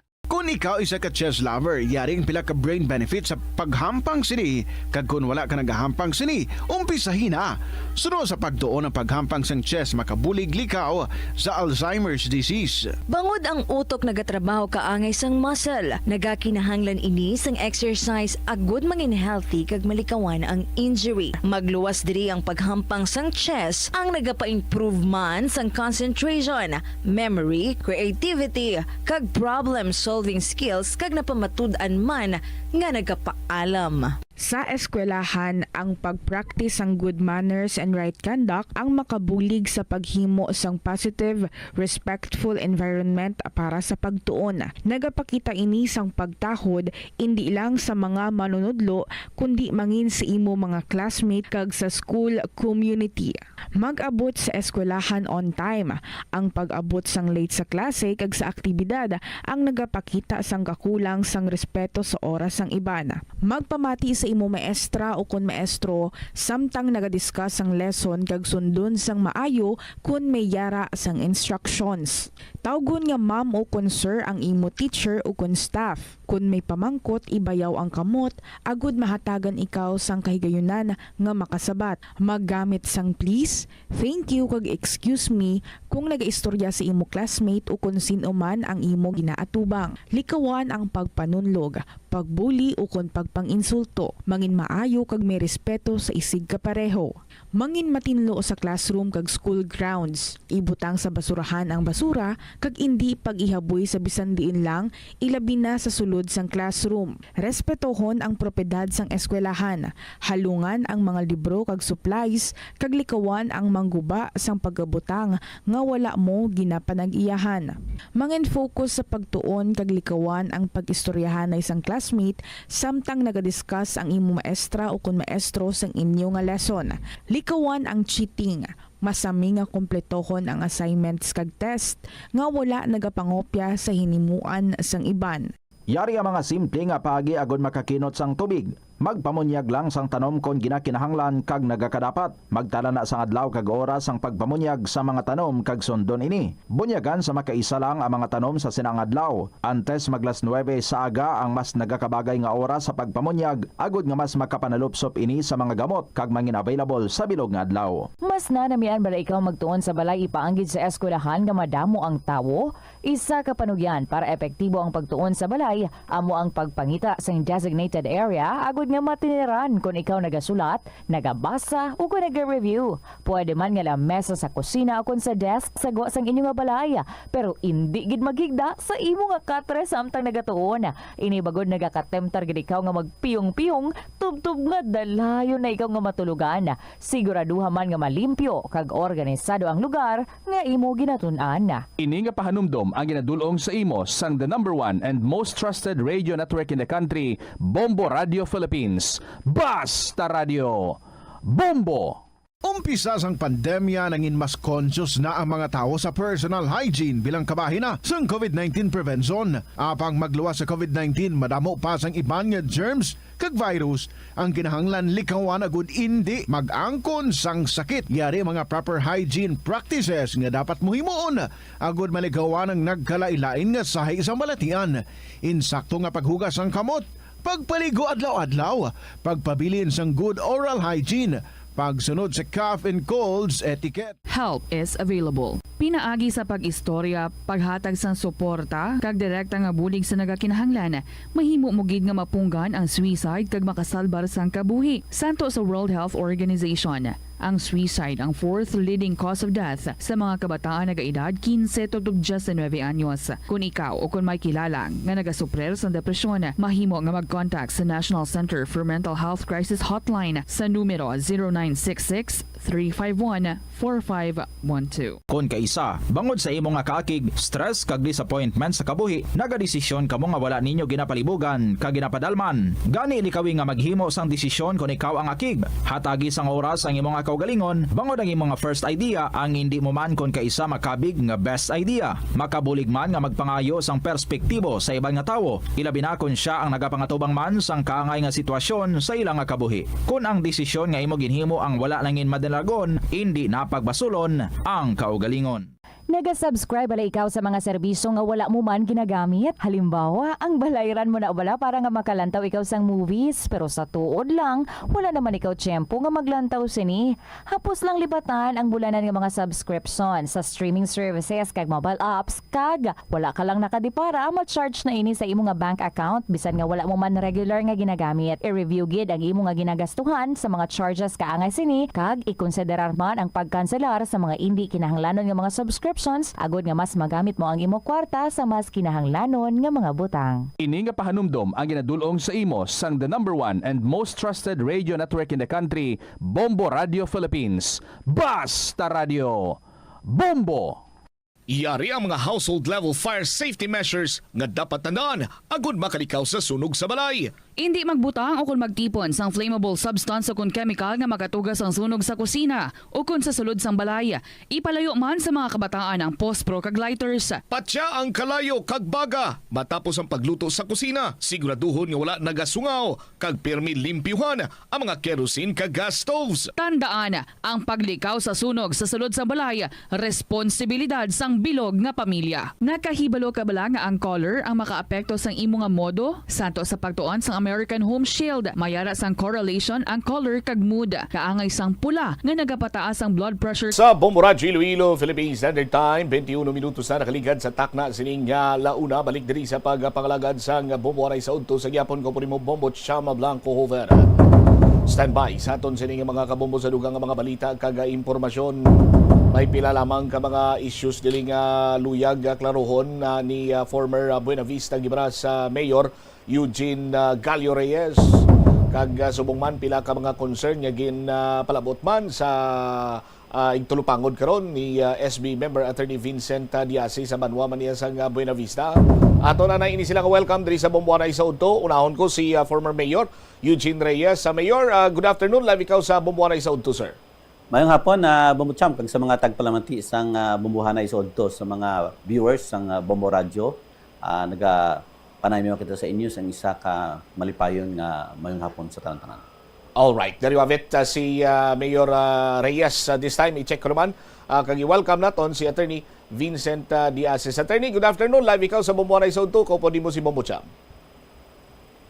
Ikaw isa ka chess lover, yari ang pila ka brain benefit sa paghampang sini, kag kon wala ka nagahampang sini, umpisahi na. Suno sa pagtuon ang paghampang sang chess makabulig likaw sa Alzheimer's disease. Bangod ang utok nagatrabaho kaangay sang muscle, nagakinahanglan ini sang exercise agud mangin healthy kag malikawan ang injury. Magluwas diri ang paghampang sang chess ang nagapa-improve man sang concentration, memory, creativity, kag problem-solving skills kag napamatud-an man nga nagapaalam. Sa eskwelahan, ang pag-practice sang good manners and right conduct ang makabulig sa paghimo sang positive, respectful environment para sa pagtuon. Nagapakita ini sang pagtahod indi lang sa mga manunudlo, kundi mangin sa imo mga classmate kag sa school community. Mag-abot sa eskwelahan on time. Ang pag-abot sang late sa klase kag sa aktibidad ang nagapakita sang kakulang sang respeto sa oras sang iban. Magpamati sa imo maestra o kon maestro samtang naga-discuss sang lesson kag sundon sang maayo kon may yara sang instructions. Tawgon nga ma'am o kon sir ang imo teacher o kon staff. Kon may pamangkot, ibayaw ang kamot agud mahatagan ikaw sang kahigayunan nga makasabat. Maggamit sang please, thank you, kag excuse me kung nagaistorya sa imo classmate o kon sin-o man ang imo ginaatubang. Likawan ang pagpanunlog, pagbuli, o kon pagpang-insulto. Mangin maayo kag may respeto sa isigkapareho. Mangin matinlo sa classroom kag school grounds. Ibutang sa basurahan ang basura kag indi pag-ihaboy sa bisan diin lang, ilabi na sa sulod sang classroom. Respetohon ang propiedad sang eskwelahan. Halungan ang mga libro kag supplies, kag likawan ang mangguba sang pagabutang nga wala mo ginapanag-iyahan. Mangin-focus sa pagtuon kag likawan ang pag-istoryahanay sang classmate samtang naga-discuss ang imo maestra o kon maestro sang inyo nga lesson. Likawan ang cheating. Masami nga kompletohon ang assignments kag test nga wala nagapangopya sa hinimuan sang iban. Yari ang mga simple nga paagi agud makakinot sang tubig. Magpamunyag lang sang tanom kon ginakinahanglan kag nagakadapat. Magtala na sang adlaw kag oras sang pagpamunyag sa mga tanom kag sundon ini. Bunyagan sa makaisa lang ang mga tanom sa sina nga adlaw. Antes mag las nuebe sa aga ang mas nagakabagay nga oras sa pagpamunyag, agud nga mas makapanalupsop ini sa mga gamot kag mangin-available sa bilog nga adlaw. Mas nanamian bala ikaw magtuon sa balay ipaanggid sa eskwelahan nga madamo ang tawo? Isa ka panugyan para epektibo ang pagtuon sa balay amo ang pagpangita sing designated area agud nga matiniran kon ikaw nagasulat, nagabasa, o kon naga-review. Pwede man nga lamesa sa kusina o kon sa desk sa gwa sang inyo nga balay, pero indi gid maghigda sa imo nga katre samtang nagatuon. Ini bangod nagakatemptar gid ikaw nga magpiyong-piyong tubtob nga dalayon na ikaw nga matulogan. Siguraduha man nga malimpyo kag organisado ang lugar nga imo ginatun-an. Ini nga pahanumdom ang ginadul-ong sa imo sang the number one and most trusted radio network in the country, Bombo Radio Philippines. Basta Radio! Bombo! Umpisa sang pandemya, nangin mas conscious na ang mga tawo sa personal hygiene bilang kabahin na sang covid nineteen prevention. Apang magluwas sa covid nineteen, madamo pa sang iban nga germs kag virus ang kinahanglan likawan agud indi mag-angkon sang sakit. Yari mga proper hygiene practices nga dapat mo himuon agud malikawan ang nagkalain-lain nga sahi sang balatian. Insakto nga paghugas sang kamot, pagpaligo adlaw-adlaw, pagpabilin sang good oral hygiene, pagsunod sa cough and colds etiquette. Help is available. Pinaagi sa pag-istorya, paghatag sang suporta, kag direkta nga bulig sa nagakinahanglan, mahimo mo gid nga mapunggan ang suicide kag makasalbar sang kabuhi. Santo sa World Health Organization, ang suicide ang fourth leading cause of death sa mga kabataan nagaedad kinse tubtob diyes nuebe anyos. Kon ikaw o kon may kilala nga nagasuprir sang depresyon, mahimo nga mag-contact sa National Center for Mental Health Crisis Hotline sa numero zero nine six six, three five one, four five one two. Kon kaisa, bangod sa imo nga kaakig, stress kag disappointment sa kabuhi, nagadesisyon kamo nga wala ninyo ginapalibugan kag ginapadalman. Gani, likawi nga maghimo sang desisyon kon ikaw ang akig. Hatagi sang oras ang imo nga kaugalingon, bangod ang imo nga first idea ang indi mo man kon kaisa makabig nga best idea. Makabulig man nga magpangayo sang perspektibo sa iban nga tawo, ilabi na kon sia ang nagapangatubang man sang kaangay nga sitwasyon sa ila nga kabuhi. Kon ang desisyon nga imo ginhimo ang wala nangin madalagon, indi na pagbasulon ang kaugalingon. Naga-subscribe bala ikaw sa mga serbisyo nga wala mo man ginagamit? Halimbawa, ang balayran mo na bala para nga makalantaw ikaw sang movies, pero sa tuod lang, wala naman ikaw tiyempo nga maglantaw sini. Hapos lang libatan ang bulanan nga mga subscription sa streaming services kag mobile apps, kag wala ka lang nakadipara, ma-charge na ini sa imo nga bank account bisan nga wala mo man regular nga ginagamit. I-review gid ang imo nga ginagastuhan sa mga charges kaangay sini, kag ikonsiderar man ang pagkanselar sa mga indi kinahanglanon nga mga subscriptions, agod nga mas magamit mo ang imo kwarta sa mas kinahanglanon nga mga butang. Ini nga pahanumdom ang ginadul-ong sa imo sang the number one and most trusted radio network in the country, Bombo Radio Philippines. Basta Radio, Bombo! Yari ang mga household level fire safety measures nga dapat tandaan agud makalikaw sa sunog sa balay. Indi magbutang o kon magtipon sang flammable substance o kon chemical nga makatuga sang sunog sa kusina o kon sa sulod sang balay. Ipalayo man sa mga kabataan ang pospro kag lighters. Patya ang kalayo kag baga matapos ang pagluto sa kusina. Siguraduhon nga wala nagasungaw kag pirmi limpyuhan ang mga kerosene kag gas stoves. Tandaan, ang paglikaw sa sunog sa sulod sang balay, responsibilidad sang bilog nga pamilya. Nakahibalo ka bala nga ang color ang makaapekto sang imo nga modo? Santo sa pagtuon sang American Home Shield, may ara sang correlation ang color kag mood. Kaangay sang pula nga nagapataas ang blood pressure. Sa Bombo Radyo Iloilo, Philippine Standard Time, twenty-one minutos na nakaligad sa takna sining, ah, la una. Balik diri sa pagpangalagad sang Bombo Anay sa Udto sa gihapon, ko po nimo Bombo Chama Blanco Hover. Standby sa aton sining mga kabombo sa dugang nga mga balita kag, ah, impormasyon. May pila lamang ka mga issues dili nga luyag, ah, klarohon, ah, ni, ah, former, ah, Buenavista Gibras, ah, Mayor Eugene, ah, Gallo Reyes. Kag, ah, subong man pila ka mga concern nga gin, ah, palabot man sa, ah, igtulupangod karon ni, ah, S B member Attorney Vincent, ah, Diase sa banwa man niya sang, ah, Buenavista. Ato na na ini sila nga welcome diri sa Bombo Anay sa Udto. Unahon ko si, ah, former Mayor Eugene Reyes. Sa Mayor, ah, good afternoon. Live ikaw sa Bombo Anay sa Udto, sir. Mayong hapon, ah, Bombo Champ, kag sa mga tagpalamati sang, ah, Bombo Anay sa Udto, sa mga viewers sang, ah, Bombo Radyo. Ah, nagapanayam kita sa inyo sang isa ka malipayon nga mayong hapon sa tanan-tanan. All right. There you have it, uh, si, uh, Mayor, uh, Reyes. Uh, this time, i-check ko naman, uh, kag i-welcome naton si Attorney Vincent, uh, Diases. Attorney, good afternoon. Live ikaw sa Bombo Anay sa Udto. Ko po nimo si Bombo Cham.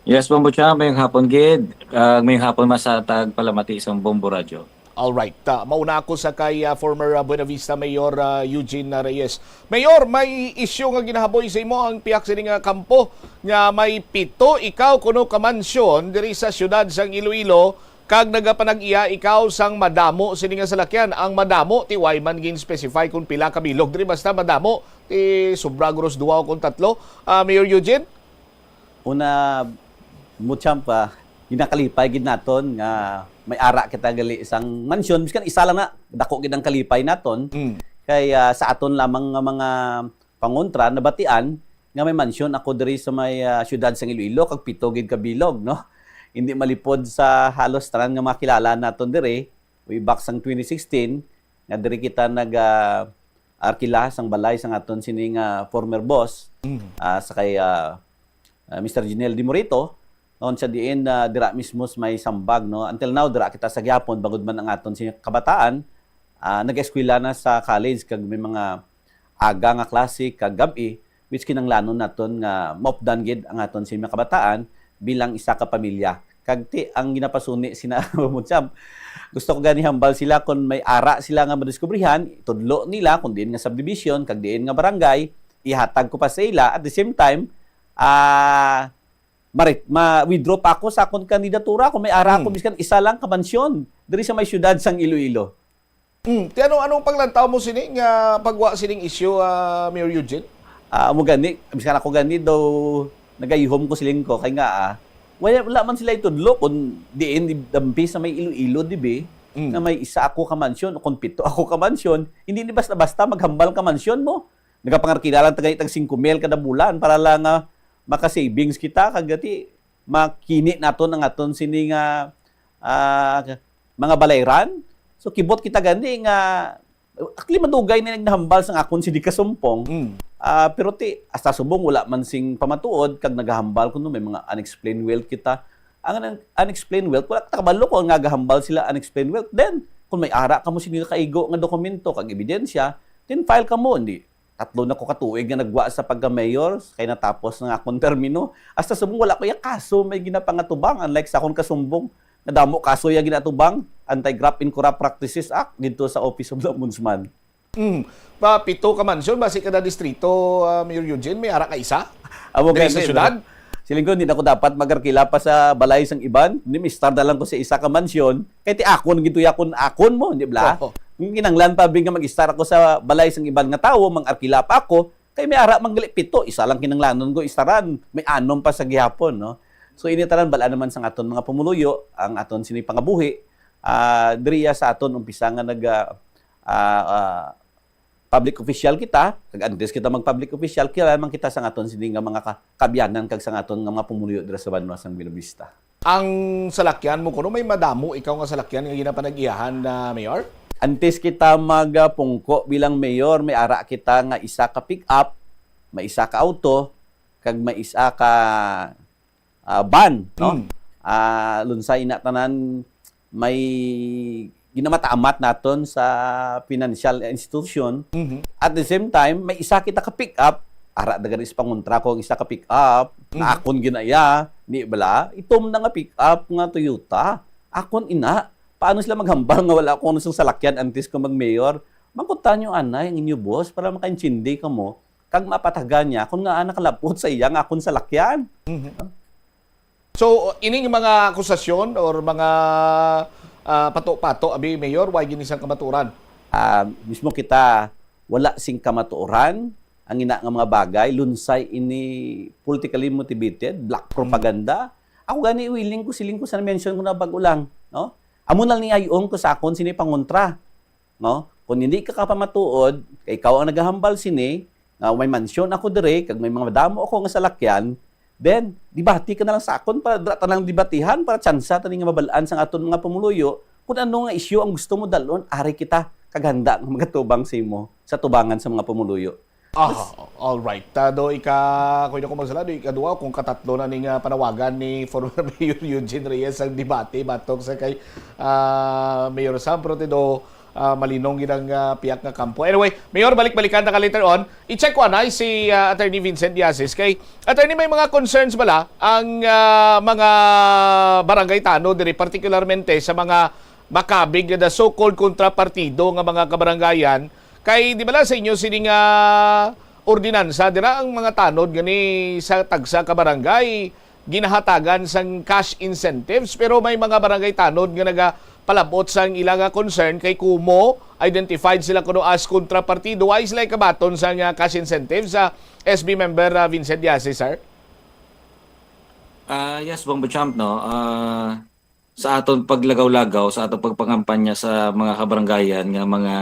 Yes, Bombo Cham. Mayong hapon gid. Uh, mayong hapon man sa tagpalamati sa Bombo Radyo. All right. Uh, mauna ako sa kay, uh, former, uh, Buenavista Mayor, uh, Eugene, uh, Reyes. Mayor, may issue nga ginahaboy sa imo ang pihak sini nga kampo nga may pito ikaw kuno ka mansyon diri sa siyudad sang Iloilo, kag nagapanag-iya ikaw sang madamo sini nga salakyan. Ang madamo, ti way man gin-specify kung pila ka bilog diri, basta madamo, ti sobra guros duwa o kung tatlo. Ah, Mayor Eugene? Una, Bombo Champ, ah, ginakalipay gid naton nga may ara kita gali sang mansyon, biskan isa lang na, dako gid ang kalipay naton. Mm. Kay, ah, sa aton lamang nga mga pangontra, nabatian nga may mansyon ako diri sa may, ah, siyudad sang Iloilo, kag pito gid ka bilog, no? Hindi malipod sa halos tanan nga mga kilala naton diri, way back sang twenty sixteen, nga diri kita nag, ah, arkila sang balay sang aton sini nga former boss, Mm. ah, sa kay, ah, ah, Mister Jinel Dimorito, noon siya diin, ah, dira mismo sa may Sambag, no? Until now, dira kita sa gihapon, bangod man ang aton sini kabataan, ah, nag-eskwela na sa college, kag may mga aga nga klase kag gab-i, which kinahanglanon naton nga maupdan gid ang aton sini mga kabataan bilang isa ka pamilya. Kag ti, ang ginapasuni sina Bombo Champ, gusto ko gani hambal sila, kung may ara sila nga madiskubrihan, tudlo nila kung diin nga subdivision kag diin nga barangay, ihatag ko pa sa ila. At the same time, ah, marit-, ma-withdraw pa ako sa akon kandidatura kung may ara ko Hmm. biskan isa lang ka mansyon diri sa may siyudad sang Iloilo. Hmm. Ti ano, anong paglantaw mo sini nga pagwa sining issue, ah, Mayor Eugene? Ah, amo gani, biskan ako gani daw nagayuhom ko siling ko kay nga, ah, wala, wala man sila itudlo kung diin di dampi sa may Iloilo, di ba? Mm. Na may isa ako ka mansyon o kung pito ako ka mansyon, hindi ni basta-basta maghambal ka mansyon mo. Nagapangarkila lang tagay tag singko mil kada bulan para lang, ah, maka-savings kita, kag ati, makini naton ang aton sini nga, ah, mga balayran. So, kibot kita gani nga, actually, madugay na naghambal sang akon sini kasumpong. Mm. Ah, pero ti, hasta subong wala man sing pamatuod, kag nagahambal kuno may mga unexplained wealth kita. Ang un-, unexplained wealth, wala ta kabalo kung nagahambal sila unexplained wealth. Then, kung may ara kamo sini kaigo nga dokumento kag ebidensya, Then file kamo, hindi. Tatlo na ko ka tuig nga nagwa sa pagka-mayor, kay natapos na nga akong termino. Hasta subong wala ko ya kaso may ginapangatubang, unlike sa akong kasumbong, nadamo kaso ya ginatubang, Anti-Graft and Corrupt Practices Act, dito sa Office of the Ombudsman. Mm. Pa pito ka mansyon, basi kada distrito, ah, Mayor Eugene, may ara ka isa? Amo Diri kay sa ni, syudad? Siling ko, hindi na ko dapat mag-arkila pa sa balay sang iban. Hindi, mag-istar na lang ko sa isa ka mansyon. Kay ti akon, gituya kon akon mo, di ba? Oo. Kung kinanglan pa, bing nga mag-istar ako sa balay sang iban nga tawo, mang-arkila pa ako, kay may ara man gali pito, isa lang kinanglanon ko istaran, may anom pa sa gihapon, no? So, ini tanan, bala naman sang aton mga pumuluyo, ang aton sini pangabuhi, ah, diriya sa aton umpisa nga nag, ah, ah, ah, public official kita, kag antes kita mag-public official, kilala man kita sa aton sini nga mga ka-, kaabyanan kag sa aton nga mga pumuluyo dira sa banwa sang Buenavista. Ang salakyan mo, kuno may madamo ikaw nga salakyan nga ginapanag-iyahan na mayor? Antes kita magpungko bilang mayor, may ara kita nga isa ka pick-up, may isa ka auto, kag may isa ka, ah, van, no? Mm. Ah, lunsay ina tanan may ginamatamat naton sa financial institution. Mhm. At the same time, may isa kita ka pick-up, ara dagan is pangontra ko ang isa ka pick-up, Mhm. na akon ginaya, ni bala, itom na nga pick-up nga Toyota. Akon ina, paano sila maghambal nga wala akong sang salakyan antes ko mag-mayor? Mangkutan nyo, anay, ang inyo boss para makaintindi kamo kag mapatagan niya kung nga nakalapot sa iya nga akon salakyan. Mhm. So, ining mga akusasyon or mga, ah, pato-pato, abi, Mayor, way gini sang kamatuoran? Ah, mismo kita, wala sing kamatuoran ang ina nga mga bagay, lunsay ini politically motivated, black Hmm. propaganda. Ako gani, willing ko, siling ko sa mention ko na bago lang, no? Amo na lang ni ayon ko sa akon sini pangontra, no? Kung hindi ka kapamatuod, kay ikaw ang nagahambal sini, nga may mansyon ako dire, kag may mga damo ako nga salakyan, then, debate ka na lang sa akon para dira ta nang debatihan, para tsansa ta ni nga mabal-an sang aton mga pumuluyo kung ano nga isyu ang gusto mo dalon, ari kita kag handa nga magatubang sa imo sa tubangan sa mga pumuluyo. Ah, Mas all right. Ta, do ika, kung ako magsala, do ikaduha, kung katatlo na ning, ah, panawagan ni former Mayor Eugene Reyes ang debate batok sa kay, ah, Mayor Sam, pero ti do, ah, malinong gid ang, ah, piyak nga kampo. Anyway, Mayor, balik-balikan ta ka later on. I-check ko anay si, ah, Attorney Vincent Diazis. Kay, Attorney, may mga concerns bala ang, ah, mga barangay tanod diri, partikularmente sa mga makabig nga the so-called kontrapartido nga mga kabarangayan? Kay, di bala sa inyo sini nga ordinansa, dira ang mga tanod gani sa tagsa ka barangay ginahatagan sang cash incentives, pero may mga barangay tanod nga nagapalabot sang ila nga concern kay kumo identified sila kuno as kontrapartido. Ay sila ikabaton sang, ah, cash incentives sa S B member, ah, Vincent Diase, sir? Ah, yes, Bombo Champ, no? Ah, sa aton paglagaw-lagaw, sa aton pagpangampanya sa mga kabarangayan nga mga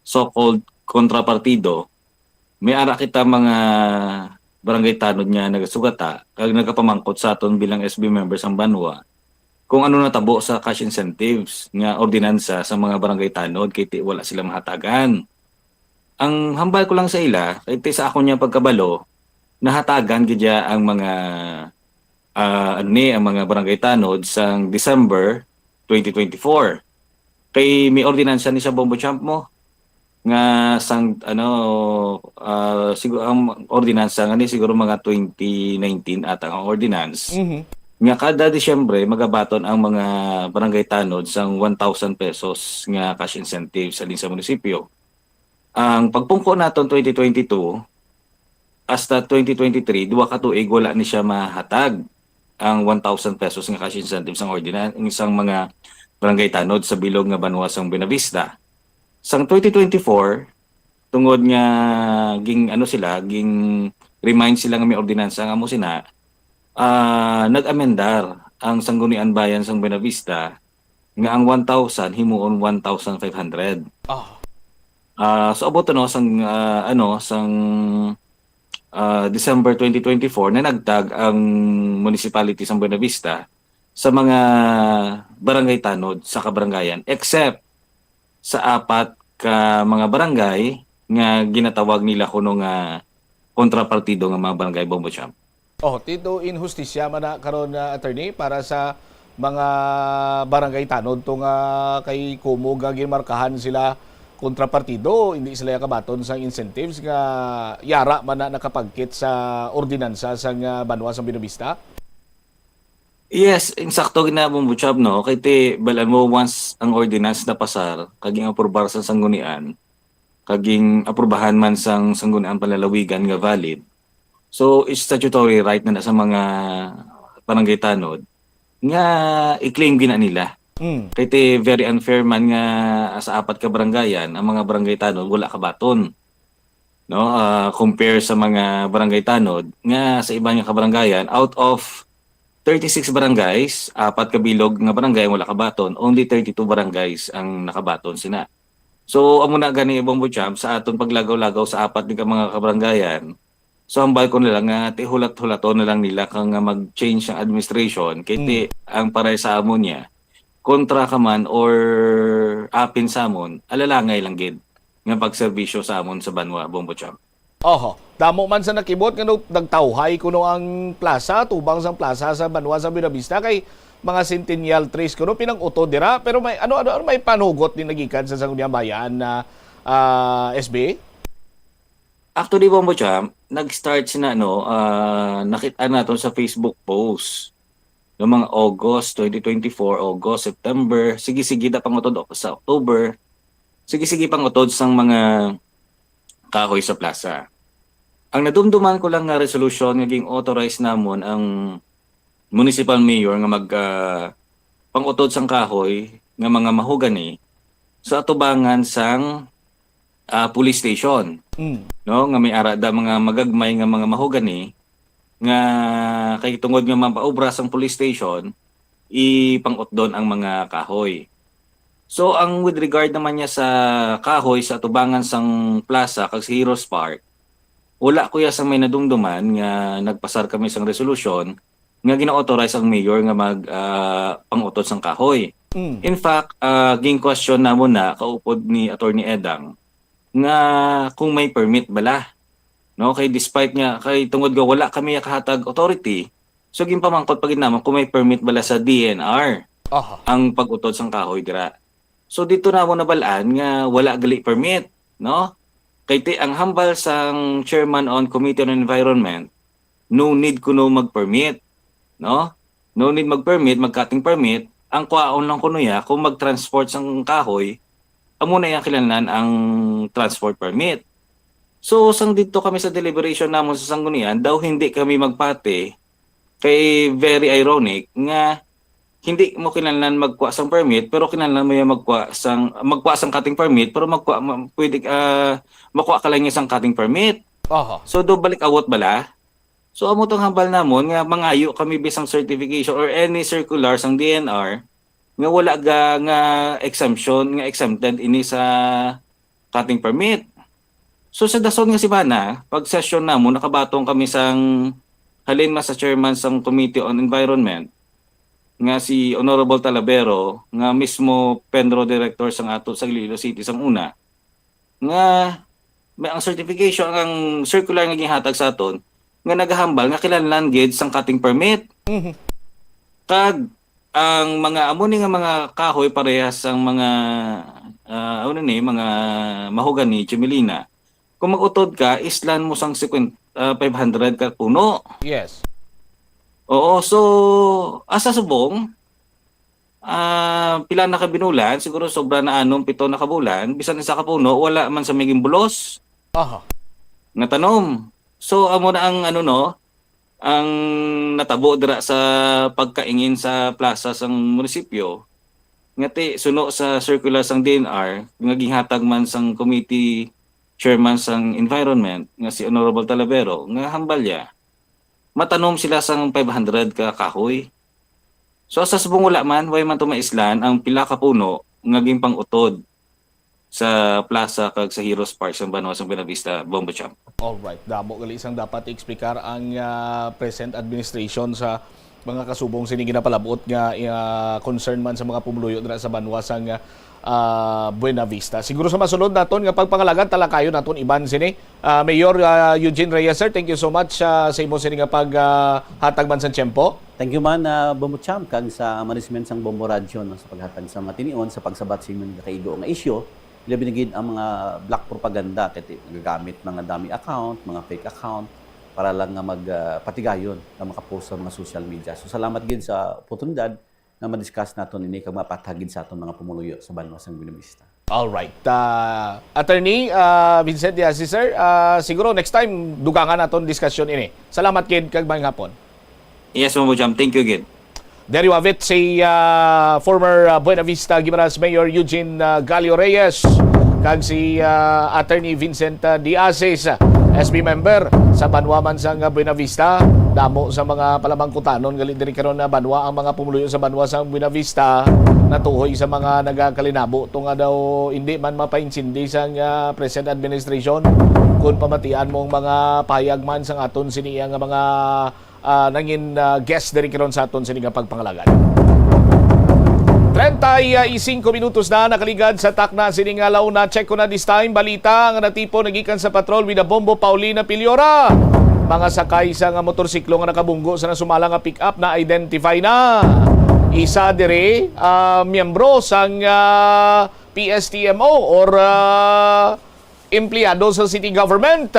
so-called kontrapartido, may ara kita mga barangay tanod nga nagasugata kag nagapamangkot sa aton bilang S B members ang banwa kung ano natabo sa cash incentives nga ordinansa sa mga barangay tanod kay ti wala sila mahatagan. Ang hambal ko lang sa ila, kay ti sa akon nga pagkabalo, nahatagan gid ya ang mga, ah, ano ni, ang mga barangay tanod sang December twenty twenty-four. Kay may ordinansa ni sa Bombo Champ mo nga sang, ano, ah, siguro ang ordinansa nga ni siguro mga twenty nineteen ata ang ordinance. Mhm. Nga kada Disyembre magabaton ang mga barangay tanod sang one thousand pesos nga cash incentive sa din sa munisipyo. Ang pagpungko naton twenty twenty-two hasta twenty twenty-three, duha ka tuig wala ni siya mahatag ang one thousand pesos nga cash incentive sang ordinance sang mga barangay tanod sa bilog nga banwa sang Buenavista. Sang twenty twenty-four, tungod nga ging, ano sila, ging remind sila nga may ordinansa nga mo sina, ah, nag-amendar ang Sanggunian Bayan sang Buenavista nga ang one thousand himuon one thousand five hundred. Ah. Ah, so abot, ano, sang, ah, ano, sang, ah, December twenty twenty-four, nanagtag ang municipality sang Buenavista sa mga barangay tanod sa kabarangayan, except sa apat ka mga barangay nga ginatawag nila kuno nga kontrapartido nga mga barangay, Bombo Champ. Oh, tito, inhustisya man na karon, ah, attorney, para sa mga barangay tanod to nga kay kumo nga ginmarkahan sila kontrapartido, hindi sila kabaton sang incentives nga yara man na nakapagkit sa ordinansa sang, ah, banwa sang Buenavista? Yes, insakto gid na, Bombo Cham, no? Kay ti, balan mo, once ang ordinance napasar, kag ginaprubar sa sanggunian, kag gin-aprubahan man sang sanggunian panlalawigan nga valid, so, statutory right na na sa mga barangay tanod nga i-claim gina nila. Mm. Kay ti very unfair man nga sa apat ka barangayan, ang mga barangay tanod wala kabaton. No? Ah, compare sa mga barangay tanod nga sa iban nga kabarangayan, out of thirty-six barangays, apat ka bilog nga barangay ang wala kabaton, only thirty-two barangays ang nakabaton sina. So, amo na gani, Bombo Cham, sa aton paglagaw-lagaw sa apat ni ka mga kabarangayan, so hambal ko na lang nga ti hulat-hulaton na lang nila kang nga mag-change ang administration, kay ti Mm. ang paray sa amon niya, kontra ka man or apin sa amon, alalangay lang gid nga pagserbisyo sa amon sa banwa, Bombo Cham. Oho. Damo man sa nakibot nga no, nagtawhay kuno ang plaza, tubang sang plaza sa banwa sa Buenavista, kay mga Centennial trees kuno pinang-utod dira. Pero may ano, ano, ano may panugot ni nagikan sa Sangguniang Bayan na, ah, S B? Actually, Bombo Cham, nag-start sina, no, ah, nakita nato sa Facebook post. Yung mga August twenty twenty-four, August, September, sige-sige na pangutod sa October, sige-sige pangutod sang mga kahoy sa plaza. Ang nadumduman ko lang nga resolution nga ging-authorize namon ang municipal mayor nga mag, ah, pangutod sang kahoy nga mga mahogany sa atubangan sang, ah, police station, Mm. no, nga may ara da mga magagmay nga mga mahogany nga kay tungod nga mapaubra sang police station, ipang-utdon ang mga kahoy. So, ang with regard naman niya sa kahoy sa atubangan sang plaza kag sa Heroes Park, wala ko ya sang may nadumduman nga nagpasar kami sang resolusyon nga gina-authorize ang mayor nga mag, ah, pang-utod sang kahoy. Mm. In fact, ah, ging-question namon na kaupod ni Attorney Edang nga kung may permit bala, no? Kay despite nga, kay tungod nga wala kami kahatag authority, so ginpamangkot pa gid namon kung may permit bala sa D N R Aha. ang pag-utod sang kahoy dira. So dito namon nabal-an nga wala gali permit, no? Kay ti ang hambal sang chairman on Committee on Environment, no need kuno mag-permit, no? No need mag-permit, mag-cutting permit. Ang kwaon lang kuno ya kung mag-transport sang kahoy, amo na yang kinahanglan ang transport permit. So, sang didto kami sa deliberation namon sa Sanggunian, daw hindi kami magpati, kay very ironic nga hindi mo kinahanglan magkuha sang permit, pero kinahanglan mo yung magkuha sang, magkuha sang cutting permit, pero magkuha, ma-, pwede, ah, makuha ka lang yung sang cutting permit. Aha. So, do balik awot bala? So, amo tong hambal namon nga mangayo kami bisang certification or any circular sang D N R nga wala ga, nga exemption, nga exempted ini sa cutting permit. So, sa dason nga semana, pag session namon, nakabaton kami sang halin man sa chairman sang Committee on Environment, nga si Honorable Talabero, nga mismo PENRO director sang ato sa Iloilo City sang una, nga may ang certification, ang circular nga ginhatag sa aton, nga nagahambal nga kinahanglan gid sang cutting permit. Mhm. Kag ang mga amo ni nga mga kahoy parehas sang mga, ah, ano ni, mga mahogany, chimelina. Kung mag-utod ka, islan mo sang singkwenta, ah, five hundred ka puno. Yes. Oo, so, asa subong, ah, pila na ka binulan, siguro sobra na anom, pito na ka bulan, bisan isa ka puno, wala man sa may ginbulos Aha. nga tanom. So, amo na ang, ano, no, ang natabo dira sa pagkaingin sa plaza sang munisipyo, nga ti, suno sa circular sang D N R, nga ginhatag man sang committee chairman sang environment, nga si Honorable Talavero, nga hambal ya, matanom sila sang five hundred ka kahoy. So, sa subong wala man, way man to maislan ang pila ka puno nga ginpang-utod sa plaza kag sa Heroes Park sa banwa sa Buenavista, Bombo Champ. Alright, damo gali sang dapat i-explicar ang, ah, present administration sa mga kasubong sini ginapalabot nga, ah, concern man sa mga pumuluyo dira sa banwa sang, ah, Buenavista. Siguro sa masunod naton nga pagpangalagad, talakayon naton iban sini. Ah, Mayor, ah, Eugene Reyes, sir, thank you so much, ah, sa imo sini nga pag, ah, hatag man sa tiyempo. Thank you man, ah, Bombo Champ, kag sa management sang Bombo Radyo, no, sa paghatag sa mga tinion sa pagsabat sa inyong nakaigo nga isyu. Labi na gid ang mga black propaganda, kay ti-, nagagamit mga dummy account, mga fake account, para lang nga mag, ah, patigayon nga makapost sa mga social media. So, salamat gid sa oportunidad nga ma-discuss naton ini kag mapatag gid sa aton mga pumuluyo sa banwa sang Buenavista. Alright. Ah, Attorney, ah, Vincent Diaz, sir, ah, siguro next time, dugangan naton diskusyon ini. Salamat gid kag maayong hapon. Yes, Mambo Jam. Thank you again. There you have it, si, ah, former, ah, Buenavista Guimaras Mayor Eugene, ah, Gallo Reyes, kag si, ah, Attorney Vincent, ah, Diasis, ah, S B member sa banwa man sang, ah, Buenavista. Damo sa mga palamangkutanon gali diri karon na banwa ang mga pumuluyo sa banwa sang Buenavista natuhoy sa mga nagakalinabo to nga daw hindi man mapaintindi sang, ah, present administration. Kung pamatian mo ang mga pahayag man sang aton sini nga mga ah, nangin, ah, guest diri karon sa aton sini nga pagpangalagad. Treinta y cinco minutos na nakaligad sa takna sini nga launa. Check ko na this time balita nga natipon nagikan sa patrol with a Bombo Paulina Piliora. Mga sakay sa nga motorsiklo nga nakabunggo sa nasumala nga pick-up na-identify na. Isa diri, ah, miyembro sang, ah, P S T M O or, ah, empleyado sa city government.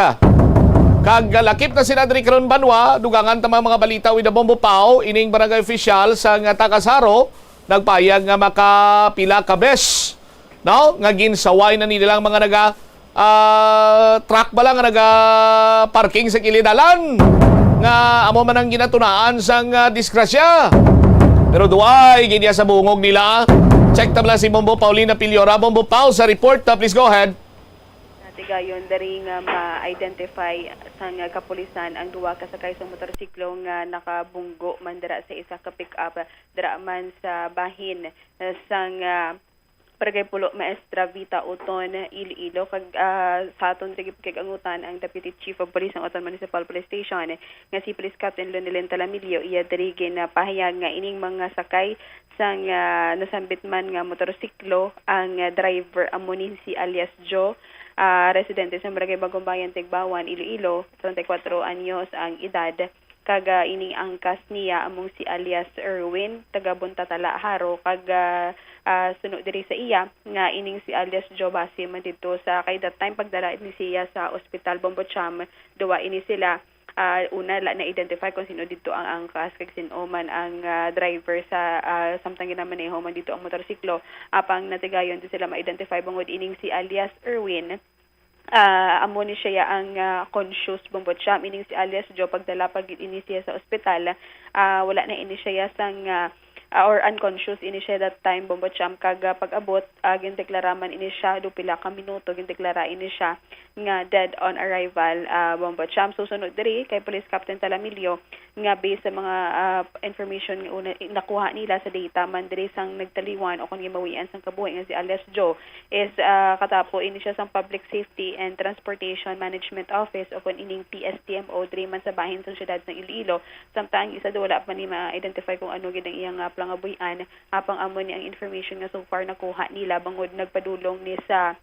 Kag lakip na sila diri karon banwa, dugangan ta mga, mga balita with the Bombo Pao, ining barangay official sa nga taga Saro, nagpayag nga makapila ka bes, no? Nga ginsaway na nila ang mga naga, ah, truck bala nga naga parking sa kilid dalan. Nga amo man ang ginatunaan sang, ah, disgrasya. Pero duay gid iya sa bungog nila. Check ta bala si Bombo Paulina Piliora. Bombo Pao sa report, ah, please go ahead. Natigayon diri nga ma-identify sang kapulisan ang duha ka sakay sa motorsiklo nga nakabunggo man dira sa isa ka pick-up dira man sa bahin, eh, sang, ah, Barangay Pulo Maestra Vita, Oton, Iloilo. Kag, ah, sa aton sa gipakig-angutan ang Deputy Chief of Police sang Oton Municipal Police Station nga si Police Captain Lunilin Talamillo, iya diri ginapahayag nga ining mga sakay sang, ah, nasambit man nga motorsiklo, ang, ah, driver amo ni si alias Joe, ah, residente sa Barangay Bagumbayan, Tigbawan, Iloilo, treinta y cuatro anyos ang edad, kag, ah, ining angkas niya among si alias Erwin, taga Buntatala, Jaro, kag, ah, ah, suno diri sa iya nga ining si alias Joe base man didto sa kay that time pagdala ni siya sa ospital Bombo Cham, duwa ini sila. Ah, una, la na-identify kung sino didto ang angkas kag sin-o man ang, ah, driver sa, ah, samtang ginamaneho man didto ang motorsiklo. Apang natigayon di sila ma-identify bangod ining si alias Erwin. Ah, amo ni siya ang, ah, conscious, Bombo Cham. Ining si alias Joe, pagdala pa gid ini siya sa ospital, ah, wala na ini siya sang, ah, ah, or unconscious ini siya that time, Bombo Cham. Kag, ah, pag-abot, ah, gindeklara man ini siya, do pila ka minuto, gindeklara ini siya nga dead on arrival, ah, Bombo Cham. So, sunod diri kay Police Captain Talamillo, nga based sa mga, ah, information nga una, nakuha nila sa data man diri sang nagtaliwan o kon ginbawian sang kabuhi nga si alias Joe is, ah, katapo ini siya sang Public Safety and Transportation Management Office o kon ining P S T M O diri man sa bahin sang siyudad sang Iloilo. Samtang ang isa do wala pa ni ma-identify kung ano gid ang iyang, ah, pangabuhian. Apang amo ni ang information nga so far nakuha nila bangod nagpadulong ni sa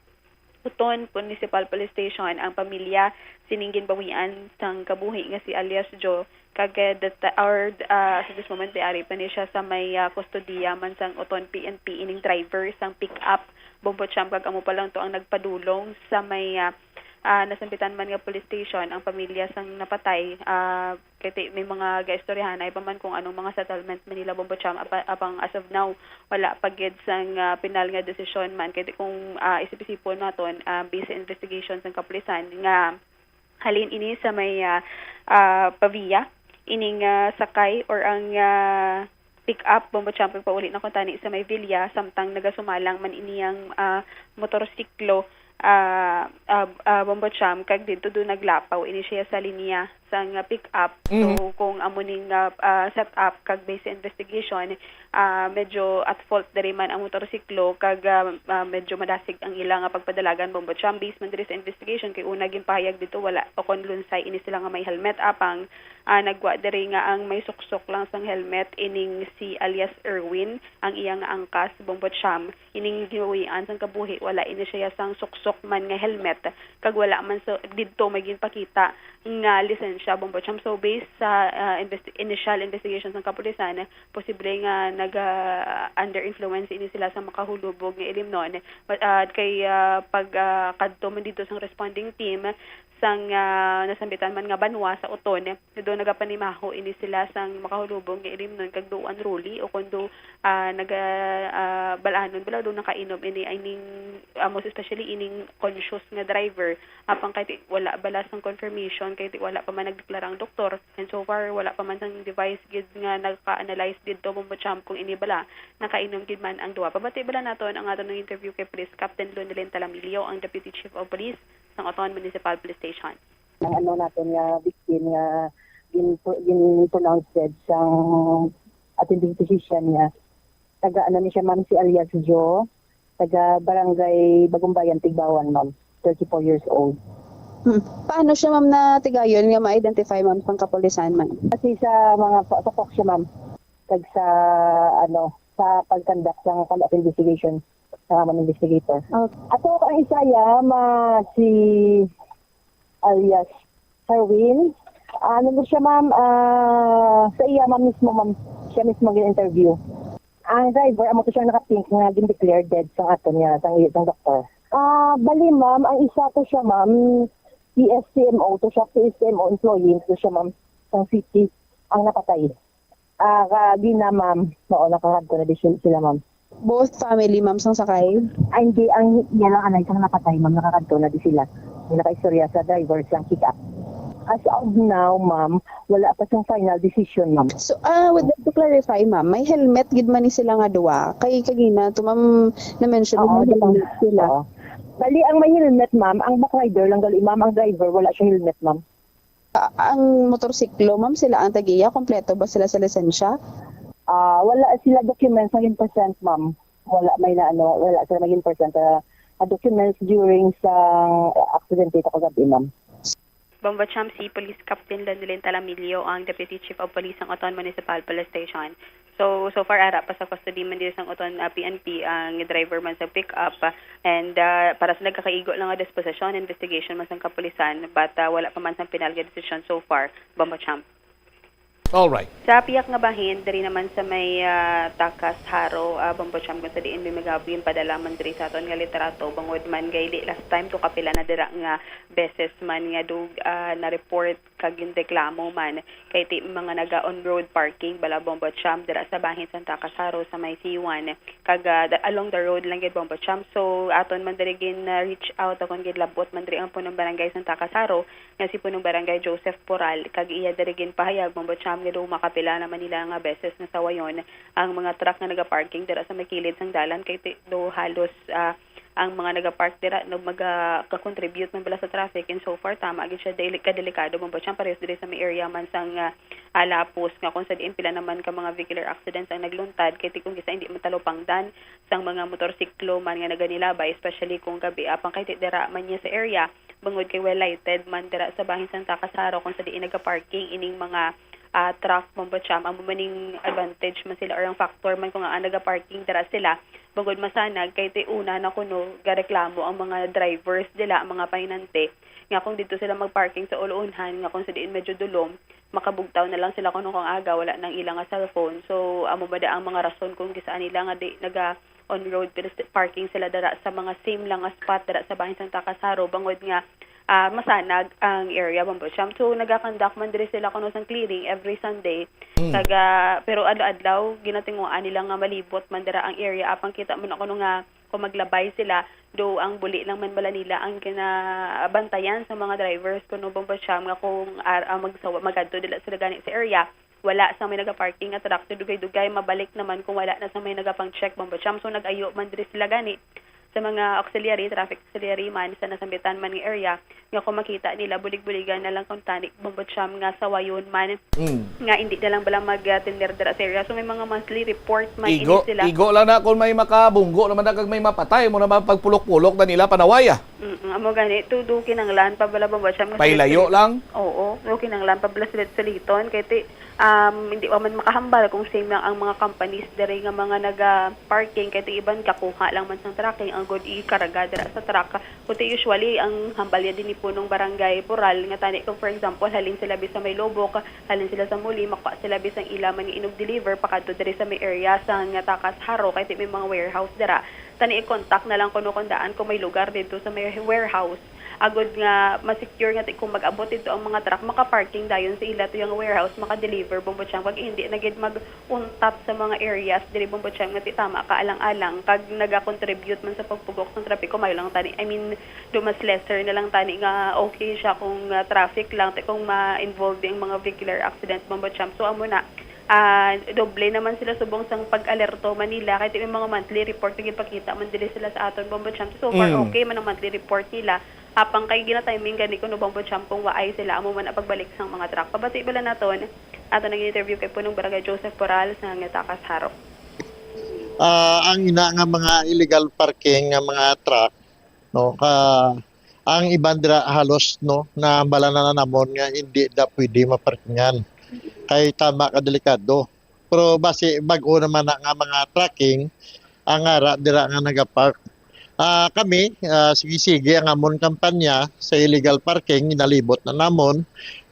Oton Municipal Police Station ang pamilya sining ginbawian sang kabuhi nga si alias Joe, kag, eh, that, or, ah, sa this moment, ari pa ni siya sa may, ah, kustodiya man sang Oton P N P ining driver sang pick-up, Bombo Cham, kag amo pa lang to ang nagpadulong sa may, ah, ah, nasampitan man nga police station ang pamilya sang napatay, ah, kay ti-, may mga gaistoryahanay pa man kung anong mga settlement man nila, Bombo Cham, apa-, apang as of now, wala pa gid sang, ah, pinal nga desisyon man. Kay ti-, kung, ah, isip-isipon naton, ah, based sa investigation sang kapulisan nga halin ini sa may, ah, ah, Pavia, ining, ah, sakay or ang, ah, pick-up, Bombo Cham, pauli na kuntani sa may Villa, samtang nagasumalang man ini ang, ah, motorsiklo, ah, ah, ah, Bombo Cham, kag didto do naglapaw ini siya sa linya sang pick-up. So, Mhm. Kung amo ning, ah, ah, set-up kag based sa investigation, ah, medyo at fault diri man ang motorsiklo kag, ah, ah, medyo madasig ang ila nga pagpadalagan, Bombo Cham. Based man diri sa investigation, kay una ginpahayag dito wala o kon lunsay ini sila nga may helmet, apang, ah, nagwa diri nga ang may suksok lang sang helmet ining si alias Erwin, ang iya nga angkas, Bombo Cham. Ining gibawian sang kabuhi, wala ini siya sang suksok man nga helmet, kag wala man sa didto may ginpakita nga lisensya siya, Bombo Cham. So, based sa, ah, investi-, initial investigation sang kapulisan, posible nga naga, under influence ini sila sa makahulubog nga ilimnon. But, ah, kay, ah, pag, ah, kadto man dito sang responding team sang, ah, nasambitan man nga banwa sa Oton, do nagapanimaho ini sila sang makahulubog nga ilimnon kag do unruly o kon do, ah, naga, ah, bal-anon bala do nakainom ini, I mean, ah, most especially ining conscious nga driver. Apang kay ti-, wala bala sang confirmation, kay ti-, wala pa man nagdeklara ang doktor. And so far, wala pa man sang device gid nga naka-analyze didto, Bombo Cham, kung ini bala nakainom gid man ang duha. Pabati bala naton ang aton nga interview kay Police Captain Lunilin Talamilio, ang Deputy Chief of Police sang Oton Municipal Police Station. Ang ano naton nga victim nga gin-, gin-pronounce dead sang attending physician niya. Taga ano ni siya, ma'am, si alias Jo. Taga Barangay Bagumbayan, Tigbawan, ma'am. Thirty-four years old. Hmm. Paano siya, ma'am, natigayon nga ma-identify, ma'am, sang kapulisan, ma'am? Kasi sa mga pa-, sa P O C siya, ma'am. Kag sa, ano, sa pag-conduct ng follow-up investigation sa mga investigator. Okay. Ato ang isa, ya, ma-, si alias Sherwin. Ah, ano mo siya, ma'am? Ah, sa iya, ma'am, mismo, ma'am. Siya mismo ang interview. Ang driver, amo to siya naka-pink nga gin-declare dead sang ato niya, sang, sang doktor. Ah, bali, ma'am, ang isa to siya, ma'am, P S C M O to siya, P S C M O employee to siya, ma'am, sang city, ang napatay. Ah, kagina, ma'am, mao, nakakadto na di sila, ma'am. Both family, ma'am, sang sakay? Ay, hindi, ang iya lang anay sang napatay, ma'am, nakakadto na di sila. Yung nakaistorya sa driver sang pick-up. As of now, ma'am, wala pa siyang final decision, ma'am. So, ah, would like to clarify, ma'am, may helmet gid man ni sila nga duwa? Kay kagina to, ma'am, na-mention mo may helmet sila. Oo. Bali, ang may helmet, ma'am, ang back rider lang gali, ma'am, ang driver, wala siya helmet, ma'am. Ah, ang motorsiklo, ma'am, sila ang tag-iya? Kompleto ba sila sa lisensya? Ah, wala sila documents nga gin-present, ma'am. Wala may na, ano, wala sila may gin-present, ah, ah, documents during sa aksidente sa kagabi, ma'am. Bombo Cham, si Police Captain Londolin Talamilio, ang Deputy Chief of Police sang Oton Municipal Police Station. So, so far, ara pa sa custody man diri sang Oton, ah, P N P ang driver man sa pick-up, ah, and, ah, para sa nagkakaigo lang nga disposition, investigation man sang kapulisan, but, ah, wala pa man sang final nga desisyon so far, Bombo Cham. All right. Sa piyak nga bahin, diri naman sa may, ah, Takas Jaro, ah, Bombo Cham, kung sa diin may magabi, padala man diri sa aton nga litrato, bangod man gay di last time to kapila na dira nga beses man nga dug-, ah, na-report kag ginreklamo man kay ti mga naga on-road parking bala, Bombo Cham, dira sa bahin Santa Casaro sa may C one, kag, ah, da-, along the road lang gid, Bombo Cham. So, aton man diri gin, ah, reach out, akon gid labot man diri ang punong barangay Santa Casaro nga si punong barangay Joseph Poral, kag iya diri ginpahayag, Bombo Cham, nga do makapila naman nila nga beses nga sawayon ang mga truck nga nagaparking dira sa may kilid sang dalan kay ti-, do halos, ah, ang mga nagapark dira, no, maga-, ka-contribute man bala sa traffic, and so far, tama gid siya, deli-, kadelikado man ba siya, parehas diri sa may area man sang, ah, ah, Lapus, nga kung sa diin pila naman ka mga vehicular accidents ang nagluntad, kay ti kung kisa hindi matalupangdan sang mga motorsiklo man nga naganilabay, especially kung gabi, apang kay ti dira man niya sa area, bangod kay well lighted man dira sa bahin sang Takasaro, kung sa diin nagaparking ining mga, ah, truck, Bombo Cham, amo maning advantage man sila or ang factor man kung ang nagaparking dira sila, bangod masanag kay ti una na kuno gareklamo ang mga drivers dila, ang mga pahinante, nga kung didto sila magparking sa uluunhan, nga kung sa diin medyo dulom, makabugtaw na lang sila kuno kung aga wala nang ila nga cellphone. So, amo ba da ang mga rason kung kisa nila nga di naga on road pil-, parking sila dara sa mga same lang nga spot dara sa bahin sang Takasaro, bangod nga, ah, masanag ang area, Bombo Cham. So, nagakandak man diri sila kuno sang cleaning every Sunday. Mm. Kag, ah, pero adlaw-adlaw, ginatinguan nila nga malibot man dira ang area. Apang kita mo na kuno nga kung maglabay sila, do ang buli lang man bala nila ang ginabantayan sa mga drivers kuno, Bombo Cham, nga kung ar-, ah, magsawa-, magadto dila sila gani sa area, wala sang may nagaparking nga truck, dugay-dugay mabalik naman kung wala na sang may nagapang-check, Bombo Cham. So, nag-ayo man diri sila gani sa mga auxiliary, traffic auxiliary man, sa nasambitan man nga area, nga kung makita nila, bulig-buligan na lang kung tani, Bombo Cham, nga sawayon man, Mm. nga hindi na lang bala mag-, ah, tender dira sa area. So, may mga monthly report man ini Igo, sila. Igo lang na kung may makabunggo naman na kag may mapatay, mo naman pagpulok-pulok na nila panaway, ah. Mm, amo gani, to do kinanglan pa bala, Bombo Cham, nga Pailayo sulit-sulit. lang? Oo, do kinanglan pa bala sulit-suliton, kay ti, um, hindi pa man makahambal kung same lang ang mga companies diri nga mga naga-parking, kay ti iban kakuha lang man sang trucking, ang good ikarga dira sa truck. Kundi usually, ang hambal niya din ni punong barangay Pural nga tani kung, for example, halin sila bisa may Lubok, halin sila sa Muli, makuha sila bisang ila man nga inog deliver pakadto diri sa may area sa nga Takas Haro, kay ti may mga warehouse dira. Tani i-contact na lang kuno kung daan kung may lugar didto sa may warehouse. Agod nga ma-secure nga ti-, kung mag-abot didto ang mga truck, maka-parking dayon sa ila to yung warehouse, maka-deliver, Bombo Cham, kag hindi na gid mag-untat sa mga areas diri, Bombo Cham, nga ti tama ka alang-alang kag naga-contribute man sa pagpugok sang trapiko. Mayo lang tani, I mean, do mas lesser na lang tani nga okay siya kung, ah, traffic lang, ti kung ma-involve ang mga vehicular accident, Bombo Cham. So, amo na, ah, doble naman sila subong sang pag-alerto man nila, kay ti may mga monthly report nga gipakita man diri sila sa aton, Bombo Cham. So far, Mm. okay man ang monthly report nila. Apang kay gina-timing gani kuno, Bombo Cham, kung waay sila, amo man ang pagbalik sang mga truck. Pabati bala naton, aton nag-interview kay Punong Barangay Joseph Poral sa nga Takas Haro. Ah, ang ina nga mga illegal parking nga mga truck, no, ka, ang iban dira halos, no, nahambala na namon nga hindi da pwede maparkingan. Kay tama ka delikado. Pero basi bag-o naman na nga mga trucking ang ara dira nga nagapark. Ah, kami, ah, sige-sige ang amon kampanya sa illegal parking, ginalibot na namon.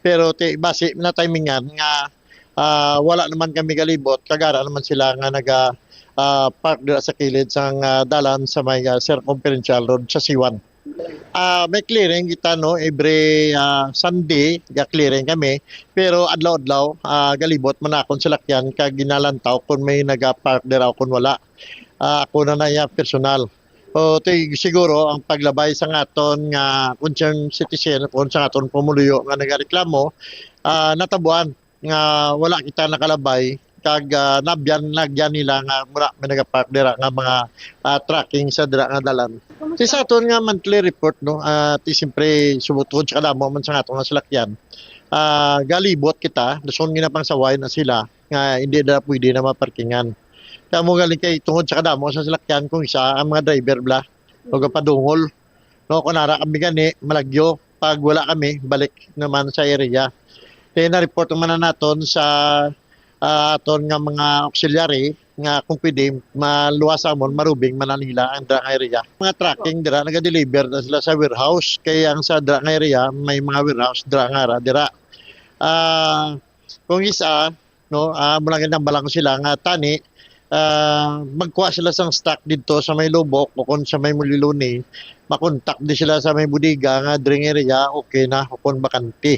Pero ti, basi na timingan nga, ah, wala naman kami galibot, kag ara naman sila nga naga, ah, park dira sa kilid sang, ah, dalan sa may, ah, Circumferential Road sa Siwan. Ah, may clearing kita, no, every, ah, Sunday, ga-clearing kami. Pero adlaw-adlaw, ah, galibot man akon salakyan kag ginalantaw kung may naga-park dira o kung wala. Ah, ako na na iya personal. O, ti-, siguro ang paglabay sa nga aton nga concerned citizen, kung sa aton pumuluyo nga nagareklamo, ah, natabuan nga wala kita nakalabay, kag, ah, nabyan, nagyan nila nga mura may nagapark dira nga mga, ah, trucking sa dira nga dalan. Ti sa aton nga monthly report, no, ah, ti siyempre, subot tungod sa kadamo man sa aton nga salakyan, ah, galibot kita, dason ginapangsaway na sila nga hindi na pwede na maparkingan. Kaya mo galing kay tungod sa kadamo sa salakyan, kung isa ang mga driver bla, o gapadungol. No, kung ara kami gani, malagyo. Pag wala kami, balik naman sa area. Kaya na-report naman na naton sa, ah, aton nga mga auxiliary nga kung pwede, maluwas amon, marubing man na nila ang dira nga area. Mga trucking dira, naga-deliver na sila sa warehouse. Kaya ang sa dira nga area, may mga warehouse dira nga ara, dira. Ah, kung isa, no, ah, mula nga nagbalang sila nga tani, ah, magkuha sila sang stock didto sa may Lubok o kung sa may Muliluni, makontak di sila sa may bodega nga dring area, okay na, o kung bakante.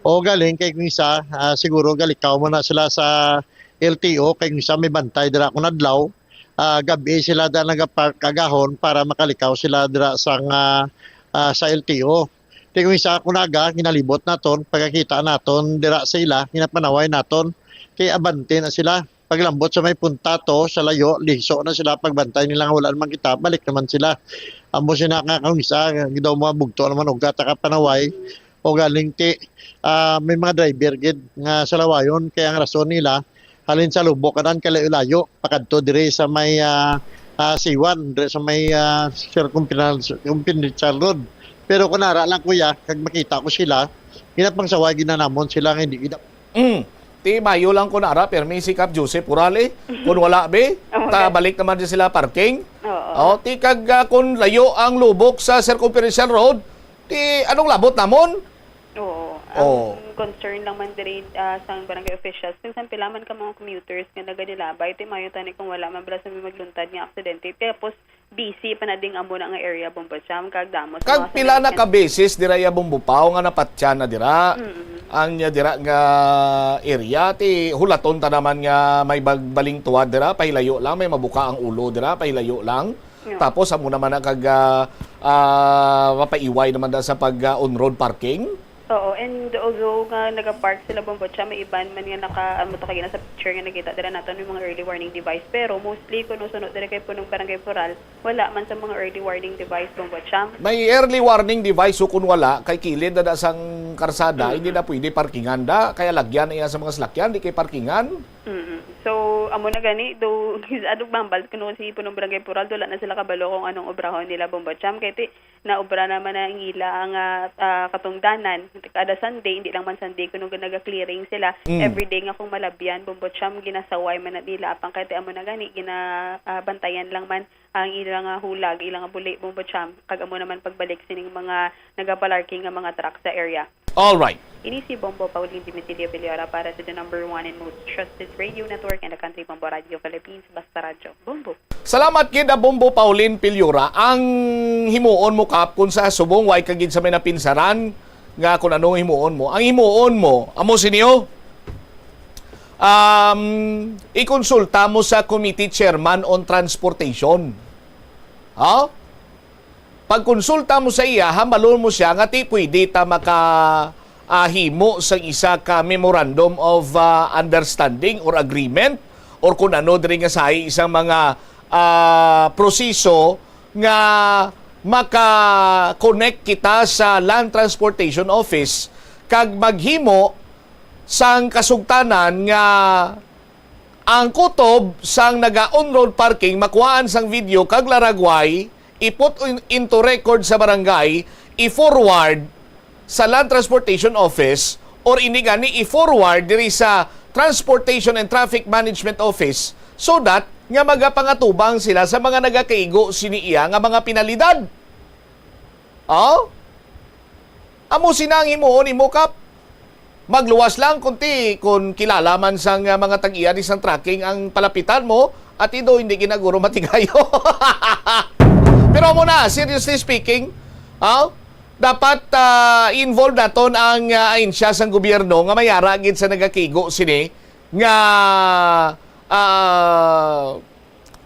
O galing kay kung isa, ah, siguro galikaw mo na sila sa L T O, kay kung isa may bantay dira kung adlaw, ah, gabi sila da nagapark agahon para makalikaw sila dira sang, ah, ah, sa L T O. Ti kung isa kung aga, ginalibot naton, pagkakita naton dira sa ila, ginapanaway naton, kay abante na sila. Paglambot sa may punta to, sa layo, liso na sila, pagbantay nila nga wala naman kita, balik naman sila. Amo sina nga kung isa, daw mga bugto naman, ugat ka panaway, o galing ti, ah, may mga driver gid nga salawayon, kay ang rason nila, halin sa Lubok, kanan kalayo-layo, pakadto diri sa may, ah, ah, Siwan, diri sa may, ah, Circumferential, Circumferential Road. Pero kung nara lang, kuya, kag makita ko sila, ginapangsaway, ginanamon sila nga hindi gina- Mm. Ti mayo lang kung nara, permi si Kap Joseph Urale. Kung wala, be, Oh, ta okay. balik naman din sila parking. Oo. Oh, ti kag, ah, kung layo ang Lubok sa Circumferential Road, ti anong labot namon? Oo. Oo. Ang concern lang man diri, ah, sang barangay officials, kung sampilaman ka mga commuters nga naganilabay, ti mayo tani kung wala man bala sa may magluntad nga aksidente. Tapos, busy pa na ding amo na nga area, Bombo Cham, kag damo sa Kag mga pila na sasakyan. ka beses dira iya Bombo Pao nga napatyan na dira? Mm. Ang niya dira nga area, ti hulaton ta naman nga may bag-, baling tuwad dira, pahilayo lang, may mabuka ang ulo dira, pahilayo lang. Yeah. Tapos, amo naman na kag, ah, ah, mapaiway naman da sa pag, ah, on-road parking. Oo, and although nga nagapark sila, Bombo Cham, may iban man nga naka, ano to, kagina sa picture nga nakita dira naton, may mga early warning device. Pero mostly, kung suno diri kay punong Barangay Pural, wala man sa mga early warning device, Bombo Cham. May early warning device, so kung wala, kay kilid na da sang karsada, Mm-mm. hindi na pwede parkingan da. Kaya lagyan na iya sa mga salakyan, di kay parkingan. Mm-mm. So, Amo na gani, do, adog bambal kuno si punong barangay Pural, wala na sila kabalo kung anong obrahon nila, Bombo Cham, kay ti naobra naman ang ila nga, ah, katungdanan. Kada Sunday, hindi lang man Sunday, kuno naga-clearing sila. Mm. Everyday nga kung malabyan, Bombo Cham, ginasaway man na nila, apang kay ti amo na gani, gina, ah, bantayan lang man ang ila nga hulag, ila nga buli, Bombo Cham, kag amo naman pagbalik sining mga nagapalarking nga mga truck sa area. All right. Ini si Bombo Pauline Dimitilio Villora para sa the number one and most trusted radio network in the country, Bombo Radio Philippines, Basta Radyo. Bombo. Salamat gid, ah, Bombo Pauline Piliora. Ang himuon mo, Kap, kung sa subong, way ka gid sa may napinsaran nga kung ano himuon mo. Ang himuon mo, amo sini, um, ikonsulta mo sa Committee Chairman on Transportation. Ha? Pagkonsulta mo sa iya, hambalon mo siya nga ti pwede ta maka, ah, himo sang isa ka memorandum of, ah, understanding or agreement or kung ano diri nga sahi isang mga, ah, proseso nga maka-connect kita sa Land Transportation Office kag maghimo sang kasugtanan nga ang kutob sang naga on-road parking makuhaan sang video kag laragway, i-put in, into record sa barangay, i-forward sa Land Transportation Office, or ini gani i-forward diri sa Transportation and Traffic Management Office, so that nga magapangatubang sila sa mga nagakaigo sini iya nga mga penalidad. Oh? Amo sina ang himuon nimo, Kap. Magluwas lang kunti kung kilala man sang, ah, mga tag-iya ni sang tracking ang palapitan mo, at ido hindi ginaguro matigayo. Pero amo na, seriously speaking, ah, dapat, ah, involve naton ang, ah, ahensya sang gobyerno nga mayara gid sa nagakigo sini nga, ah,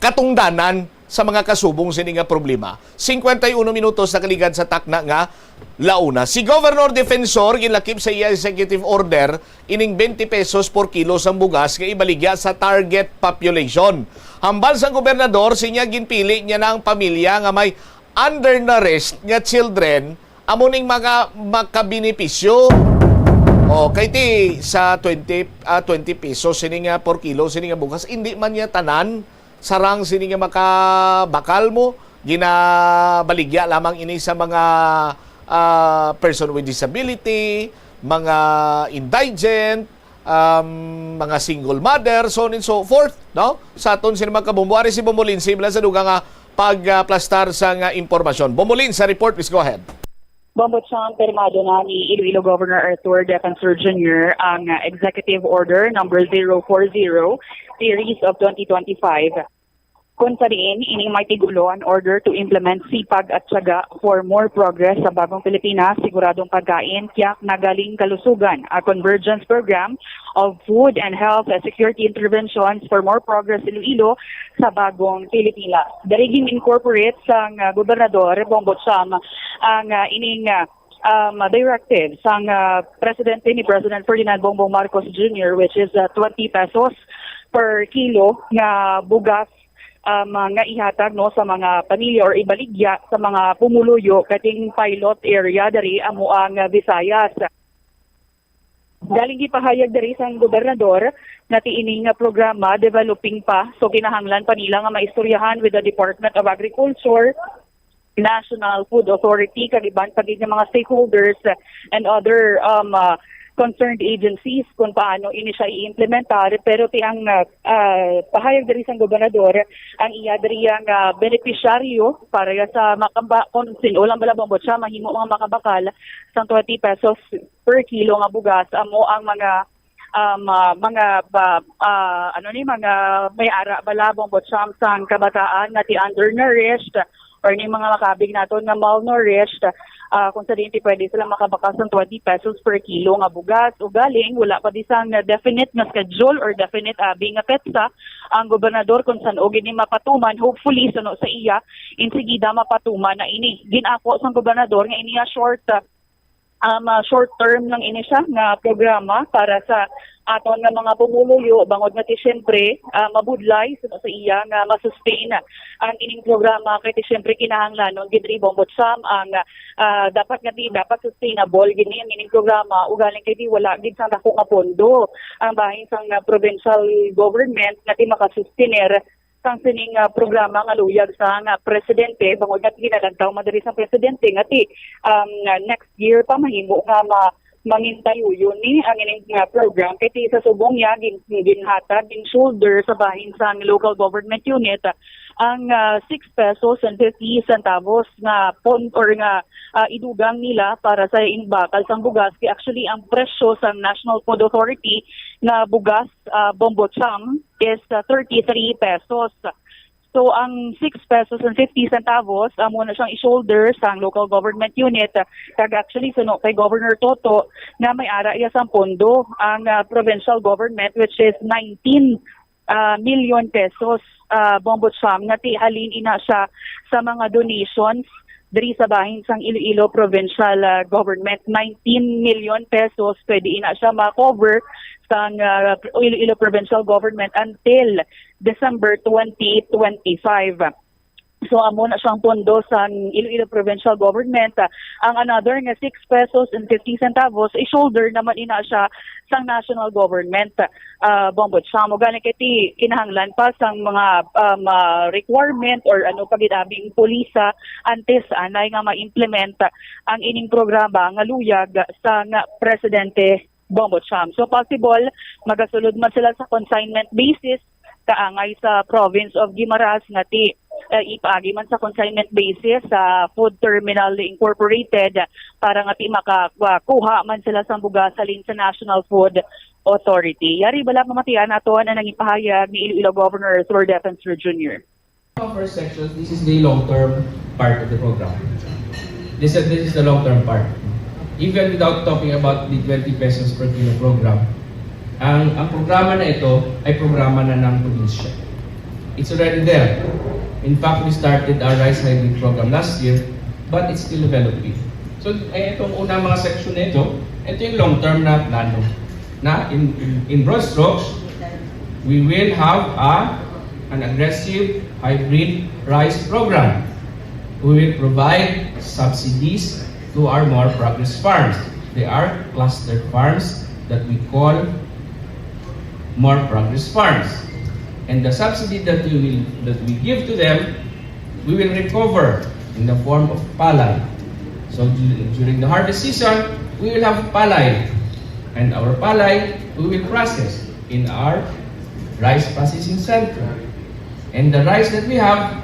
katungdanan sa mga kasubong sini nga problema. Singkwenta y uno minutos nakaligad sa takna nga launa. Si Governor Defensor ginlakip sa iya executive order ining twenty pesos per kilo sang bugas nga ibaligya sa target population. Hambal sang gobernador, sinya ginpili niya na ang pamilya nga may undernourished nga children amo ning mga makabenepisyo. O, kay ti sa twenty, ah, twenty pesos sini nga per kilo sini nga bugas, hindi man niya tanan sarang sini nga makabakal mo, ginabaligya lamang ini sa mga, ah, person with disability, mga indigent, um, mga single mother, so on and so forth, no? Sa aton sini mga kabombo, ari si Bombo Lindsay, sa dugang nga pagplastar sa nga impormasyon. Bombo Lindsay, report, please go ahead. Bombo Cham, pirmado na ni Iloilo Governor Arthur Defensor Junior ang, ah, Executive Order number zero four zero, series of twenty twenty-five. Kung sa diin, ini may tigulo an order to implement Sipag at Tiyaga for More Progress sa Bagong Pilipinas, Siguradong Pagkain, Tiyak na Galing Kalusugan, a convergence program of food and health security interventions for more progress Iloilo sa Bagong Pilipinas. Diri gin-incorporate sang, ah, gobernador Bongbong Cham ang, ah, ining, ah, um, directive sang, ah, presidente ni President Ferdinand Bongbong Marcos Junior, which is, ah, twenty pesos per kilo nga bugas, um, nga ihatag, no, sa mga pamilya or ibaligya sa mga pumuluyo kating pilot area diri amo ang, ah, Visayas. Galing gipahayag diri sang gobernador nga ti ini nga programa developing pa, so kinahanglan pa nila nga maistoryahan with the Department of Agriculture, National Food Authority, kag iban pa gid nga mga stakeholders and other, um, uh, concerned agencies kung paano ini siya i-implementar. Pero ti ang, uh, uh, pahayag diri sang gobernador, ang iya diri ang, uh, benepisyaryo para sa makaba-, kung sin-o lang bala, Bombo Cham, mahimo mga makabakal sang twenty pesos per kilo nga bugas amo ang mga, um, ah, mga ba, ah, ano ni, mga may ara bala, Bombo Cham, sang kabataan nga ti undernourished or ni mga makabig naton nga malnourished, ah, kung sa diin ti pwede sila makabakal sang twenty pesos per kilo nga bugas. Ugaling wala pa di sang definite nga schedule or definite abi nga petsa ang gobernador kung san-o gini mapatuman. Hopefully, suno sa iya, insigida mapatuman na ini. Gin-ako sang gobernador nga ini nga short, ah, um, ah, short term lang ini siya nga programa para sa aton nga mga pumuluyo, bangod nga ti siyempre, ah, mabudlay suno sa iya nga ma-sustain ang ining programa, kay ti siyempre kinahanglanon gid diri, Bombo Cham, ang, ah, dapat nga ti dapat sustainable gid ni ang ining programa, ugaling kay ti wala gid sang dako nga pondo ang bahin sang, ah, provincial government nga ti makasustener sang sining, ah, programa nga luyag sang, ah, presidente, bangod nga ginalantaw man diri sa presidente nga ti, um, next year pa mahimo nga ma-, mangintayuyon ni ang ining, ah, program. Kay ti sa subong niya, gin-, ginhatag, gin-shoulder sa bahin sang local government unit, ah, ang, ah, six pesos and fifty centavos nga pon-, or nga, ah, idugang nila para sa inbakal sang bugas. Kay actually, ang presyo sang National Food Authority nga bugas, ah, Bombo Cham, is, ah, thirty-three pesos. So, ang six pesos and fifty centavos, amo na siyang i-shoulder sang local government unit. Kag actually, suno kay Governor Toto, nga may ara iya sang pondo ang, ah, provincial government, which is nineteen, ah, million pesos, ah, Bombo Cham, nga ti halin ina siya sa mga donations diri sa bahin sang Iloilo Provincial, ah, Government. Nineteen million pesos, pwede ina siya ma-cover sang, ah, Iloilo Provincial Government until December twenty twenty-five. So, amo na siyang pondo sang Iloilo Provincial Government. Ah, ang another nga six pesos and fifty centavos, i-shoulder naman ina siya sang national government, ah, Bombo Cham. Ugaling kay ti kinahanglan pa sang mga, um, ah, requirement or ano pa gid abi ang pulisa antes anay nga ma-implement ang ining programa nga luyag sang presidente, Bombo Cham. So, possible, magasulod man sila sa consignment basis kaangay sa province of Guimaras nga ti, eh, ipaagi man sa consignment basis sa Food Terminal Incorporated para nga ti makakuha man sila sang bugas halin sa National Food Authority. Yari bala pamatian naton ang nangipahayag ni Iloilo Governor Arthur Defensor Junior. First section, this is the long-term part of the program. This is, this is the long-term part. Even without talking about the twenty pesos per kilo program, ang, ang programa na ito ay programa na ng probinsya. It's already there. In fact, we started our rice hybrid program last year, but it's still developing. So, eh, itong unang mga section na ito, ito yung long-term na plano. Na in, in, in broad strokes, we will have a, an aggressive hybrid rice program. We will provide subsidies to our more progress farms. They are clustered farms that we call more progress farms. And the subsidy that we will, that we give to them, we will recover in the form of palay. So du-, during the harvest season, we will have palay. And our palay, we will process in our rice processing center. And the rice that we have,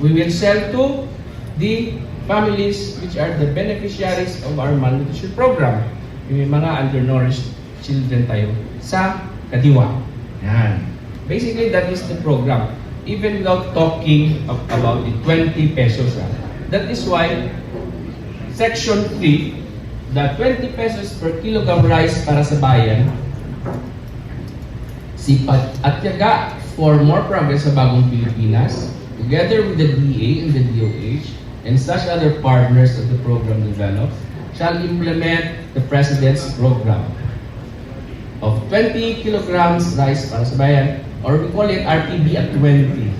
we will sell to the families which are the beneficiaries of our malnutrition program. Yung may mga undernourished children tayo sa Kadiwa. Yan. Basically, that is the program. Even without talking ab-, about the twenty pesos, ah. That is why Section three, the twenty pesos per kilogram rice para sa bayan, si Pat-, Atyaga for More Progress sa Bagong Pilipinas, together with the D A and the D O H, and such other partners that the program develops, shall implement the President's program of twenty kilograms rice para sa bayan, or we call it R P B at twenty,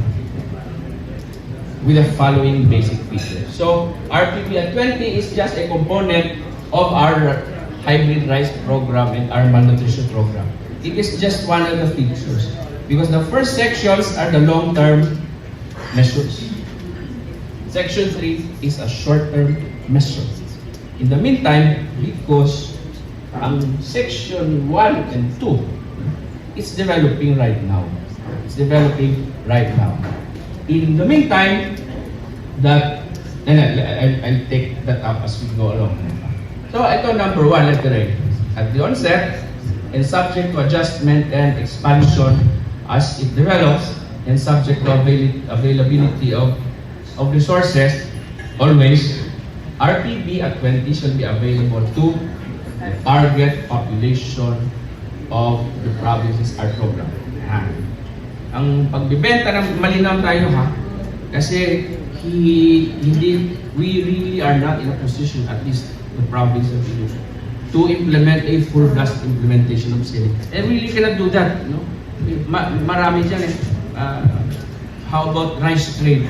with the following basic features. So, R P B at twenty is just a component of our hybrid rice program and our malnutrition program. It is just one of the features, because the first sections are the long-term measures. Section three is a short-term measure. In the meantime, because ang section one and two, it's developing right now. It's developing right now. In the meantime, that, and I, I, I'll take that up as we go along. So, ito number one, letter A. At the onset, and subject to adjustment and expansion as it develops, and subject to avail-, availability of, of resources, always, R P B at twenty shall be available to the target population of the provinces are program. Yan. Ang pagbibenta ng malinaw tayo, ha, kasi hi-, hindi, we really are not in a position, at least the province of Iloilo, to implement a full-blast implementation of CENIC. And we really cannot do that, no? Ma marami dyan eh. Uh, how about rice trade?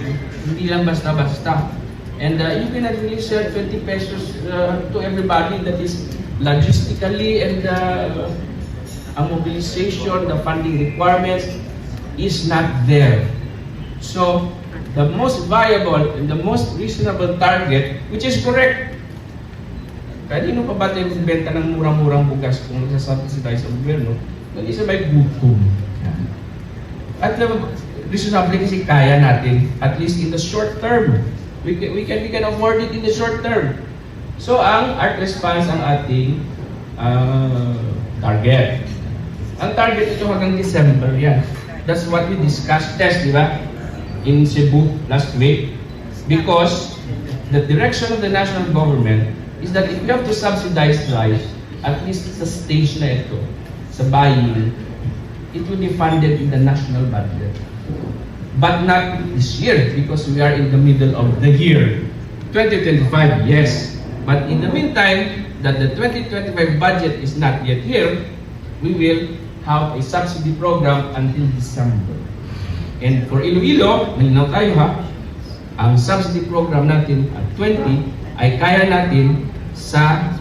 Hindi lang basta-basta. And uh, you cannot really sell twenty pesos uh, to everybody that is logistically and uh, ang mobilization, the funding requirements is not there. So, the most viable and the most reasonable target, which is correct, kanino pa ba tayo magbenta ng murang-murang bugas kung magsasubsidize ang gobyerno? Hindi sa may gutom. At uh, reasonable kasi kaya natin, at least in the short term. We can, we can, we can afford it in the short term. So, ang art response ang ating uh, target. Ang target ito hanggang December yan. That's what we discussed test, di ba? In Cebu last week. Because the direction of the national government is that if you have to subsidize rice, at least sa stage na ito, sa buying, it will be funded in the national budget. But not this year because we are in the middle of the year. twenty twenty-five, yes. But in the meantime, that the twenty twenty-five budget is not yet here, we will have a subsidy program until December. And for Iloilo, malinaw tayo ha, ang subsidy program natin at twenty ay kaya natin sa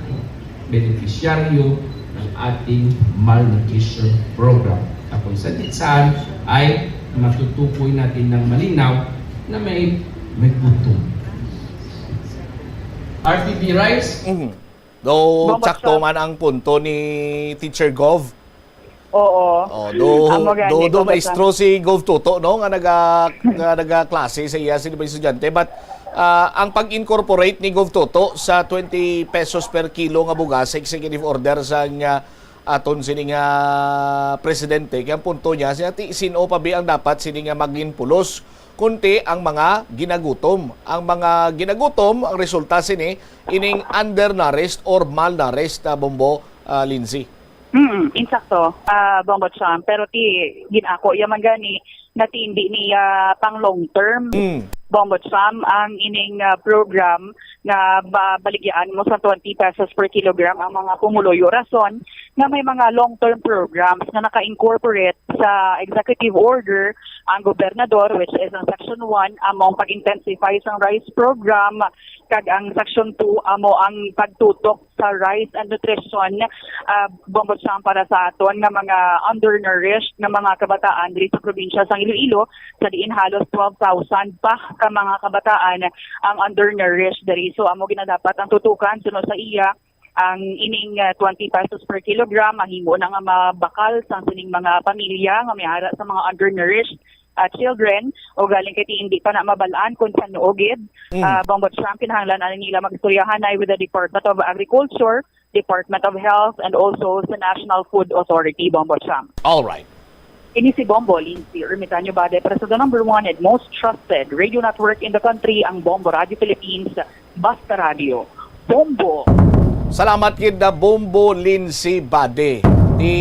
benepisyaryo ng ating malnutrition program. At kung sa saan ay matutukoy natin ng malinaw na may may gutom. R T B rice. Mm. Though, sakto man ang punto ni Teacher Gov. Oo. Oh, do, do, do maestro si Gov Toto, no, nga naga nga nagaklase sa iya sa mga estudyante, but uh, ang pag-incorporate ni Gov Toto sa twenty pesos per kilo nga bugas sa executive order sa nga aton sini nga presidente, kay ang punto niya siya ti sino pa bi ang dapat sini nga magin pulos, kunti ang mga ginagutom. Ang mga ginagutom ang resulta sini ining undernourished or malnourished, uh, Bombo, uh, Lindsay. Mm, insakto, uh, Bombo Cham. Pero ti ginako iya man gani na ti hindi niya pang long term. Mm. Bombo Cham, ang ining uh, program nga ba, baligyaan mo sa twenty pesos per kilogram ang mga pumuluyo. Rason nga may mga long-term programs nga naka-incorporate sa executive order ang gobernador, which is ang Section one, amo ang pag-intensify sang rice program, kag ang Section two amo ang pagtutok sa rice and nutrition, uh, Bombo Cham, para sa aton nga mga undernourished nga mga kabataan diri sa probinsya sang Iloilo, sa diin halos twelve thousand pa ka mga kabataan ang undernourished diri. So, amo ginadapat ang tutukan suno sa iya ang ining uh, twenty pesos per kilogram mahimo na nga mabakal sang sining mga pamilya nga may ara sa mga undernourished uh, children, o galing kay hindi pa na mabalaan kung sano gid. Mm. Uh, Bombo Cham, kinahanglan ani nila magistoryahanay with the Department of Agriculture, Department of Health, and also sa National Food Authority, Bombo Cham. All right. Ini si Bombo Lindsay Ermitanio Bade para sa the number one and most trusted radio network in the country, ang Bombo Radio Philippines, Basta Radio. Bombo! Salamat gid na Bombo Lindsay Bade. Di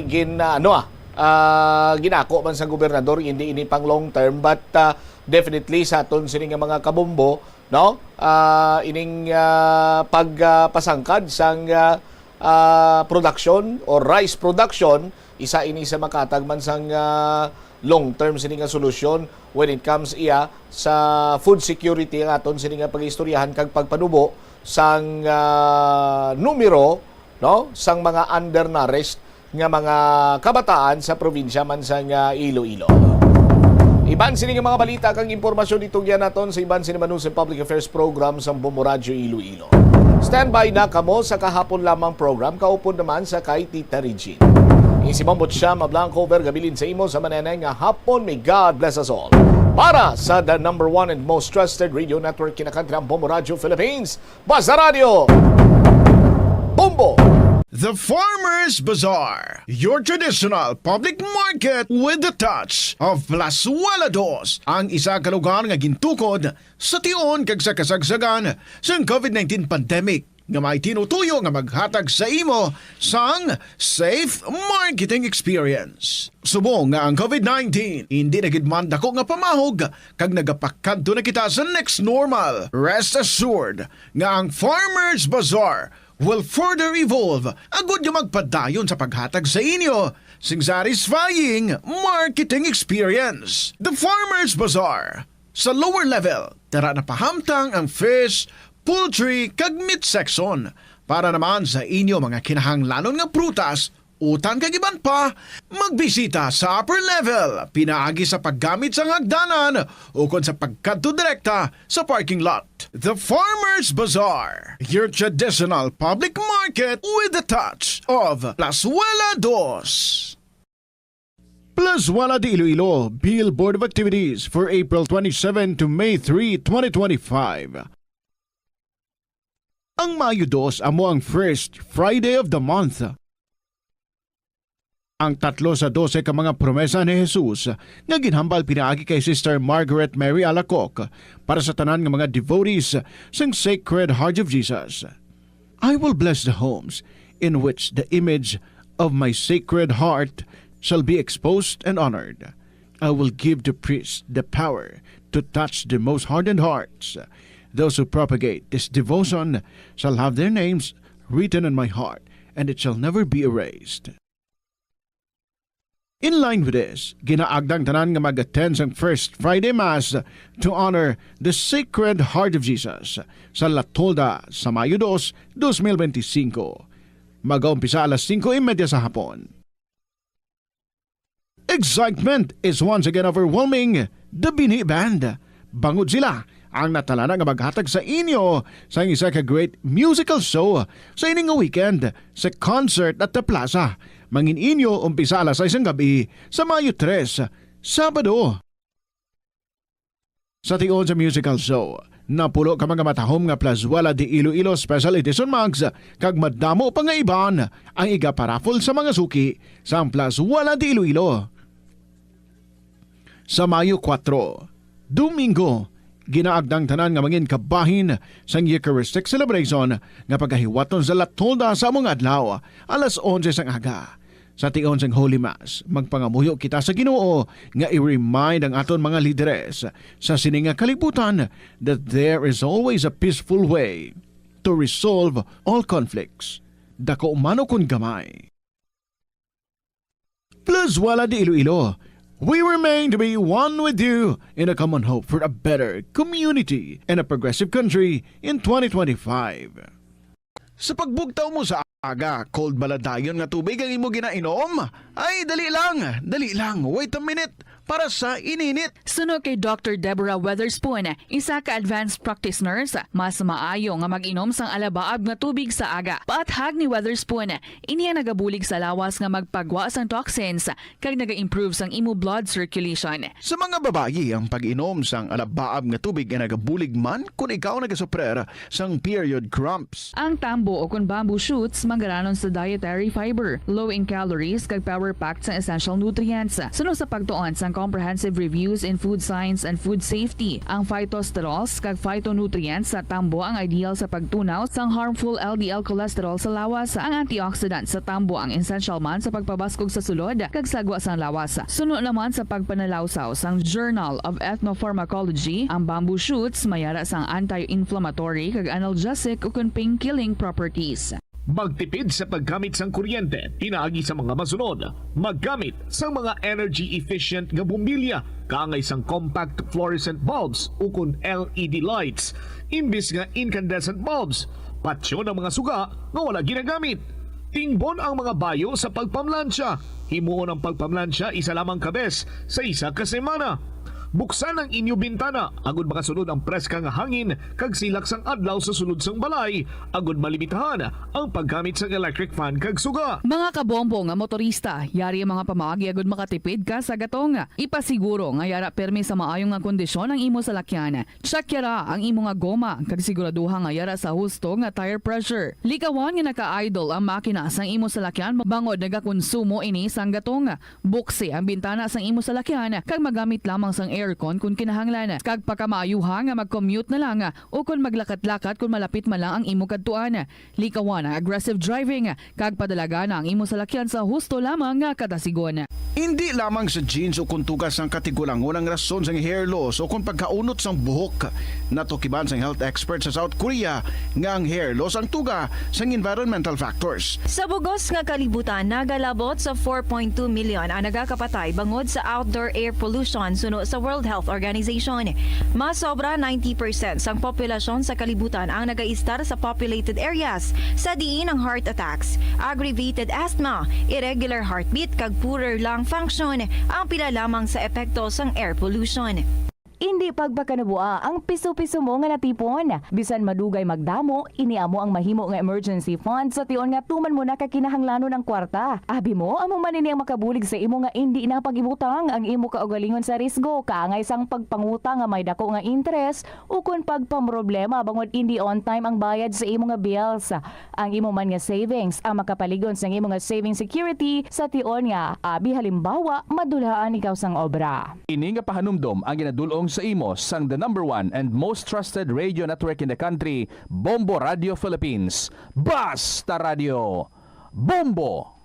gin, ah, ano ah, ah, ginako man sa gobernador, hindi ini pang long term, but ah, definitely sa aton sini nga mga kabombo, no? Ah, ining ah, pagpasangkad sang ah, ah, production or rice production, isa ini sa makatag man sang ah, long term sini nga solusyon when it comes iya sa food security ang aton sini nga pag-istoryahan kag pagpanubo sang ah, numero, no, sang mga undernourished nga mga kabataan sa probinsya man sang ah, Iloilo. Iban sini nga mga balita kag impormasyon itugyan naton sa iban sini manusa public affairs program sang Bombo Radyo Iloilo. Standby na kamo sa kahapon lamang program, kaupod naman sa kay Tita Regine. Ini si Bombo Cham Blanco, vergabilin sa imo sa manenay nga hapon. May God bless us all. Para sa the number one and most trusted radio network, kinakantrang Bombo Radio Philippines, Basta Radio Bombo. The Farmers Bazaar, your traditional public market with the touch of Plazuela Dos, ang isa ka lugar nga gintukod sa tion kag sa kasagsagan sang COVID nineteen pandemic, nga may tinutuyo nga maghatag sa imo sang safe marketing experience. Subong nga ang COVID nineteen hindi na gid man dako nga pamahog kag nagapakadto na kita sa next normal, rest assured nga ang Farmers Bazaar will further evolve agud nga magpadayon sa paghatag sa inyo sing satisfying marketing experience. The Farmers Bazaar. Sa lower level, tara na pahamtang ang fish, poultry, kag meat section. Para naman sa inyo mga kinahanglanon nga prutas, utan kag iban pa, magbisita sa upper level pinaagi sa paggamit sang hagdanan ukon sa pagkadto direkta sa parking lot. The Farmers Bazaar, your traditional public market with the touch of Plazuela Dos. Plazuela de Iloilo, Bill Board of Activities for April twenty-seven to May three, twenty twenty-five. Ang Mayo dos amo ang first Friday of the month. Ang tatlo sa dose ka mga promesa ni Jesus nga ginhambal pinaagi kay Sister Margaret Mary Alacoque para sa tanan nga mga devotees sang Sacred Heart of Jesus. "I will bless the homes in which the image of my Sacred Heart shall be exposed and honored. I will give the priests the power to touch the most hardened hearts. Those who propagate this devotion shall have their names written in my heart, and it shall never be erased." In line with this, ginaagda ang tanan nga mag-attend sang First Friday Mass to honor the Sacred Heart of Jesus sa La Tolda sa Mayo dos, dos mil benti singko. Magaumpisa alas singko y media sa hapon. Excitement is once again overwhelming the Binhi Band. Bangod sila ang natalana nga maghatag sa inyo sang isa ka great musical show sa ini nga weekend sa concert at the plaza. Mangin inyo umpisa alas sais sang gabi sa Mayo tres, Sabado. Sa tion sa musical show, napulo ka mga matahom nga Plazuela de Iloilo Special Edition mugs kag madamo pa nga iban ang igaparaffle sa mga suki sang Plazuela de Iloilo. Sa Mayo kuwatro, Domingo, ginaagda ang tanan nga mangin kabahin sang Eucharistic celebration nga pagahiwaton sa La Tolda sa amo nga adlaw, alas onse sang aga. Sa tion sang Holy Mass, magpangamuyo kita sa Ginoo nga i-remind ang aton mga lideres sa sini nga kalibutan that there is always a peaceful way to resolve all conflicts, dako man o kon gamay. Plazuela de Iloilo, we remain to be one with you in a common hope for a better community and a progressive country in twenty twenty-five. Sa pagbugtaw mo sa aga, cold bala dayon nga tubig ang imo ginainom? Ay, dali lang, dali lang, wait a minute para sa ininit. Suno kay Doctor Deborah Weatherspoon, isa ka advanced practice nurse, mas maayo nga mag-inom sang alabaab nga tubig sa aga. Paathag ni Weatherspoon, ini ang nagabulig sa lawas nga magpagwa sang toxins kag naga-improve sang imo blood circulation. Sa mga babayi, ang pag-inom sang alabaab nga tubig ay nagabulig man kon ikaw nagasuprer sang period cramps. Ang tambo o kon bamboo shoots manggaranon sa dietary fiber, low in calories, kag power-packed sang essential nutrients. Suno sa pagtuon sang Comprehensive Reviews in Food Science and Food Safety, ang phytosterols kag phytonutrients sa tambo ang ideal sa pagtunaw sang harmful L D L cholesterol sa lawas. Ang antioxidant sa tambo ang essential man sa pagpabaskog sa sulod kag sagwa sang lawas. Suno naman sa pagpanalawsaw sang Journal of Ethnopharmacology, ang bamboo shoots may ara sang anti-inflammatory kag analgesic ukon pain-killing properties. Magtipid sa paggamit sang kuryente pinaagi sa mga masunod: maggamit sang mga energy-efficient nga bombilya kaangay sang compact fluorescent bulbs ukon L E D lights imbis nga incandescent bulbs. Patyon ang mga suga nga wala ginagamit. Tingbon ang mga bayo sa pagpamlansya. Himuon ang pagpamlansya isa lamang ka bes sa isa ka semana. Buksan ang inyo bintana agud makasulod ang preska nga hangin kag silak sang adlaw sa sulod sang balay, agud malimitahan ang paggamit sang electric fan kag suga. Mga kabombo nga motorista, yari ang mga pamaagi agud makatipid ka sa gatong. Ipasiguro nga yara pirmi sa maayo nga kondisyon ang imo salakyan. Check yara ang imo nga goma kag siguraduha nga yara sa husto nga tire pressure. Likawan nga naka-idle ang makina sang imo salakyan bangod nagakonsumo ini sang gatong. Buksi ang bintana sang imo salakyan kag magamit lamang sang aircon kon kinahanglan, kag pakamaayuha nga mag-commute na lang o kon maglakat-lakat kon malapit man lang ang imo kadtuan. Likawan ang aggressive driving, kag padalagan ang imo salakyan sa husto lamang nga kadasigon. Indi lamang sa genes o kon tugas sang katigulangon ang rason sang hair loss o kon pagkaunot sang buhok. Natukiban sang health expert sa South Korea nga ang hair loss ang tuga sang environmental factors. Sa bugos nga kalibutan, nagalabot sa four point two million ang nagakapatay bangod sa outdoor air pollution suno sa World Health Organization. Mas sobra ninety percent sang populasyon sa kalibutan ang nagaistar sa populated areas, sa diin ang heart attacks, aggravated asthma, irregular heartbeat, kag poorer lung function ang pila lamang sa epekto sang air pollution. Indi pagpakanabua ang piso-piso mo nga natipon. Bisan madugay magdamo, ini amo ang mahimo nga emergency fund sa tion nga tuman mo na ka kinahanglanon ang kwarta. Abi mo, amo man ini ang makabulig sa imo nga indi na pag-ibutang ang imo kaugalingon sa risgo kaangay sang pagpangutang nga may dako nga interes ukon pagpamroblema bangod indi on time ang bayad sa imo nga bills. Ang imo man nga savings ang makapalig-on sang imo nga saving security sa tion nga, abi halimbawa, madulhaan ikaw sang obra. Ini nga pahanumdom ang ginadul-ong sa imo sang the number one and most trusted radio network in the country, Bombo Radio Philippines. Basta Radio, Bombo!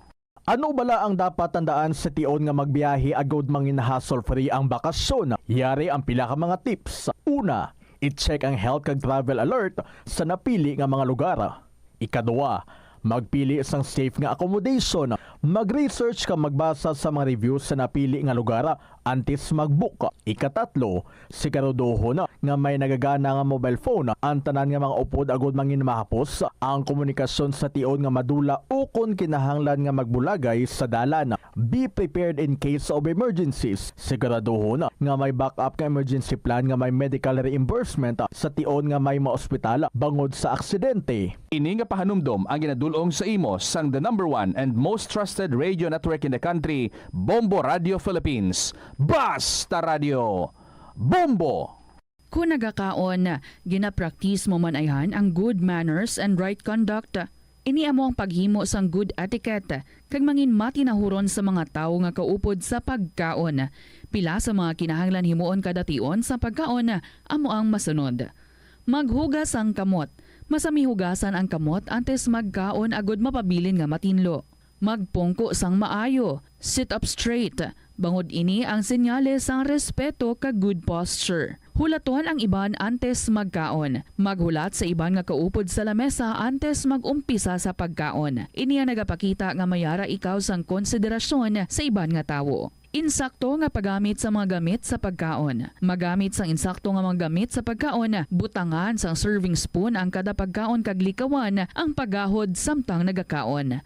Ano bala ang dapat tandaan sa tion nga magbiyahe agod mangin hassle-free ang bakasyon? Yari ang pila ka mga tips. Una, i-check ang health kag travel alert sa napili nga mga lugar. Ikadua, magpili sang safe nga accommodation. Mag-research kag magbasa sa mga reviews sa napili nga lugar antes mag-book. Ikatatlo, siguraduhon nga may nagagana nga mobile phone ang tanan nga mga upod agud mangin mahapos ang komunikasyon sa tion nga madula ukon kinahanglan nga magbulagay sa dalan. Be prepared in case of emergencies. Siguraduhon nga may backup nga emergency plan nga may medical reimbursement sa tion nga may maospital bangod sa aksidente. Ini nga pahanumdom ang ginadul-ong sa imo sang the number one and most trusted radio network in the country, Bombo Radio Philippines. Basta Radio, Bombo! Kon nagakaon, ginapraktis mo man ayhan ang good manners and right conduct. Ini amo ang paghimo sang good etiquette kag mangin matinahuron sa mga tawo nga kaupod sa pagkaon. Pila sa mga kinahanglan himuon kada tion sa pagkaon amo ang masunod. Maghugas sang kamot. Masami hugasan ang kamot antes magkaon agud mapabilin nga matinlo. Magpungko sang maayo, sit up straight, bangod ini ang senyales sang respeto kag good posture. Hulaton ang iban antes magkaon. Maghulat sa iban nga kaupod sa lamesa antes mag-umpisa sa pagkaon. Ini ang nagapakita nga may ara ikaw sang konsiderasyon sa iban nga tawo. Insakto nga paggamit sa mga gamit sa pagkaon. Magamit sang insakto nga mga gamit sa pagkaon, butangan sang serving spoon ang kada pagkaon kag likawan ang paggahod samtang nagakaon.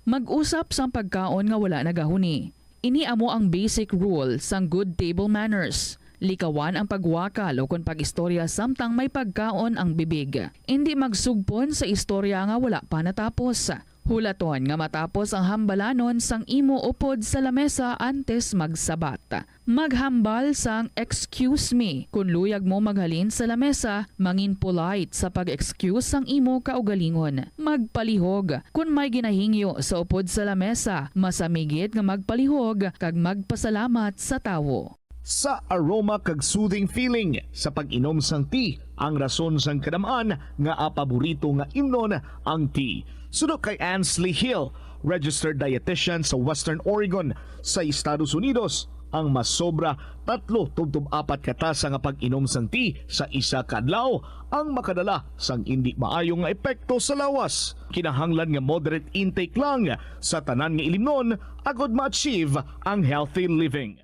Mag-usap sang pagkaon nga wala nagahuni. Ini amo ang basic rule sang good table manners. Likawan ang pagwakal ukon pag-istorya samtang may pagkaon ang bibig. Indi magsugpon sa istorya nga wala pa natapos. Hulaton nga matapos ang hambalanon sang imo upod sa lamesa antes magsabat. Maghambal sang "Excuse me" kon luyag mo maghalin sa lamesa. Mangin polite sa pag-excuse sang imo kaugalingon. Magpalihog. Kon may ginahingyo sa upod sa lamesa, masami gid nga magpalihog kag magpasalamat sa tawo. Sa aroma kag soothing feeling sa pag-inom sang tea ang rason sang kadam-an nga apaborito nga imnon ang tea. Suno kay Ansley Hill, registered dietitian sa Western Oregon sa Estados Unidos, ang masobra tatlo tubtob apat ka tasa nga pag-inom sang tea sa isa ka adlaw ang makadala sang indi maayo nga epekto sa lawas. Kinahanglan nga moderate intake lang sa tanan nga ilimnon agod ma-achieve ang healthy living.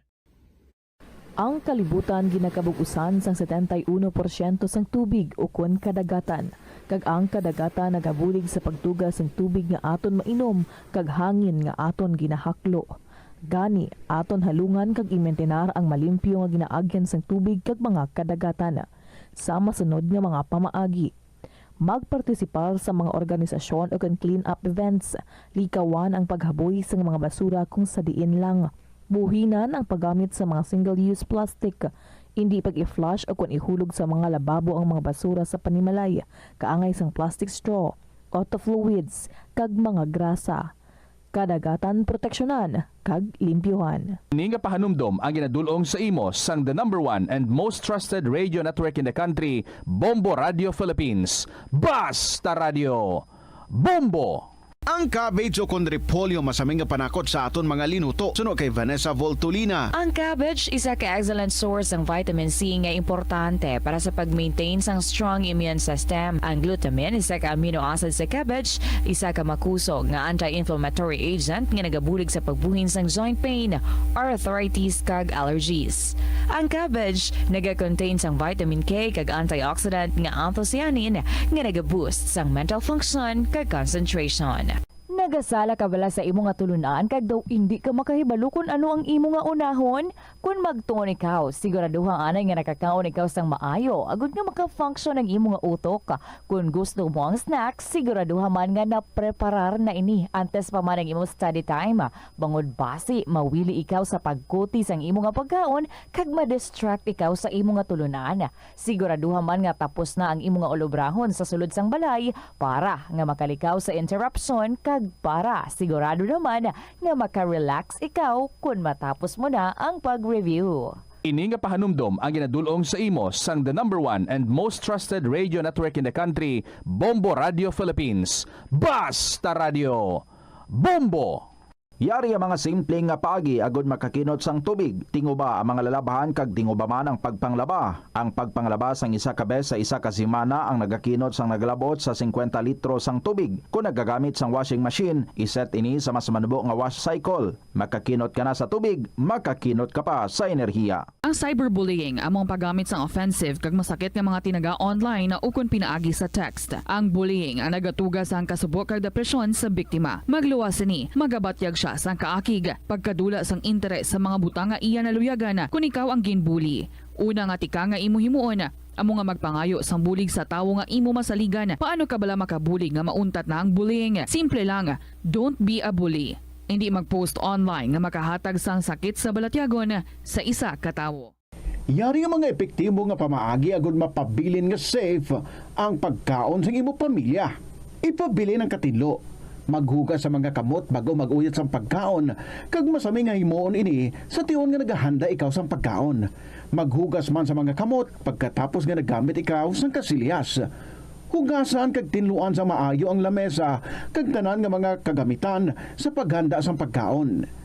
Ang kalibutan ginakabug-usan sang setenta y uno porsyento sang tubig ukon kadagatan, kag ang kadagatan nagabulig sa pagtuga sang tubig nga aton mainom kag hangin nga aton ginahaklo. Gani, aton halungan kag imintinar ang malimpyo nga ginaagyan sang tubig kag mga kadagatan. Sa masunod nga mga pamaagi, magpartisipar sa mga organisasyon ukon clean-up events. Likawan ang paghaboy sang mga basura kon sa diin lang. Buhinan ang paggamit sa mga single-use plastic. Indi pag-i-flush ukon ihulog sa mga lababo ang mga basura sa panimalay, kaangay sang plastic straw, auto fluids, kag mga grasa. kadagatan proteksyonan kag limpyuhan. Ini nga pahanumdom ang ginadul-ong sa imo sang the number one and most trusted radio network in the country, Bombo Radio Philippines. Basta Radio! Bombo! Ang cabbage o kon repolyo masami nga panakot sa aton mga linuto. Suno kay Vanessa Voltolina. Ang cabbage isa ka excellent source sang vitamin C nga importante para sa pag-maintain sang strong immune system. Ang glutamine, isa ka amino acid sa cabbage, isa ka makusog nga anti-inflammatory agent nga nagabulig sa pagbuhin sang joint pain, arthritis, kag allergies. Ang cabbage naga-contain sang vitamin K kag antioxidant nga anthocyanin nga naga-boost sang mental function kag concentration. Nagasala ka bala sa imo nga tulunan kag daw indi ka makahibalo kon ano ang imo nga unahon? Kon magtuon ikaw, siguraduha anay nga nakakaon ikaw sang maayo agod nga maka-function ang imo nga utok. Kon gusto mo ang snacks, siguraduha man nga napreparar na ini antes pa man ang imo study time, bangod basi mawili ikaw sa pagkuti sang imo nga pagkaon kag ma-distract ikaw sa imo nga tulunan. Siguraduha man nga tapos na ang imo nga ulobrahon sa sulod sang balay para nga makalikaw sa interruption kag para sigurado naman nga maka-relax ikaw kon matapos mo na ang pag-review. Ini nga pahanumdom ang ginadul-ong sa imo sang the number one and most trusted radio network in the country, Bombo Radio Philippines. Basta Radio! Bombo! Yari ang mga simple nga paagi agud makakinot sang tubig. Tinguba ang mga lalabhan kag tinguba man ang pagpanglaba. Ang pagpanglaba sang isa ka bes sa isa ka semana ang nagakinot sang nagalabot sa singkwenta litro sang tubig. Kon nagagamit sang washing machine, iset ini sa mas manubo nga wash cycle. Makakinot ka na sa tubig, makakinot ka pa sa enerhiya. Ang cyberbullying amo ang paggamit sang offensive kag masakit nga mga tinaga online ukon pinaagi sa text. Ang bullying ang nagatuga sang kasubo kag depresyon sa biktima. Magluwas sini, magabatyag sia sang kaakig, pagkadula sang interes sa mga butang nga iya naluyagan kon ikaw ang ginbully. Una nga tika nga imo himuon, amo nga magpangayo sang bulig sa tawo nga imo masaligan. Paano ka bala makabulig nga mauntat na ang bullying? Simple lang, don't be a bully. Indi mag-post online nga makahatag sang sakit sa balatyagon sa isa ka tawo. Yari nga mga epektibo nga pamaagi agud mapabilin nga safe ang pagkaon sang imo pamilya. Ipabilin ang katinlo. Maghugas sa mga kamot bag-o mag-uyat sang pagkaon, kag masami nga himuon ini sa tion nga nagahanda ikaw sang pagkaon. Maghugas man sa mga kamot pagkatapos nga naggamit ikaw sang kasilyas. Hugasan kag tinluan sa maayo ang lamesa kag tanan nga mga kagamitan sa paghanda sang pagkaon.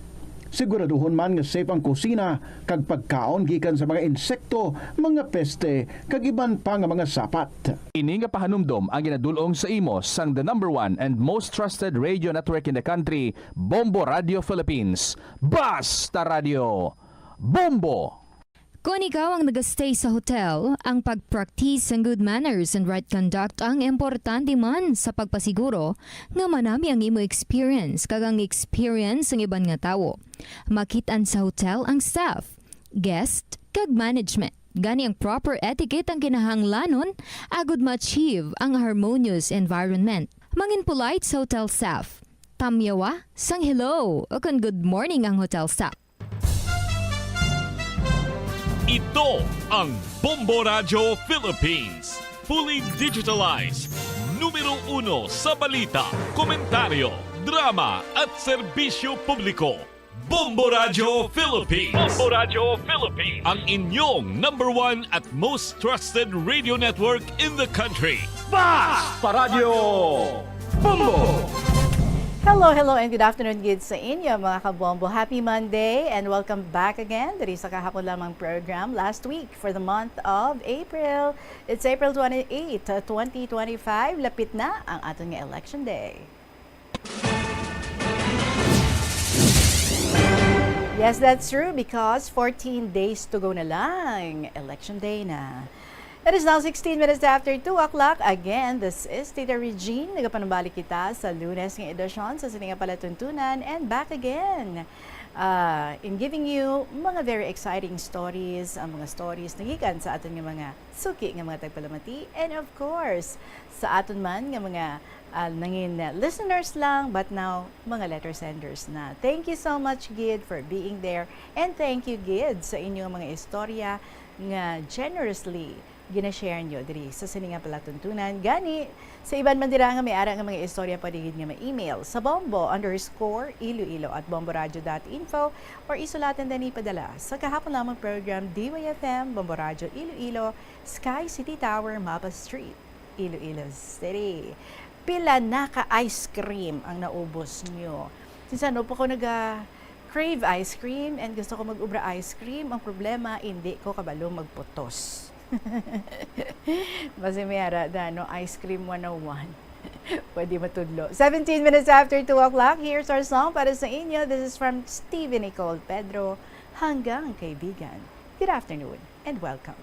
Siguraduhon man nga safe ang kusina kag pagkaon gikan sa mga insekto, mga peste, kag iban pa nga mga sapat. Ini nga pahanumdom ang ginadul-ong sa imo sang the number one and most trusted radio network in the country, Bombo Radio Philippines. Basta Radio! Bombo! Kon ikaw ang nagastay sa hotel, ang pag-practice sang good manners and right conduct ang importante man sa pagpasiguro nga manami ang imo experience kag ang experience sang iban nga tawo. Makit-an sa hotel ang staff, guest, kag management. Gani ang proper etiquette ang kinahanglanon agud ma-achieve ang harmonious environment. Mangin polite sa hotel staff. Tamyawa sang hello ukon good morning ang hotel staff. Ito ang Bombo Radyo Philippines. Fully digitalized. Numero uno sa balita, komentaryo, drama at serbisyo publiko. Bombo Radyo Philippines. Bombo Radyo Philippines. Ang inyong number one at most trusted radio network in the country. Basta Radyo Bombo! Hello, hello, and good afternoon gid sa inyo, mga kabombo. Happy Monday and welcome back again diri sa kahapon lamang program last week for the month of April. It's April twenty-eight, twenty twenty-five. Lapit na ang aton nga election day. Yes, that's true, because fourteen days to go na lang. Election day na. It is now sixteen minutes after two o'clock. Again, this is Tita Regine. Nagapanumbalik kita sa Lunes nga edisyon sa sini nga palatuntunan and back again. Ah, in giving you mga very exciting stories, ang mga stories nagikan sa aton nga mga suki nga mga tagpalamati, and of course, sa aton man nga mga, ah, nangin listeners lang, but now mga letter senders na. Thank you so much gid for being there, and thank you gid sa inyong mga istorya nga generously gina-share nyo diri sa sini nga palatuntunan. Gani, sa iban man dira nga may ara nga mga istorya, pwede gid nga ma-email sa bombo underscore iloilo at bomboradio dot info or isulatan din ipadala sa kahapon lamang program, D Y F M, Bombo Radyo Iloilo, Sky City Tower, Mapa Street, Iloilo City. Pila na ka ice cream ang naubos nyo? Sinsan, no, pa ko naga-crave ice cream and gusto ko mag-ubra ice cream. Ang problema, hindi ko kabalo magputos. Basi may ara da, no? Ice cream one oh one. Pwede matudlo. Seventeen minutes after two o'clock, here's our song para sa inyo. This is from Steven Nicole Pedro, Hanggang Kaibigan. Good afternoon and welcome.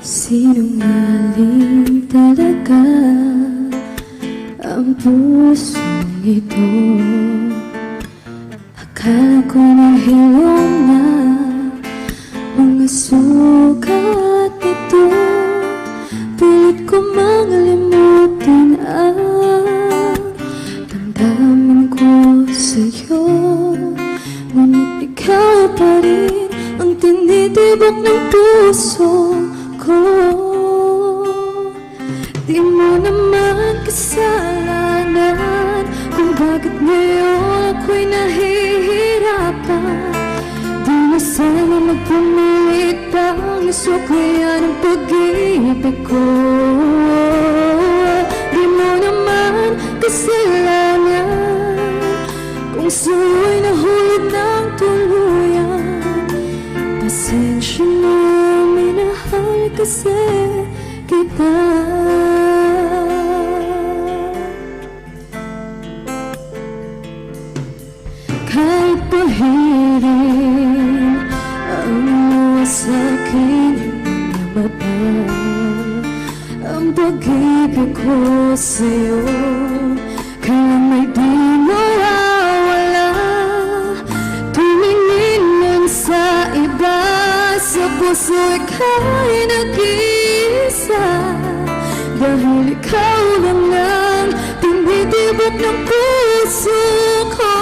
Sinungaling talaga ang pusong ito. Akala ko nang hilom na mga sugat nito. Pilit ko mang limutin ang damdamin ko sa'yo. Ngunit ikaw pa rin ang tinitibok ng puso ko. Di mo naman kasalanan kung bakit ngayon ako'y nahihirapan. Di na sana magpumilit pa ang suklian ng pag-ibig ko. Di mo naman kasalanan kung sa'yo'y nahulog ng tuluyan. Pasensya na, minahal kasi kita. Kahit pahirin ang luha sa aking mga mata, ang pag-ibig ko sa'yo kaya may di mawawala. Tumingin man sa iba, sa puso ika'y nag-iisa. Dahil ikaw lang ang tinitibok ng puso ko.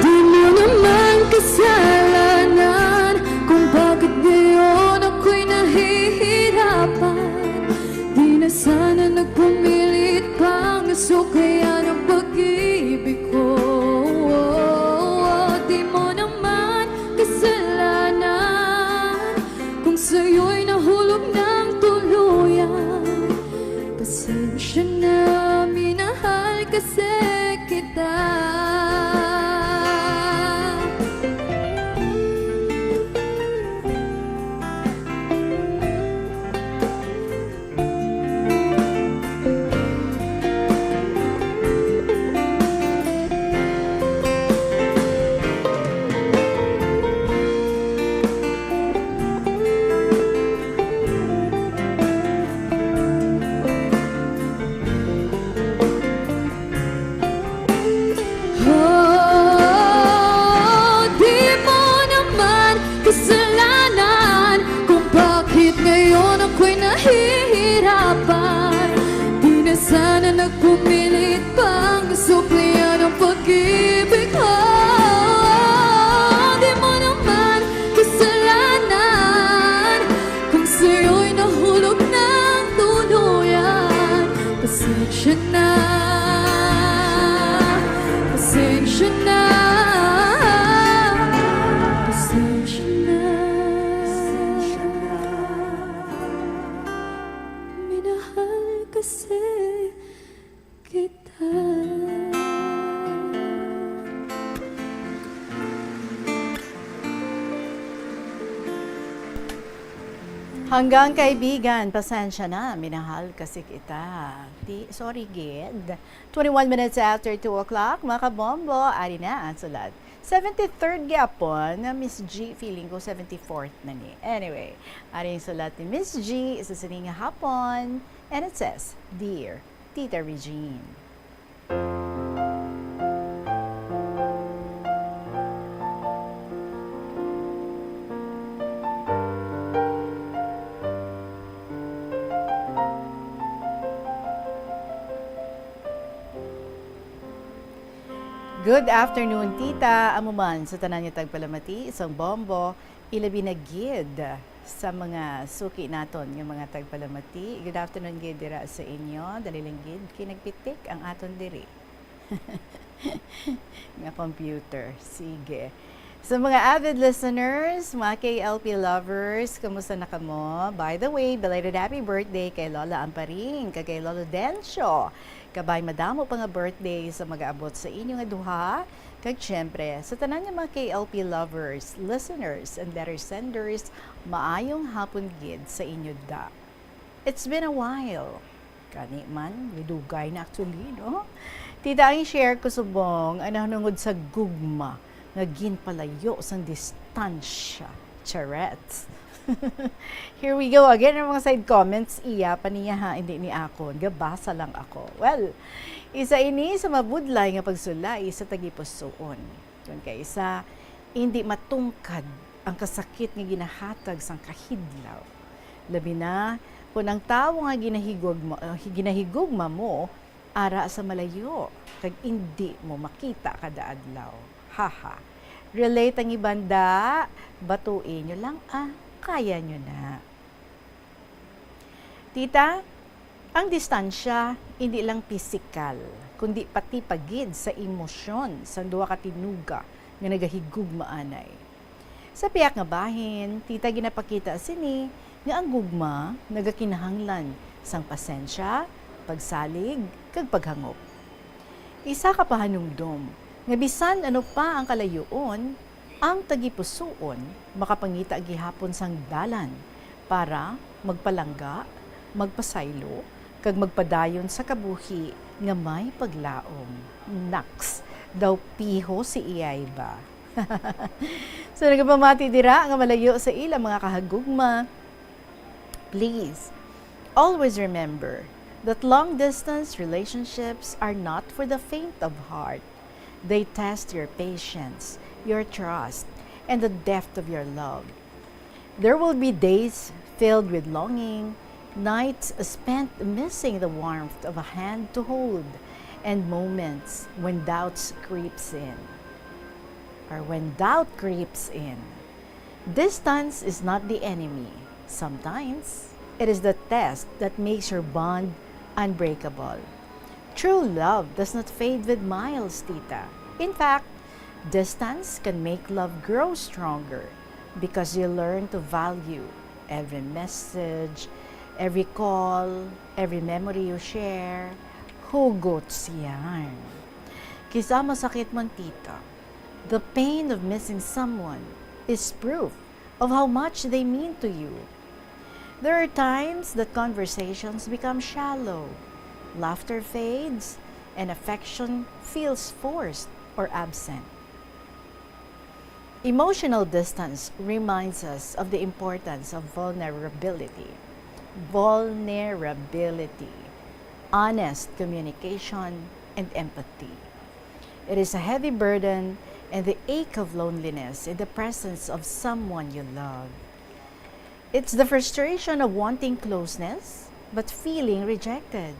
Di mo naman kasalanan kung bakit ngayon ako'y nahihirapan. Di na sana nagpumilit pang suklayan ang pag-ibig ko. Di mo naman kasalanan kung sa'yo'y nahulog ng tuluyan. Pasensya na, minahal kasi kita. Oh, di mo naman kasalanan kung bakit ngayon ako'y nahihirapan. Di na sana nagpumilit pang suklayan ang pag-ibig ko. Di mo naman kasalanan kung sa'yo'y nahulog ng tuluyan. Pasensya na, pasensya na, pasensya na. Minahal kasi kita. Hanggang kaibigan, pasensya na, minahal kasi kita. Di, sorry, gid. Twenty-one minutes after two o'clock, mga kabombo, ari na ang sulat. Seventy-third gyapon na Miss G, feeling ko seventy-fourth na ni. Anyway, ari ang sulat ni Miss G sa sining nga hapon, and it says, "Dear Tita Regine." Good afternoon, tita. Amo man sa tanan nga tagpalamati sang Bombo, ilabi na gid sa mga suki naton nga mga tagpalamati. Good afternoon gid dira sa inyo. Dali lang gid kay nagpitik ang aton diri nga computer. Sige. Sa mga avid listeners, mga K L P lovers, kumusta na kamo? By the way, belated happy birthday kay Lola Amparing kag kay Lolo Dencio. Kabay madamo pa nga birthday sa mag-aabot sa inyo nga duha. Kag syempre, sa tanan nga mga K L P lovers, listeners, and letter senders, maayong hapon gid sa inyo da. It's been a while. Gani man, may dugay na actually, no? Tita, ang share ko subong, ang nahanungod sa gugma nga ginpalayo sang distansya. Charets. Here we go again, ang mga side comments, iya pa niya ha, hindi ni akon. Gabasa lang ako. Well, isa ini sa mabudlay nga pagsulay sa tagipusoon. Kun kay isa, hindi matungkad ang kasakit nga ginahatag sang kahidlaw. Labi na kun ang tawo nga ginahigugma, uh, ginahigugma mo ara sa malayo, kag indi mo makita kada adlaw. Haha. Relate ang iban da, batui nyo lang, ah, kaya nyo na. Tita, ang distansya hindi lang pisikal, kundi pati pa gid sa emosyon sang duha ka tinuga nga nagahigugma anay. Sa pihak nga bahin, tita, ginapakita sini nga ang gugma nagakinahanglan sang pasensya, pagsalig, kag paghangop. Isa ka pahanumdom nga bisan ano pa ang kalayoon, ang tagipusoon makapangita gihapon sang dalan para magpalangga, magpasaylo, kag magpadayon sa kabuhi nga may paglaom. Naks, daw piho si iyay ba? So, nagapamati dira nga malayo sa ila mga kahagugma. Please, always remember that long-distance relationships are not for the faint of heart. They test your patience, your trust, and the depth of your love. There will be days filled with longing, nights spent missing the warmth of a hand to hold, and moments when doubts creeps in. Or when doubt creeps in. Distance is not the enemy. Sometimes, it is the test that makes your bond unbreakable. True love does not fade with miles, tita. In fact, distance can make love grow stronger because you learn to value every message, every call, every memory you share. Hugot siyan. Kisa masakit man, tita, the pain of missing someone is proof of how much they mean to you. There are times that conversations become shallow, laughter fades, and affection feels forced or absent. Emotional distance reminds us of the importance of vulnerability. Vulnerability, honest communication, and empathy. It is a heavy burden and the ache of loneliness in the presence of someone you love. It's the frustration of wanting closeness but feeling rejected.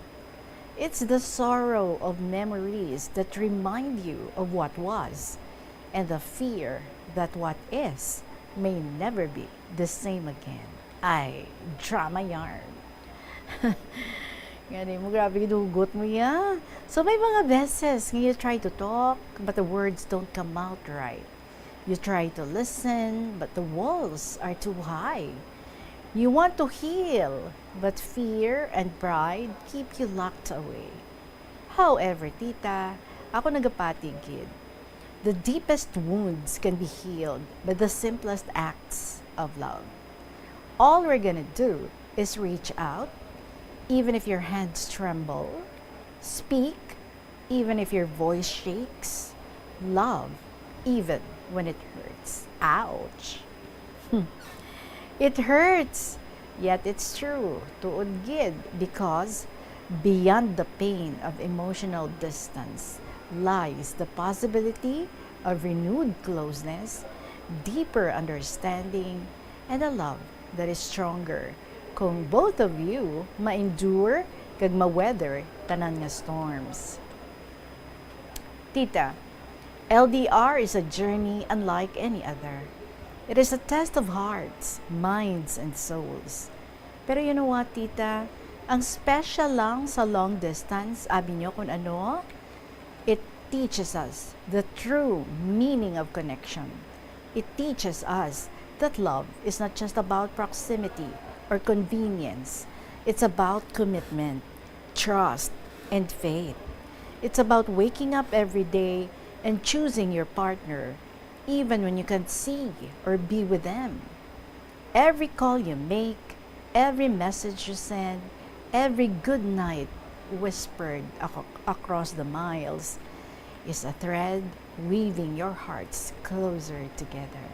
It's the sorrow of memories that remind you of what was, and the fear that what is may never be the same again. Ay, drama yarn. Gani mo, grabe, gidugot mo ya. So, may mga beses nga you try to talk, but the words don't come out right. You try to listen, but the walls are too high. You want to heal, but fear and pride keep you locked away. However, tita, ako nagapati gid. The deepest wounds can be healed by the simplest acts of love. All we're gonna do is reach out, even if your hands tremble, speak, even if your voice shakes, love, even when it hurts. Ouch! It hurts, yet it's true, tuod gid, because beyond the pain of emotional distance lies the possibility of renewed closeness, deeper understanding, and a love that is stronger kung both of you ma-endure kag ma-weather tanan nga storms. Tita, L D R is a journey unlike any other. It is a test of hearts, minds, and souls. Pero you know what, tita? Ang special lang sa long distance, abi nyo kung ano? It teaches us the true meaning of connection. It teaches us that love is not just about proximity or convenience. It's about commitment, trust, and faith. It's about waking up every day and choosing your partner, even when you can't see or be with them. Every call you make, every message you send, every good night whispered ac-, across the miles is a thread weaving your hearts closer together.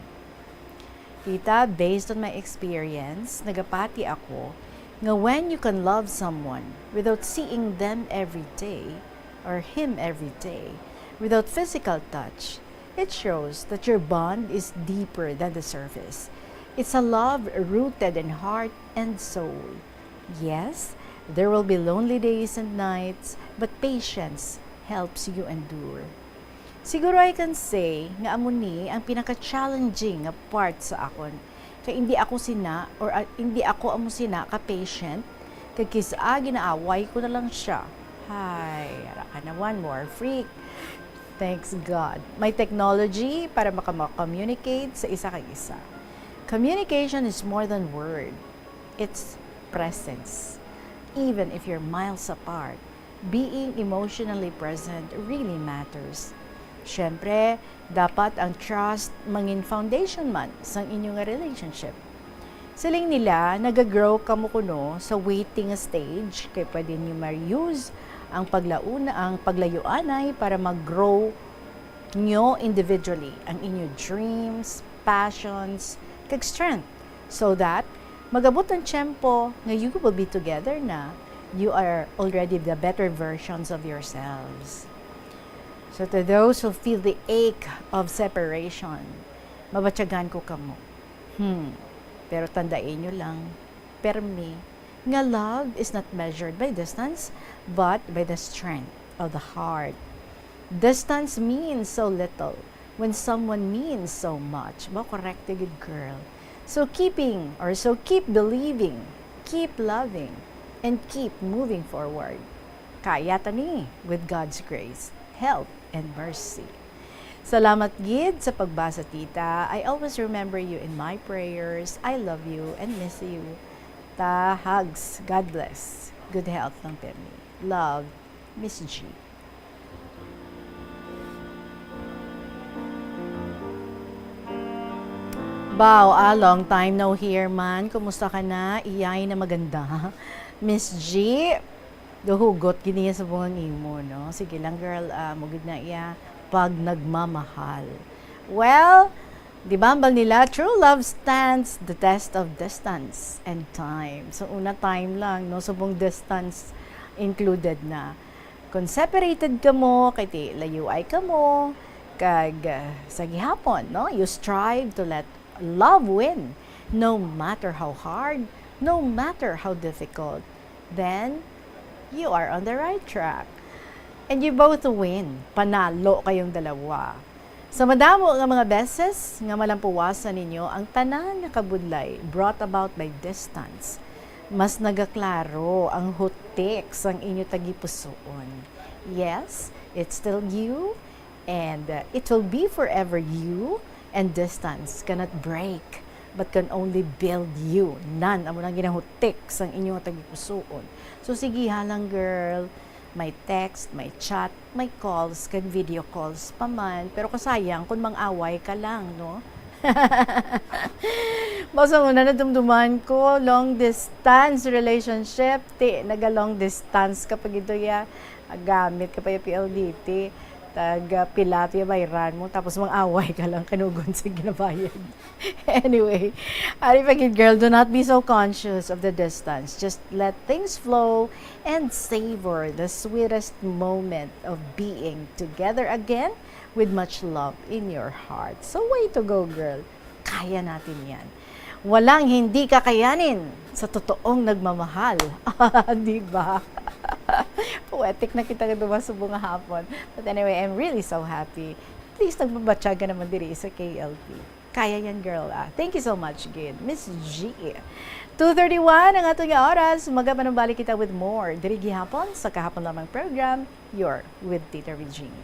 Tita, based on my experience, nagapati ako nga when you can love someone without seeing them every day or him every day, without physical touch, it shows that your bond is deeper than the surface. It's a love rooted in heart and soul. Yes, there will be lonely days and nights, but patience helps you endure. Siguro I can say nga amo ni ang pinaka-challenging nga part sa akon. Kay hindi ako sina, or, ah, hindi ako amo sina ka-patient, kag kis-a ginaaway ko na lang siya. Hay, ara ka naman, more freak. Thanks God. May technology para makama-, communicate sa isa kag isa. Communication is more than word. It's presence. Even if you're miles apart, being emotionally present really matters. Siyempre, dapat ang trust mangin foundation man sang inyo nga relationship. Siling nila, nagagrow kamo kuno sa waiting stage, kay pwede niyo ma-use ang paglauna, ang paglayuanay para mag-grow nyo individually ang inyo dreams, passions, kag strength, so that mag-abot ang tiyempo nga you will be together na, you are already the better versions of yourselves. So to those who feel the ache of separation, mabatyagan ko kamo. Hmm. Pero tandaan nyo lang, permi, nga love is not measured by distance, but by the strength of the heart. Distance means so little when someone means so much. Ba, correct, good girl. So keeping, or so keep believing, keep loving, and keep moving forward. Kaya ta ni, with God's grace, help, and mercy. Salamat gid sa pagbasa, tita. I always remember you in my prayers. I love you and miss you. Ta, hugs. God bless. Good health lang, permi. Love, Miss G. Baw, ah, long time no hear man. Kumusta ka na? Iyay na maganda. Miss G, gahugot gid niya sa bungang imo, no? Sige lang, girl, ah, mo gid na iya pag nagmamahal. Well, di ba, ambal nila, true love stands the test of distance and time. So, una time lang, no? Subong distance included na. Kung separated kamo, kay ti layo ay kamo, kag, ah, sa gihapon, no? You strive to let love win, no matter how hard, no matter how difficult, then you are on the right track. And you both win. Panalo kayong dalawa. Sa madamo nga mga beses nga malampuwasan ninyo ang tanan nga kabudlay brought about by distance, mas nagaklaro ang hutik sang inyo tagipusoon. Yes, it's still you, and, uh, it will be forever you, and distance cannot break, but can only build you. Nan, amo nang ginahutik sang inyo nga tagipusoon. So, sige, halang, girl. May text, may chat, may calls, kag video calls pa man. Pero kasayang kung mang-away ka lang, no? Basta una, nadumduman ko, long distance relationship. Ti, naga-long distance ka pa gid, ya. Gamit ka pa ya P L D T. Taga pila to ya bayran mo, tapos mang-away ka lang, kanugon sa ginabayad. Anyway, ari pa gid, girl, do not be so conscious of the distance. Just let things flow and savor the sweetest moment of being together again with much love in your heart. So, way to go, girl. Kaya natin yan. Walang hindi kakayanin sa totoong nagmamahal. Di ba? Poetic na kita nga dumasubong nga hapon. But anyway, I'm really so happy At least nagbabatyag ka naman diri sa K L P. Kaya yan, girl, ah. Thank you so much, gid, Miss G. Two thirty-one ang aton nga oras. Magapanumbalik kita with more diri gihapon sa kahapon lamang program, You're with Tita Regine.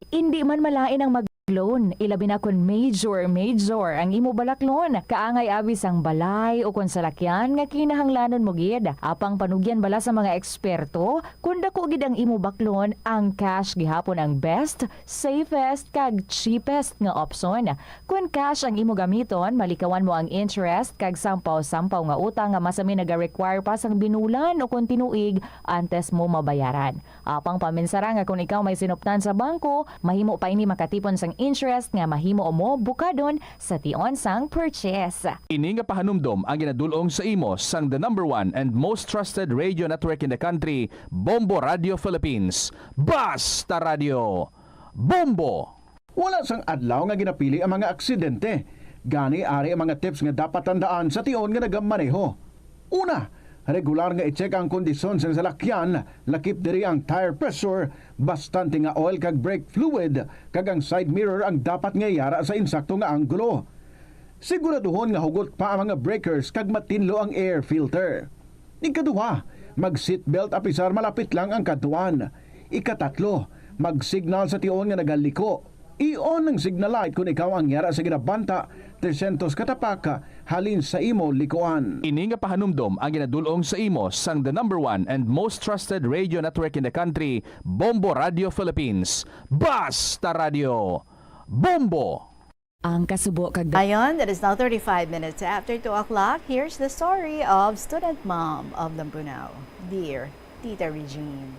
Indi man malain ang mag-loan, ilabi na kon major, major ang imo balaklon. Kaangay abi sang balay o kon salakyan nga kinahanglanon mo gid. Apang panugyan bala sa mga eksperto, kon dako gid ang imo baklon, ang cash gihapon ang best, safest, kag cheapest nga option. Kon cash ang imo gamiton, malikawan mo ang interest kag sampaw-sampaw nga utang nga masami naga-require pa sang binulan o kon tinuig antes mo mabayaran. Apang paminsara nga kon ikaw may sinuptan sa bangko, mahimo pa ini makatipon sang interest nga mahimo mo bukadon sa tion sang purchase. Ini nga pahanumdom ang ginadul-ong sa imo sang the number one and most trusted radio network in the country, Bombo Radio Philippines. Basta Radio, Bombo! Wala sang adlaw nga ginapili ang mga aksidente. Gani, ari ang mga tips nga dapat tandaan sa tion nga nagamaneho. Una, regular nga i-check ang kondisyon sang salakyan, lakip diri ang tire pressure, bastante nga oil kag brake fluid, kag ang side mirror ang dapat nga yara sa insakto nga anggulo. Siguraduhon nga hugot pa ang mga breakers kag matinlo ang air filter. Ikaduha, mag-seatbelt apisar malapit lang ang kadtuan. Ikatatlo, mag-signal sa tion nga nagaliko. I-on ang signal light kon ikaw ang yara sa ginabanta tresyentos ka tapak halin sa imo likuan. Ini nga pahanumdom ang ginadul-ong sa imo sang the number one and most trusted radio network in the country, Bombo Radio Philippines. Basta Radio, Bombo! Ang kasubo kag Ayon, it is now thirty-five minutes after two o'clock. Here's the story of student mom of Lambunao, dear Tita Regine.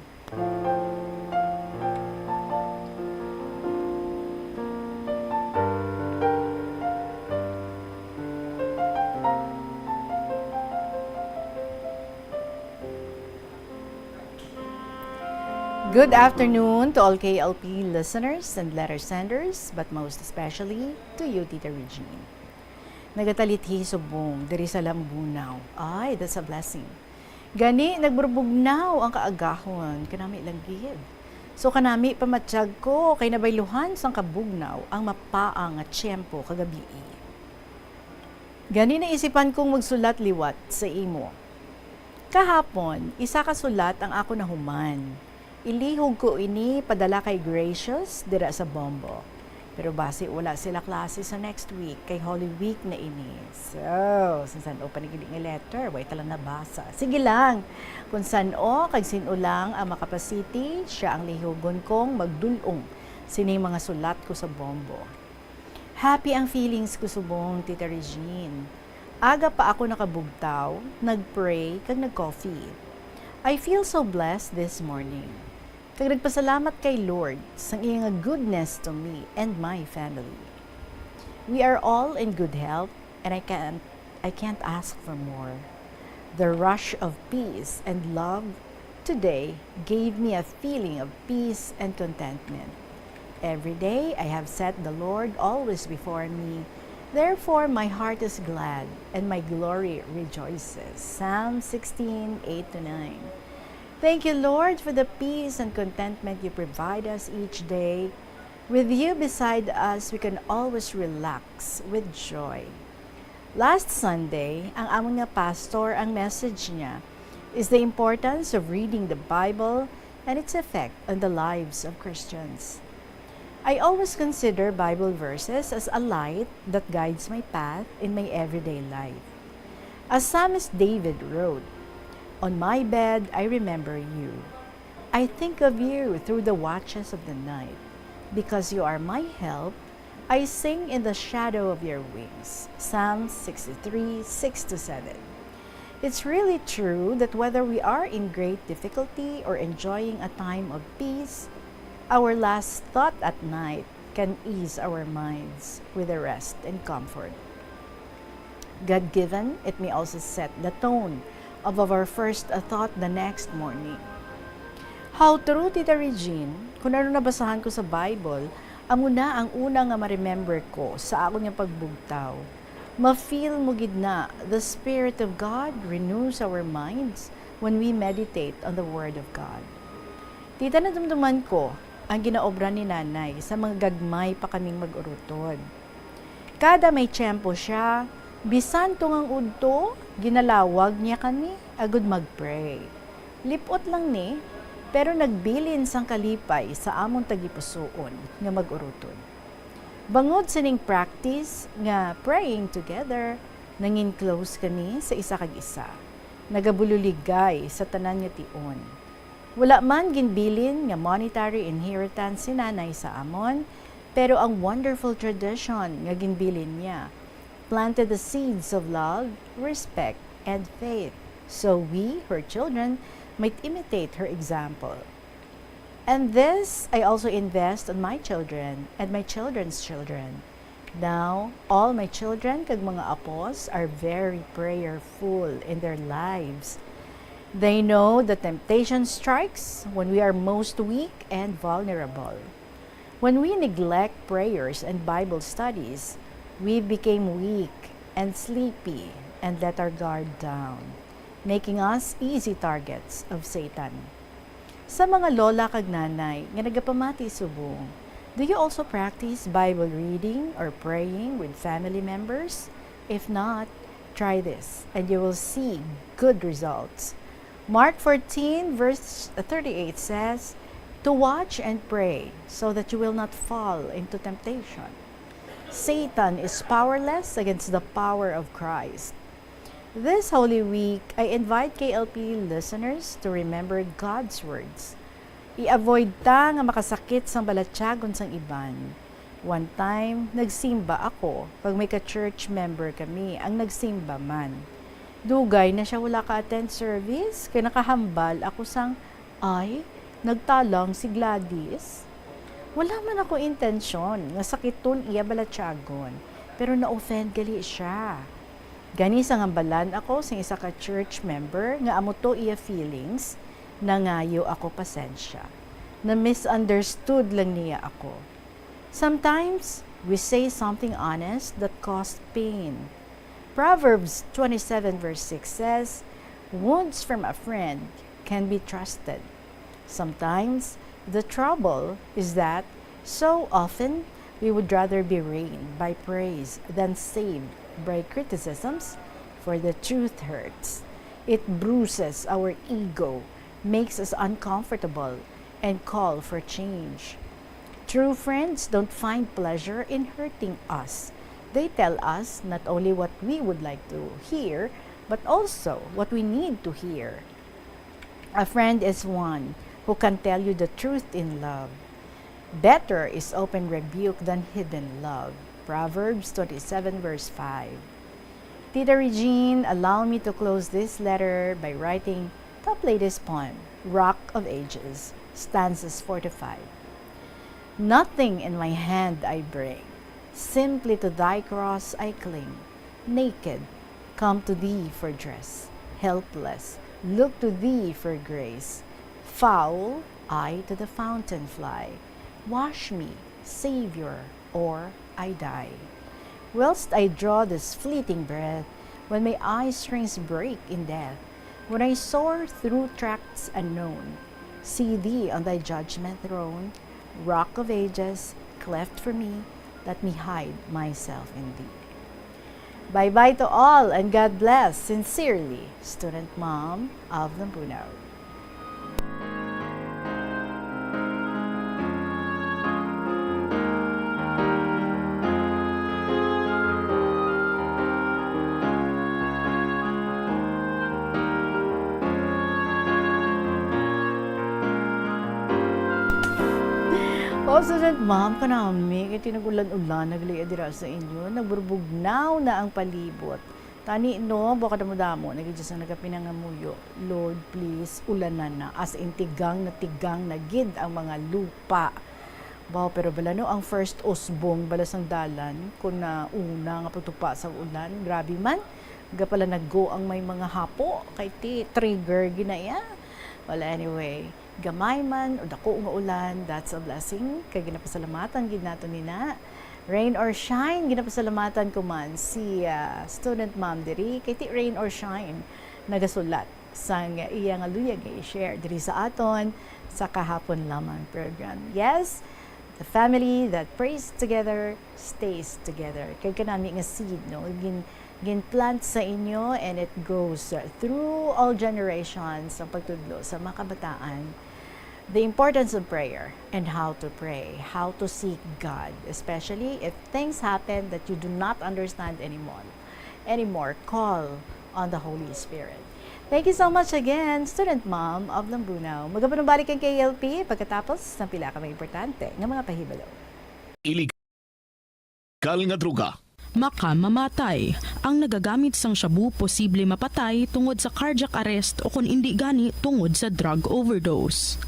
Good afternoon to all K L P listeners and letter senders, but most especially to you, Tita Regine. Nagatalithi subong diri sa Lambunao. Ay, that's a blessing. Gani, nagburbugnaw ang kaagahon, kanami lang gid. So, kanami, pamatyag ko, kay nabayluhan sang kabugnaw ang mapaang nga tiyempo kagabii. Gani, naisipan kong magsulat liwat sa imo. Kahapon, isa ka sulat ang ako nahuman. Ilihog ko ini padala kay Gracious dira sa Bombo. Pero basi wala sila klase sa next week, kay Holy Week na ini. So, sa san-o pa ni gid nga letter, way ta lang nabasa. Sige lang, kung san-o kag sin-o lang ang makapasiti, siya ang lihogon kong magdul-ong sining mga sulat ko sa Bombo. Happy ang feelings ko subong, Tita Regine. Aga pa ako nakabugtaw, nag-pray, kag nag-coffee. I feel so blessed this morning. Kag nagpasalamat kay Lord sang iya nga goodness to me and my family. We are all in good health, and I can't, I can't ask for more. The rush of peace and love today gave me a feeling of peace and contentment. Every day I have set the Lord always before me. Therefore my heart is glad and my glory rejoices. Psalm sixteen, eight to nine. Thank you, Lord, for the peace and contentment you provide us each day. With you beside us, we can always relax with joy. Last Sunday, ang amon nga pastor, ang message niya is the importance of reading the Bible and its effect on the lives of Christians. I always consider Bible verses as a light that guides my path in my everyday life. As Psalmist David wrote, "On my bed I remember you. I think of you through the watches of the night. Because you are my help, I sing in the shadow of your wings." Psalm sixty-three, six to seven. It's really true that whether we are in great difficulty or enjoying a time of peace, our last thought at night can ease our minds with the rest and comfort. God-given, it may also set the tone of our first thought the next morning. How true, Tita Regine, kung ano nabasahan ko sa Bible, amo na ang una nga ma-remember ko sa akon nga pagbugtaw. Ma-feel mo gid na, the Spirit of God renews our minds when we meditate on the Word of God. Tita, nadumduman ko ang ginaobra ni Nanay sa mga gagmay pa kaming mag-urutod. Kada may tiyempo sia, bisan tungang udto, ginalawag niya kami agud mag-pray. Lip-ot lang ni, pero nagbilin sang kalipay sa amon tagipusoon nga mag-urutod. Bangod sining practice nga praying together, nangin close kami sa isa kag isa. Nagabuloligay sa tanan nga tion. Wala man ginbilin nga monetary inheritance si Nanay sa amon, pero ang wonderful tradition nga ginbilin niya planted the seeds of love, respect, and faith. So we, her children, might imitate her example. And this I also invest on my children and my children's children. Now, all my children kag mga apos are very prayerful in their lives. They know that temptation strikes when we are most weak and vulnerable. When we neglect prayers and Bible studies, we became weak and sleepy and let our guard down, making us easy targets of Satan. Sa mga lola kag nanay nga nagapamati subong, do you also practice Bible reading or praying with family members? If not, try this and you will see good results. Mark fourteen verse thirty-eight says, "To watch and pray so that you will not fall into temptation." Satan is powerless against the power of Christ. This Holy Week, I invite K L P listeners to remember God's words. I-avoid ta nga makasakit sang balatyagon sang iban. One time, nagsimba ako kag may ka-church member kami ang nagsimba man. Dugay na sia wala ka-attend service kay nakahambal ako sang, "Ay, nagtalang si Gladys." Wala man ako intensyon nga sakiton iya balatyagon, pero na-offend gali sia. Gani, sang hambalan ako sing isa ka church member nga amo to iya feelings, nangayo ako pasensya. Na-misunderstood lang niya ako. Sometimes, we say something honest that caused pain. Proverbs twenty-seven verse six says, "Wounds from a friend can be trusted." Sometimes, the trouble is that so often we would rather be rained by praise than saved by criticisms, for the truth hurts. It bruises our ego, makes us uncomfortable, and call for change. True friends don't find pleasure in hurting us. They tell us not only what we would like to hear, but also what we need to hear. A friend is one who can tell you the truth in love. "Better is open rebuke than hidden love." Proverbs twenty-seven verse five. Tita Regine, allow me to close this letter by writing Top Lady's poem, Rock of Ages, stanzas four to five. "Nothing in my hand I bring, simply to thy cross I cling. Naked, come to thee for dress, helpless, look to thee for grace. Foul, I to the fountain fly. Wash me, Savior, or I die. Whilst I draw this fleeting breath, when my eye strings break in death, when I soar through tracts unknown, see thee on thy judgment throne, Rock of Ages, cleft for me, let me hide myself in thee." Bye-bye to all and God bless. Sincerely, Student Mom of Lambunao. O, Student Mom, kanami, kay tinag-ulan-ulan, naglia dira sa inyo, nagburbugnaw na ang palibot. Tani, no, baka damo-damo na gid ang nagapinangamuyo. Lord, please, ulanan na. As in, tigang na tigang na gid ang mga lupa. Baw, pero bala, no, ang first usbong bala sang dalan, kun na una nga pagtupa sa ulan, grabe man, ga pala naggo ang may mga hapo, kay ti trigger ginaya. Well, anyway, gamay man o dako nga ulan, that's a blessing. Kay ginapasalamatan gid nato nina. Rain or shine, ginapasalamatan ko man si, ah, student mom diri. Kay ti rain or shine, nagasulat sang iya nga luyag nga i-share diri sa aton. Sa kahapon lamang program. Yes, the family that prays together stays together. Kag kanami nga seed, no? Gin, gin-plant sa inyo and it grows, uh, through all generations ang pagtudlo sa mga kabataan. The importance of prayer and how to pray, how to seek God, especially if things happen that you do not understand anymore. Anymore, call on the Holy Spirit. Thank you so much again, Student Mom of Lambunao. Magapanumbalik ang K L P pagkatapos ng pila ka mga importante nga mga pahibalo. Illegal nga droga. Makamamatay. Ang nagagamit sang shabu posible mapatay tungod sa cardiac arrest o kon indi gani tungod sa drug overdose.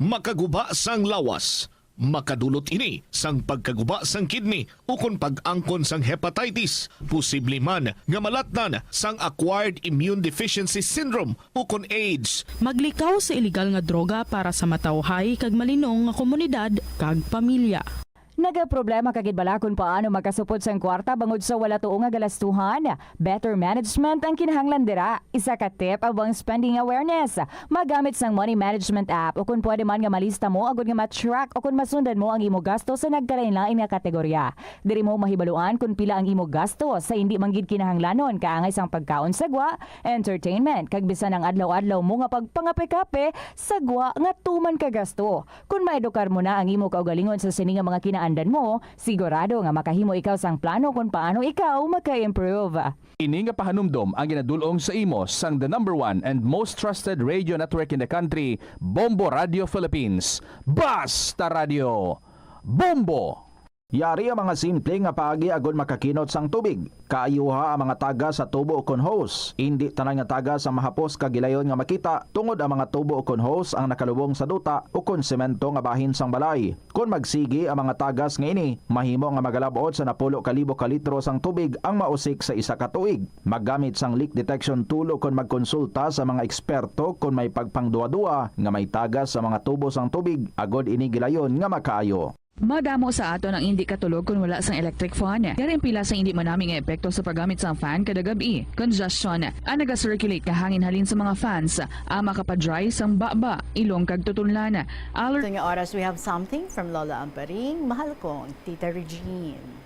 Makaguba sang lawas. Makadulot ini sang pagkaguba sang kidney ukon pag-angkon sang hepatitis, posible man nga malatnan sang acquired immune deficiency syndrome ukon AIDS. Maglikaw sa iligal nga droga para sa matawhay kag malinong nga komunidad kag pamilya. Nagaproblema ka gid bala kon paano makasupod sang kwarta bangod sa wala tuo nga galastuhan? Better management ang kinahanglan dira. Isa ka tip amo ang spending awareness. Magamit sang money management app, o kon pwede man nga malista mo agod nga ma-track o kon masundan mo ang imo gasto sa nagkalain-lain nga kategorya. Diri mo mahibaluan kon pila ang imo gasto sa indi man gid kinahanglanon, kaangay sang pagkaon sa gwa, entertainment, kag bisan ang adlaw-adlaw mo nga pagpangape-kape sa gwa nga tuman ka gasto. Kon maedukar mo na ang imo kaugalingon sa sini nga mga kinaandan mo, sigurado nga makahimo ikaw sang plano kon paano ikaw maka-improve. Ini nga pahanumdom ang ginadul-ong sa imo sang the number one and most trusted radio network in the country, Bombo Radio Philippines. Basta Radio! Bombo! Yari ang mga simple nga paagi agod makakinot sang tubig. Kaayuha ang mga tagas sa tubo ukon hose. Indi tanan nga tagas ang mahapos kag gilayon nga makita, tungod ang mga tubo ukon hose ang nakalubong sa duta ukon semento nga bahin sang balay. Kon magsigi ang mga tagas nga ini, mahimo nga magalab-ot sa napulo ka libo ka litro sang tubig ang mausik sa isa ka tuig. Maggamit sang leak detection tool ukon magkonsulta sa mga eksperto kon may pagpangduha-duha nga may tagas sa mga tubo sang tubig, agod ini gilayon nga makaayo. Madamo sa aton ang indi katulog kon wala sang electric fan. Yari ang pila sang indi manami nga epekto sa paggamit sang fan kada gab-i. Congestion, ang naga-circulate nga hangin halin sa mga fans, ang makapa-dry sang baba, ilong kag tutunlan. Aller- Ito nga oras, we have something from Lola Amparing. Mahal kong Tita Regine.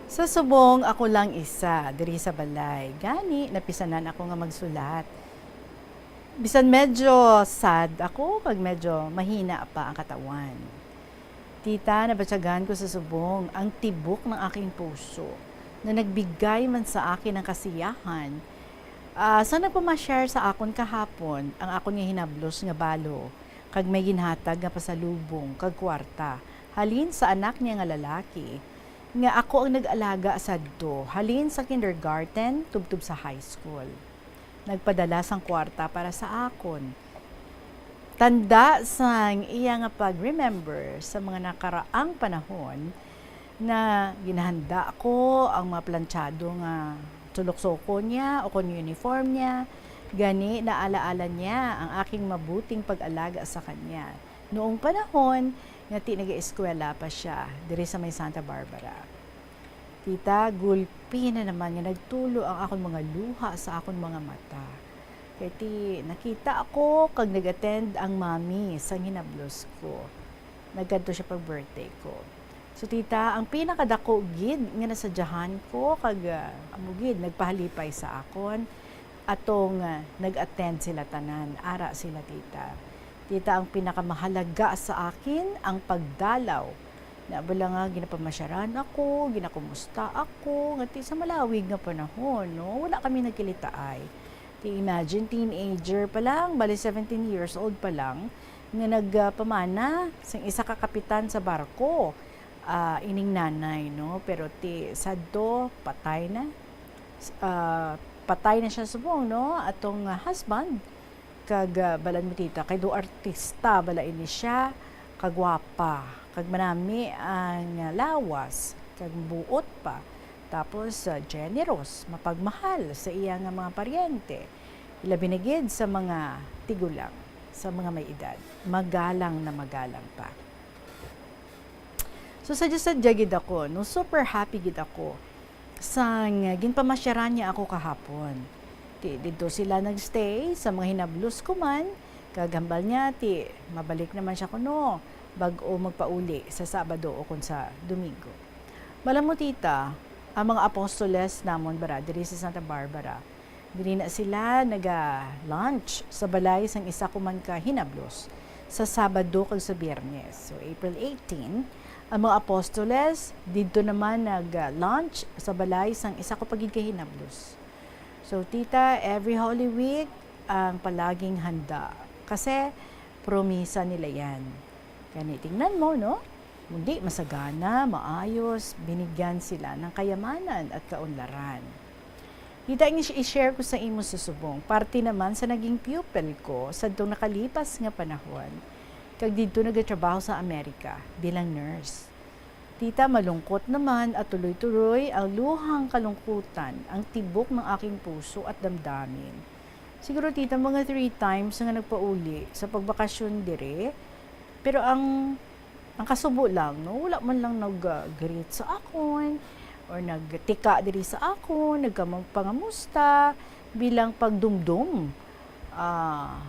Sa subong, ako lang isa diri sa balay. Gani, napisanan ako nga magsulat. Bisan medyo sad ako, kag medyo mahina pa ang katawan. Tita, nabatyagan ko sa subong ang tibok ng aking puso na nagbigay man sa akin ng kasiyahan, ah, sa nagpama-share sa akon kahapon ang akon nga hinablos nga balo kag may ginhatag nga pasalubong kag kwarta halin sa anak niya nga lalaki, nga ako ang nag-alaga sadto halin sa kindergarten tubtob sa high school. Nagpadala sang kwarta para sa akon. Tanda sang iya nga pag-remember sa mga nakaraang panahon, na ginahanda ko ang mga plantsado nga sulok-soko niya o kon uniform niya. Gani, naalaala niya ang aking mabuting pag-alaga sa kanya noong panahon nga ti nagaeskwela pa siya diri sa may Santa Barbara. Tita, gulpi na naman nga nagtulo ang akon mga luha sa akon mga mata. Kay ti, nakita ako kag nag-attend ang mami sang hinablos ko. Nagkadto siya pag birthday ko. So, tita, ang pinakadako gid nga nasadyahan ko kag, ah, amo gid nagpahalipay sa akon, atong, ah, nag-attend sila tanan, ara sila, tita. Tita, ang pinakamahalaga sa akin ang pagdalaw. Na bala nga ginapamasyaran ako, ginakumusta ako, nga ti sa malawig nga panahon, no? Wala kami nagkilitaay. Ti imagine, teenager pa lang, bali seventeen years old pa lang, nga nagpamana sang isa ka kapitan sa barko, ah, ining nanay, no? Pero ti sadto, patay na. S-, ah, patay na siya subong, no? Atong, ah, husband, kag, ah, balan mo, tita, kay do artista bala ini siya, kagwapa, kag manami ang lawas, kag buot pa. Tapos, ah, generous, mapagmahal sa iya nga mga paryente. Ilabi na gid sa mga tigulang. sa mga may edad. Magalang na magalang pa. So, sadya-sadya gid ako, no? Super happy gid ako sang ginpamasyaran niya ako kahapon. Ti, didto sila nagstay sa mga hinablos ko man, kag hambal niya, ti, mabalik naman siya kuno, bag-o magpauli sa Sabado o kon sa Domingo. Alam mo, tita, ang mga apostoles namon, bara, diri sa Santa Barbara, diri na sila naga-lunch sa balay sang isa ko man ka hinablos sa Sabado kag sa Biyernes. So, April eighteen, ang mga apostoles didto naman nag-lunch sa balay sang isa ko pa gid ka hinablos. So, tita, every Holy Week, ang palaging handa. Kasi, promisa nila yan. Gani, tingnan mo, no? Kundi masagana, maayos, binigyan sila ng kayamanan at kaunlaran. Dita, ang i-share ko sa imo sa subong, parte naman sa naging pupil ko sadtong nakalipas nga panahon, kag didto nagatrabaho sa Amerika bilang nurse. Tita, malungkot naman at tuloy-tuloy ang luhang kalungkutan ang tibok ng aking puso at damdamin. Siguro, tita, mga three times nga nagpauli sa pagbakasyon diri. Pero ang, ang kasubo lang, no, wala man lang nag-greet sa akon or nagtika diri sa akon, nagkam-, pangamusta bilang pagdumdom, ah,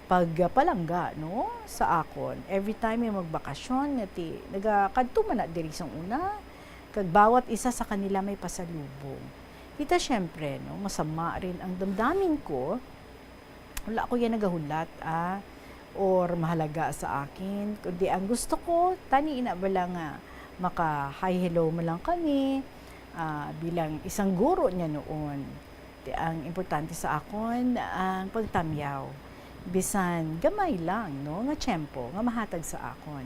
pagpalangga, no, sa akon. Every time may magbakasyon, nga ti-, nagakadto man na diri sang una, kag bawat isa sa kanila may pasalubong. Kita, syempre, no, masama rin ang damdamin ko. Wala ko yan nagahulat, ah, or mahalaga sa akin. Kundi ang gusto ko, tani ina bala nga maka-hi, hello man lang kami, ah, bilang isang guro niya noon. Ti, ang importante sa akon, ang pagtamyaw. Bisan gamay lang, no, nga tiyempo nga mahatag sa akon.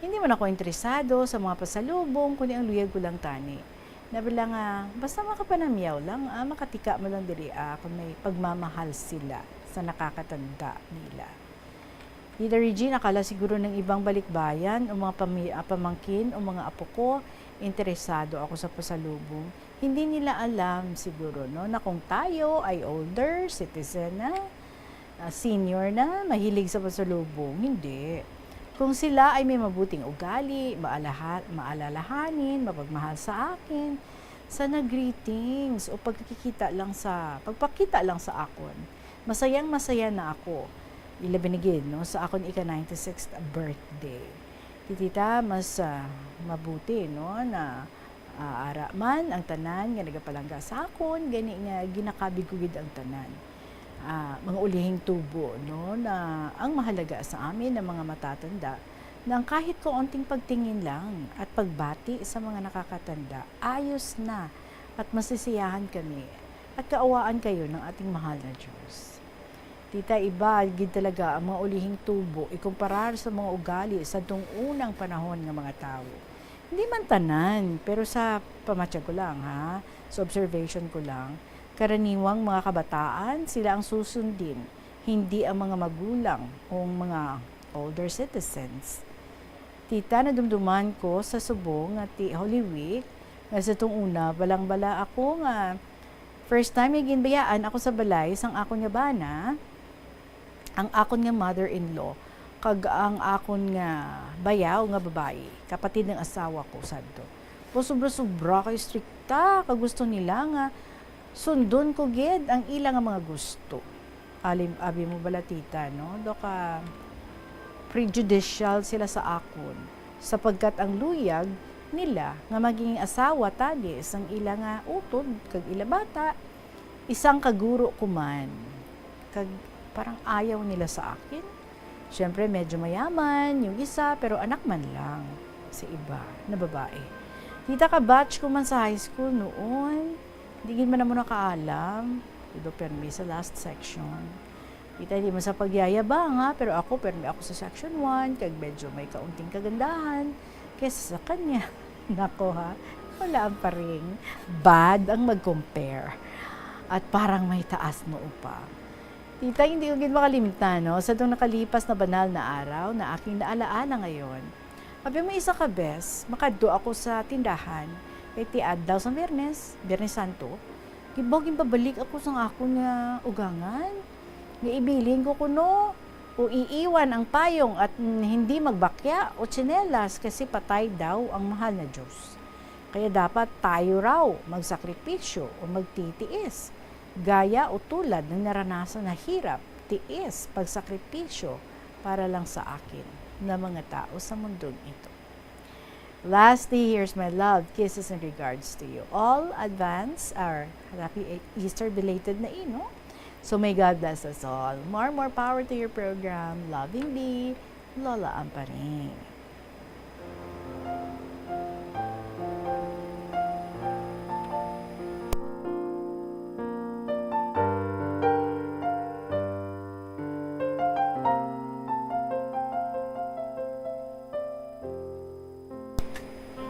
Hindi man ako interesado sa mga pasalubong, kundi ang luyag ko lang tani. Nabila nga, basta makapanamyaw lang, ah, makatika mo lang diri, ah, kung may pagmamahal sila sa nakakatanda nila. Tita Regine, akala siguro ng ibang balikbayan o mga pami-, ah, pamangkin o mga apo ko, interesado ako sa pasalubong. Hindi nila alam siguro, no, na kung tayo ay older citizen na, ah, senior na, mahilig sa pasalubong. Hindi. Kung sila ay may mabuting ugali, maalaha-, maalalahanin, mapagmahal sa akin, sana greetings o pagkikita lang sa, pagpakita lang sa akon. Masayang masaya na ako. Ilabi na gid, no, sa akon ika ninety-sixth birthday. Ti tita, mas, ah, mabuti, no, na, ah, ara man ang tanan nga nagapalangga sa akon, gani nga ginakabig ko gid ang tanan. Ah, mga ulihing tubo, no, na ang mahalaga sa amin na mga matatanda, na ang kahit kaunting pagtingin lang at pagbati sa mga nakakatanda, ayos na at masisiyahan kami at kaawaan kayo ng ating mahal na Diyos. Tita, iba gid talaga ang mga ulihing tubo ikumparar sa mga ugali sadtong unang panahon nga mga tawo. Hindi man tanan, pero sa pamatyag ko lang, ha, sa observation ko lang, karaniwang mga kabataan, sila ang susundin, hindi ang mga magulang o mga older citizens. Tita, nadumduman ko sa subong nga ti Holy Week, nga sadtong una, balang-bala ako nga first time nga ginbayaan ako sa balay sang akon nga bana, ang akon nga mother-in-law, kag ang akon nga bayaw nga babayi, kapatid ng asawa ko, sadto. O, sobra-sobra kay strikta, kag gusto nila nga sundon ko gid ang ila nga mga gusto. Alim-, abi mo bala, tita, no? Do ka prejudicial sila sa akon, sapagkat ang luyag nila nga maging asawa tani sang ila nga utod kag ila bata, isang kaguro ko man. Kag parang ayaw nila sa akin. Siyempre, medyo mayaman yung isa, pero anak man lang sa iba na babae. Tita, ka-batch ko man sa high school noon, di gid man namo nakaalam. Ido permi sa last section. Kita, di man sa pagyayabang, ha, pero ako, permi ako sa section one, kag medyo may kaunting kagandahan kaysa sa kanya. Nako, ha, wala ang paring bad ang mag-compare. At parang may taas noo pa. Tita, hindi ko gid makalimtan, no, sa itong nakalipas na banal na araw na aking naalaala ngayon. Abi mo, isa ka bes, makadto ako sa tindahan, kay ti adlaw sa Biyernes, Biyernes Santo, gibaw ginpabalik ako sang akon nga ugangan, nga ibilin ko kuno, O iiwan ang payong at, mm, hindi magbakya o tsinelas, kasi patay daw ang mahal na Diyos. Kaya dapat tayo raw magsakripisyo o magtitiis, gaya o tulad ng naranasan na hirap, tiis, pagsakripisyo para lang sa akin na mga tao sa mundong ito. Lastly, here's my love, kisses and regards to you all. Advance our happy Easter belated na, ino. So may God bless us all. More, more power to your program. Lovingly, Lola Amparing.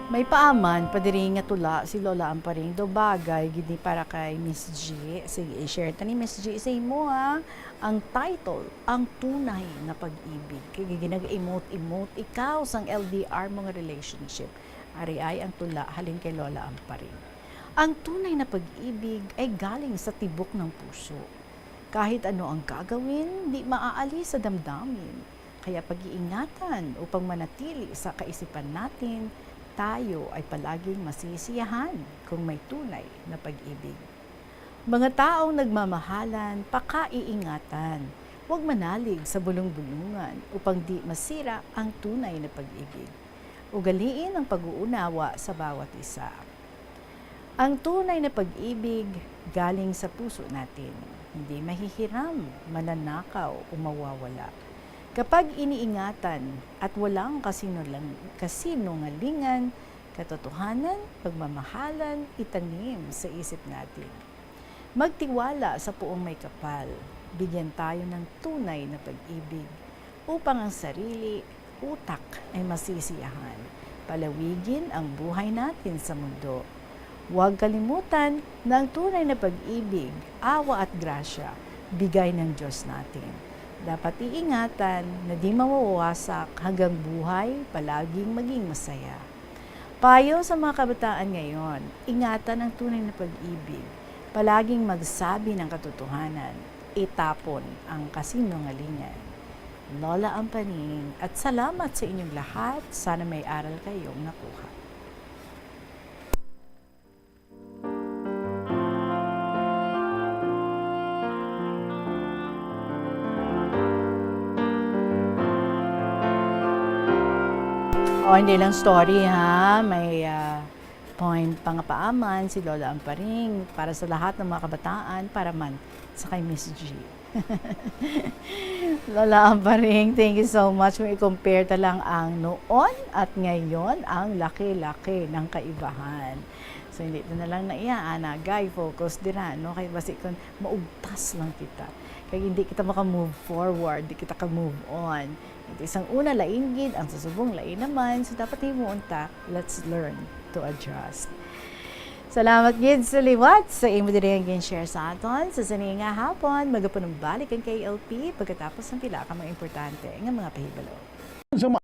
May paaman pa diri nga tula si Lola Amparing, daw bagay gid ni para kay Miss G. Sige, i-share ta ni Miss G sa imo, ha. Ang title, Ang Tunay na Pag-ibig. Kay ginag-emote-emote ikaw sang L D R mo nga relationship. Ari ay ang tula halin kay Lola Amparing. Ang tunay na pag-ibig ay galing sa tibok ng puso. Kahit ano ang gagawin, di maaalis sa damdamin. Kaya pag-iingatan upang manatili sa kaisipan natin, tayo ay palaging masisiyahan kung may tunay na pag-ibig. Mga taong nagmamahalan, pakaiingatan. Huwag manalig sa bulong-bulungan upang di masira ang tunay na pag-ibig. Ugaliin ang pag-uunawa sa bawat isa. Ang tunay na pag-ibig galing sa puso natin, hindi mahihiram, mananakaw, o mawawala. Kapag iniingatan at walang kasinulang-, kasinungalingan, katotohanan, pagmamahalan, itanim sa isip natin. Magtiwala sa Poong May Kapal. Bigyan tayo ng tunay na pag-ibig upang ang sarili, utak ay masisiyahan. Palawigin ang buhay natin sa mundo. Huwag kalimutan na ang tunay na pag-ibig, awa at grasya, bigay ng Diyos natin. Dapat iingatan na di mawawasak hanggang buhay, palaging maging masaya. Payo sa mga kabataan ngayon, ingatan ang tunay na pag-ibig. Palaging magsabi ng katotohanan, itapon ang kasinungalingan. Lola Amparing, at salamat sa inyong lahat. Sana may aral kayong nakuha. O, hindi lang story, ha. May, ah, point pa nga paaman si Lola Amparing para sa lahat ng mga kabataan, para man sa kay Miss G. Lola Amparing, thank you so much. Kung i-compare ta lang ang noon at ngayon, ang laki-laki ng kaibahan. So, hindi ta na lang na iya, ana, gay, focus dira, no? Kay basi kung maugtas lang kita. Kay hindi kita maka-move forward, di kita ka-move on. Ito isang una, lain gid, ang sa subong, lain naman. So, dapat himuon ta, let's learn to adjust. Salamat gid sa liwat sa imo diri nga gin-share sa aton. Sa sini nga hapon, magapanumbalik ang K L P pagkatapos ng pila ka mga importante nga mga pahibalo. Sa ma-,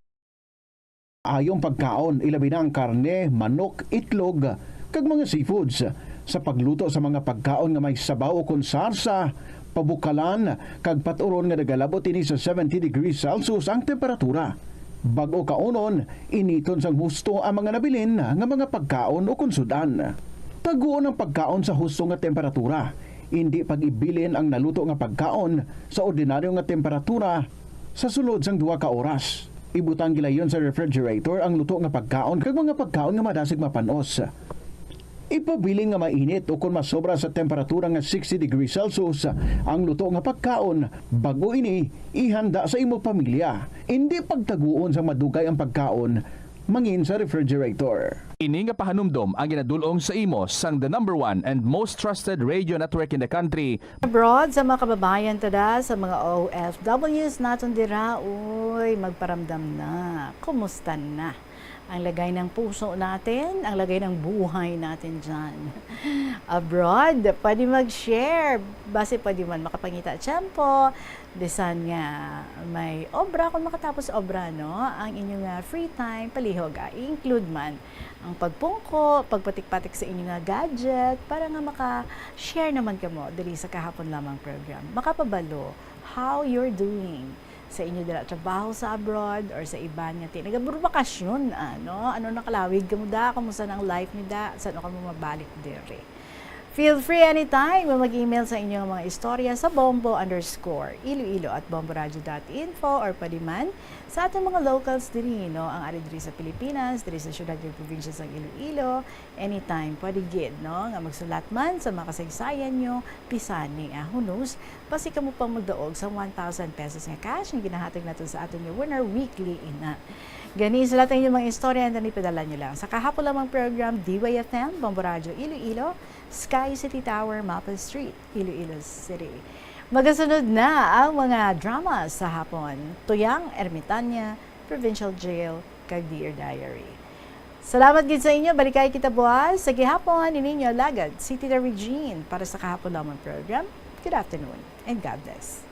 ayong pagkaon, ilabi na ang karne, manok, itlog, kag mga seafoods. Sa pagluto sa mga pagkaon nga may sabaw ukon sarsa, pabukalan, kag pat-uron nga nagalabot ini sa seventy degrees Celsius ang temperatura. Bag-o kaunon, initon sang husto ang mga nabilin nga mga pagkaon ukon sud-an. Taguon ang pagkaon sa husto nga temperatura. Indi pag-ibilin ang naluto nga pagkaon sa ordinaryo nga temperatura sa sulod sang duha ka oras. Ibutang gilayon sa refrigerator ang luto nga pagkaon kag mga pagkaon nga madasig mapan-os. Ipabilin nga mainit ukon masobra sa temperatura nga sixty degrees Celsius ang luto nga pagkaon. Bag-o ini, ihanda sa imo pamilya. Indi pagtaguon sang madugay ang pagkaon mangin sa refrigerator. Ini nga pahanumdom ang ginadul-ong sa imo sang the number one and most trusted radio network in the country. Abroad, sa mga kababayan ta da, sa mga O F Ws naton dira, uy, magparamdam na. Kumusta na ang lagay ng puso natin, ang lagay ng buhay natin dyan? Abroad, pwede mag-share. Basi pwede man makapangita tiyempo, bisan nga may obra, kung makatapos obra, no? Ang inyong, ah, free time, palihog, ah, i-include man ang pagpungko, pagpatik-patik sa inyo nga gadget, para nga maka-share naman kamo diri sa Kahapon Lamang program. Makapabalo, how you're doing. sa inyo dira trabaho sa abroad or sa iban nga ti-, nagaburbakasyon, ano? Ano nakalawig kamo da? Kumusta na ang life niyo da? San-o kamo mabalik diri? Feel free anytime nga mag-email sa inyong mga istorya sa bombo underscore iloilo at bomboradio dot info, or pwede man sa aton mga locals diri, no? Ang ari diri sa Pilipinas, diri sa siyudad ug probinsya sang Iloilo, anytime pwede gid, no, nga magsulat man sa mga kasaysayan nyo, pisani, ah, hunos, basi kamo pa magdaog sa one thousand pesos nga cash nga ginahatag nato sa aton nga winner weekly ina. Gani, sulat ang inyong mga istorya and then ipadala nyo lang sa kahapon lamang program, D Y F M, Bombo Radyo Iloilo, Sky City Tower, Mapa Street, Iloilo City. Magasunod na ang mga drama sa hapon, Tuyang Ermitania, Provincial Jail, kag Dear Diary. Salamat gid sa inyo. Balikay kita buwas sa gihapon. Ini inyo alagad, si Tita Regine, para sa kahapon lamang program. Good afternoon and God bless.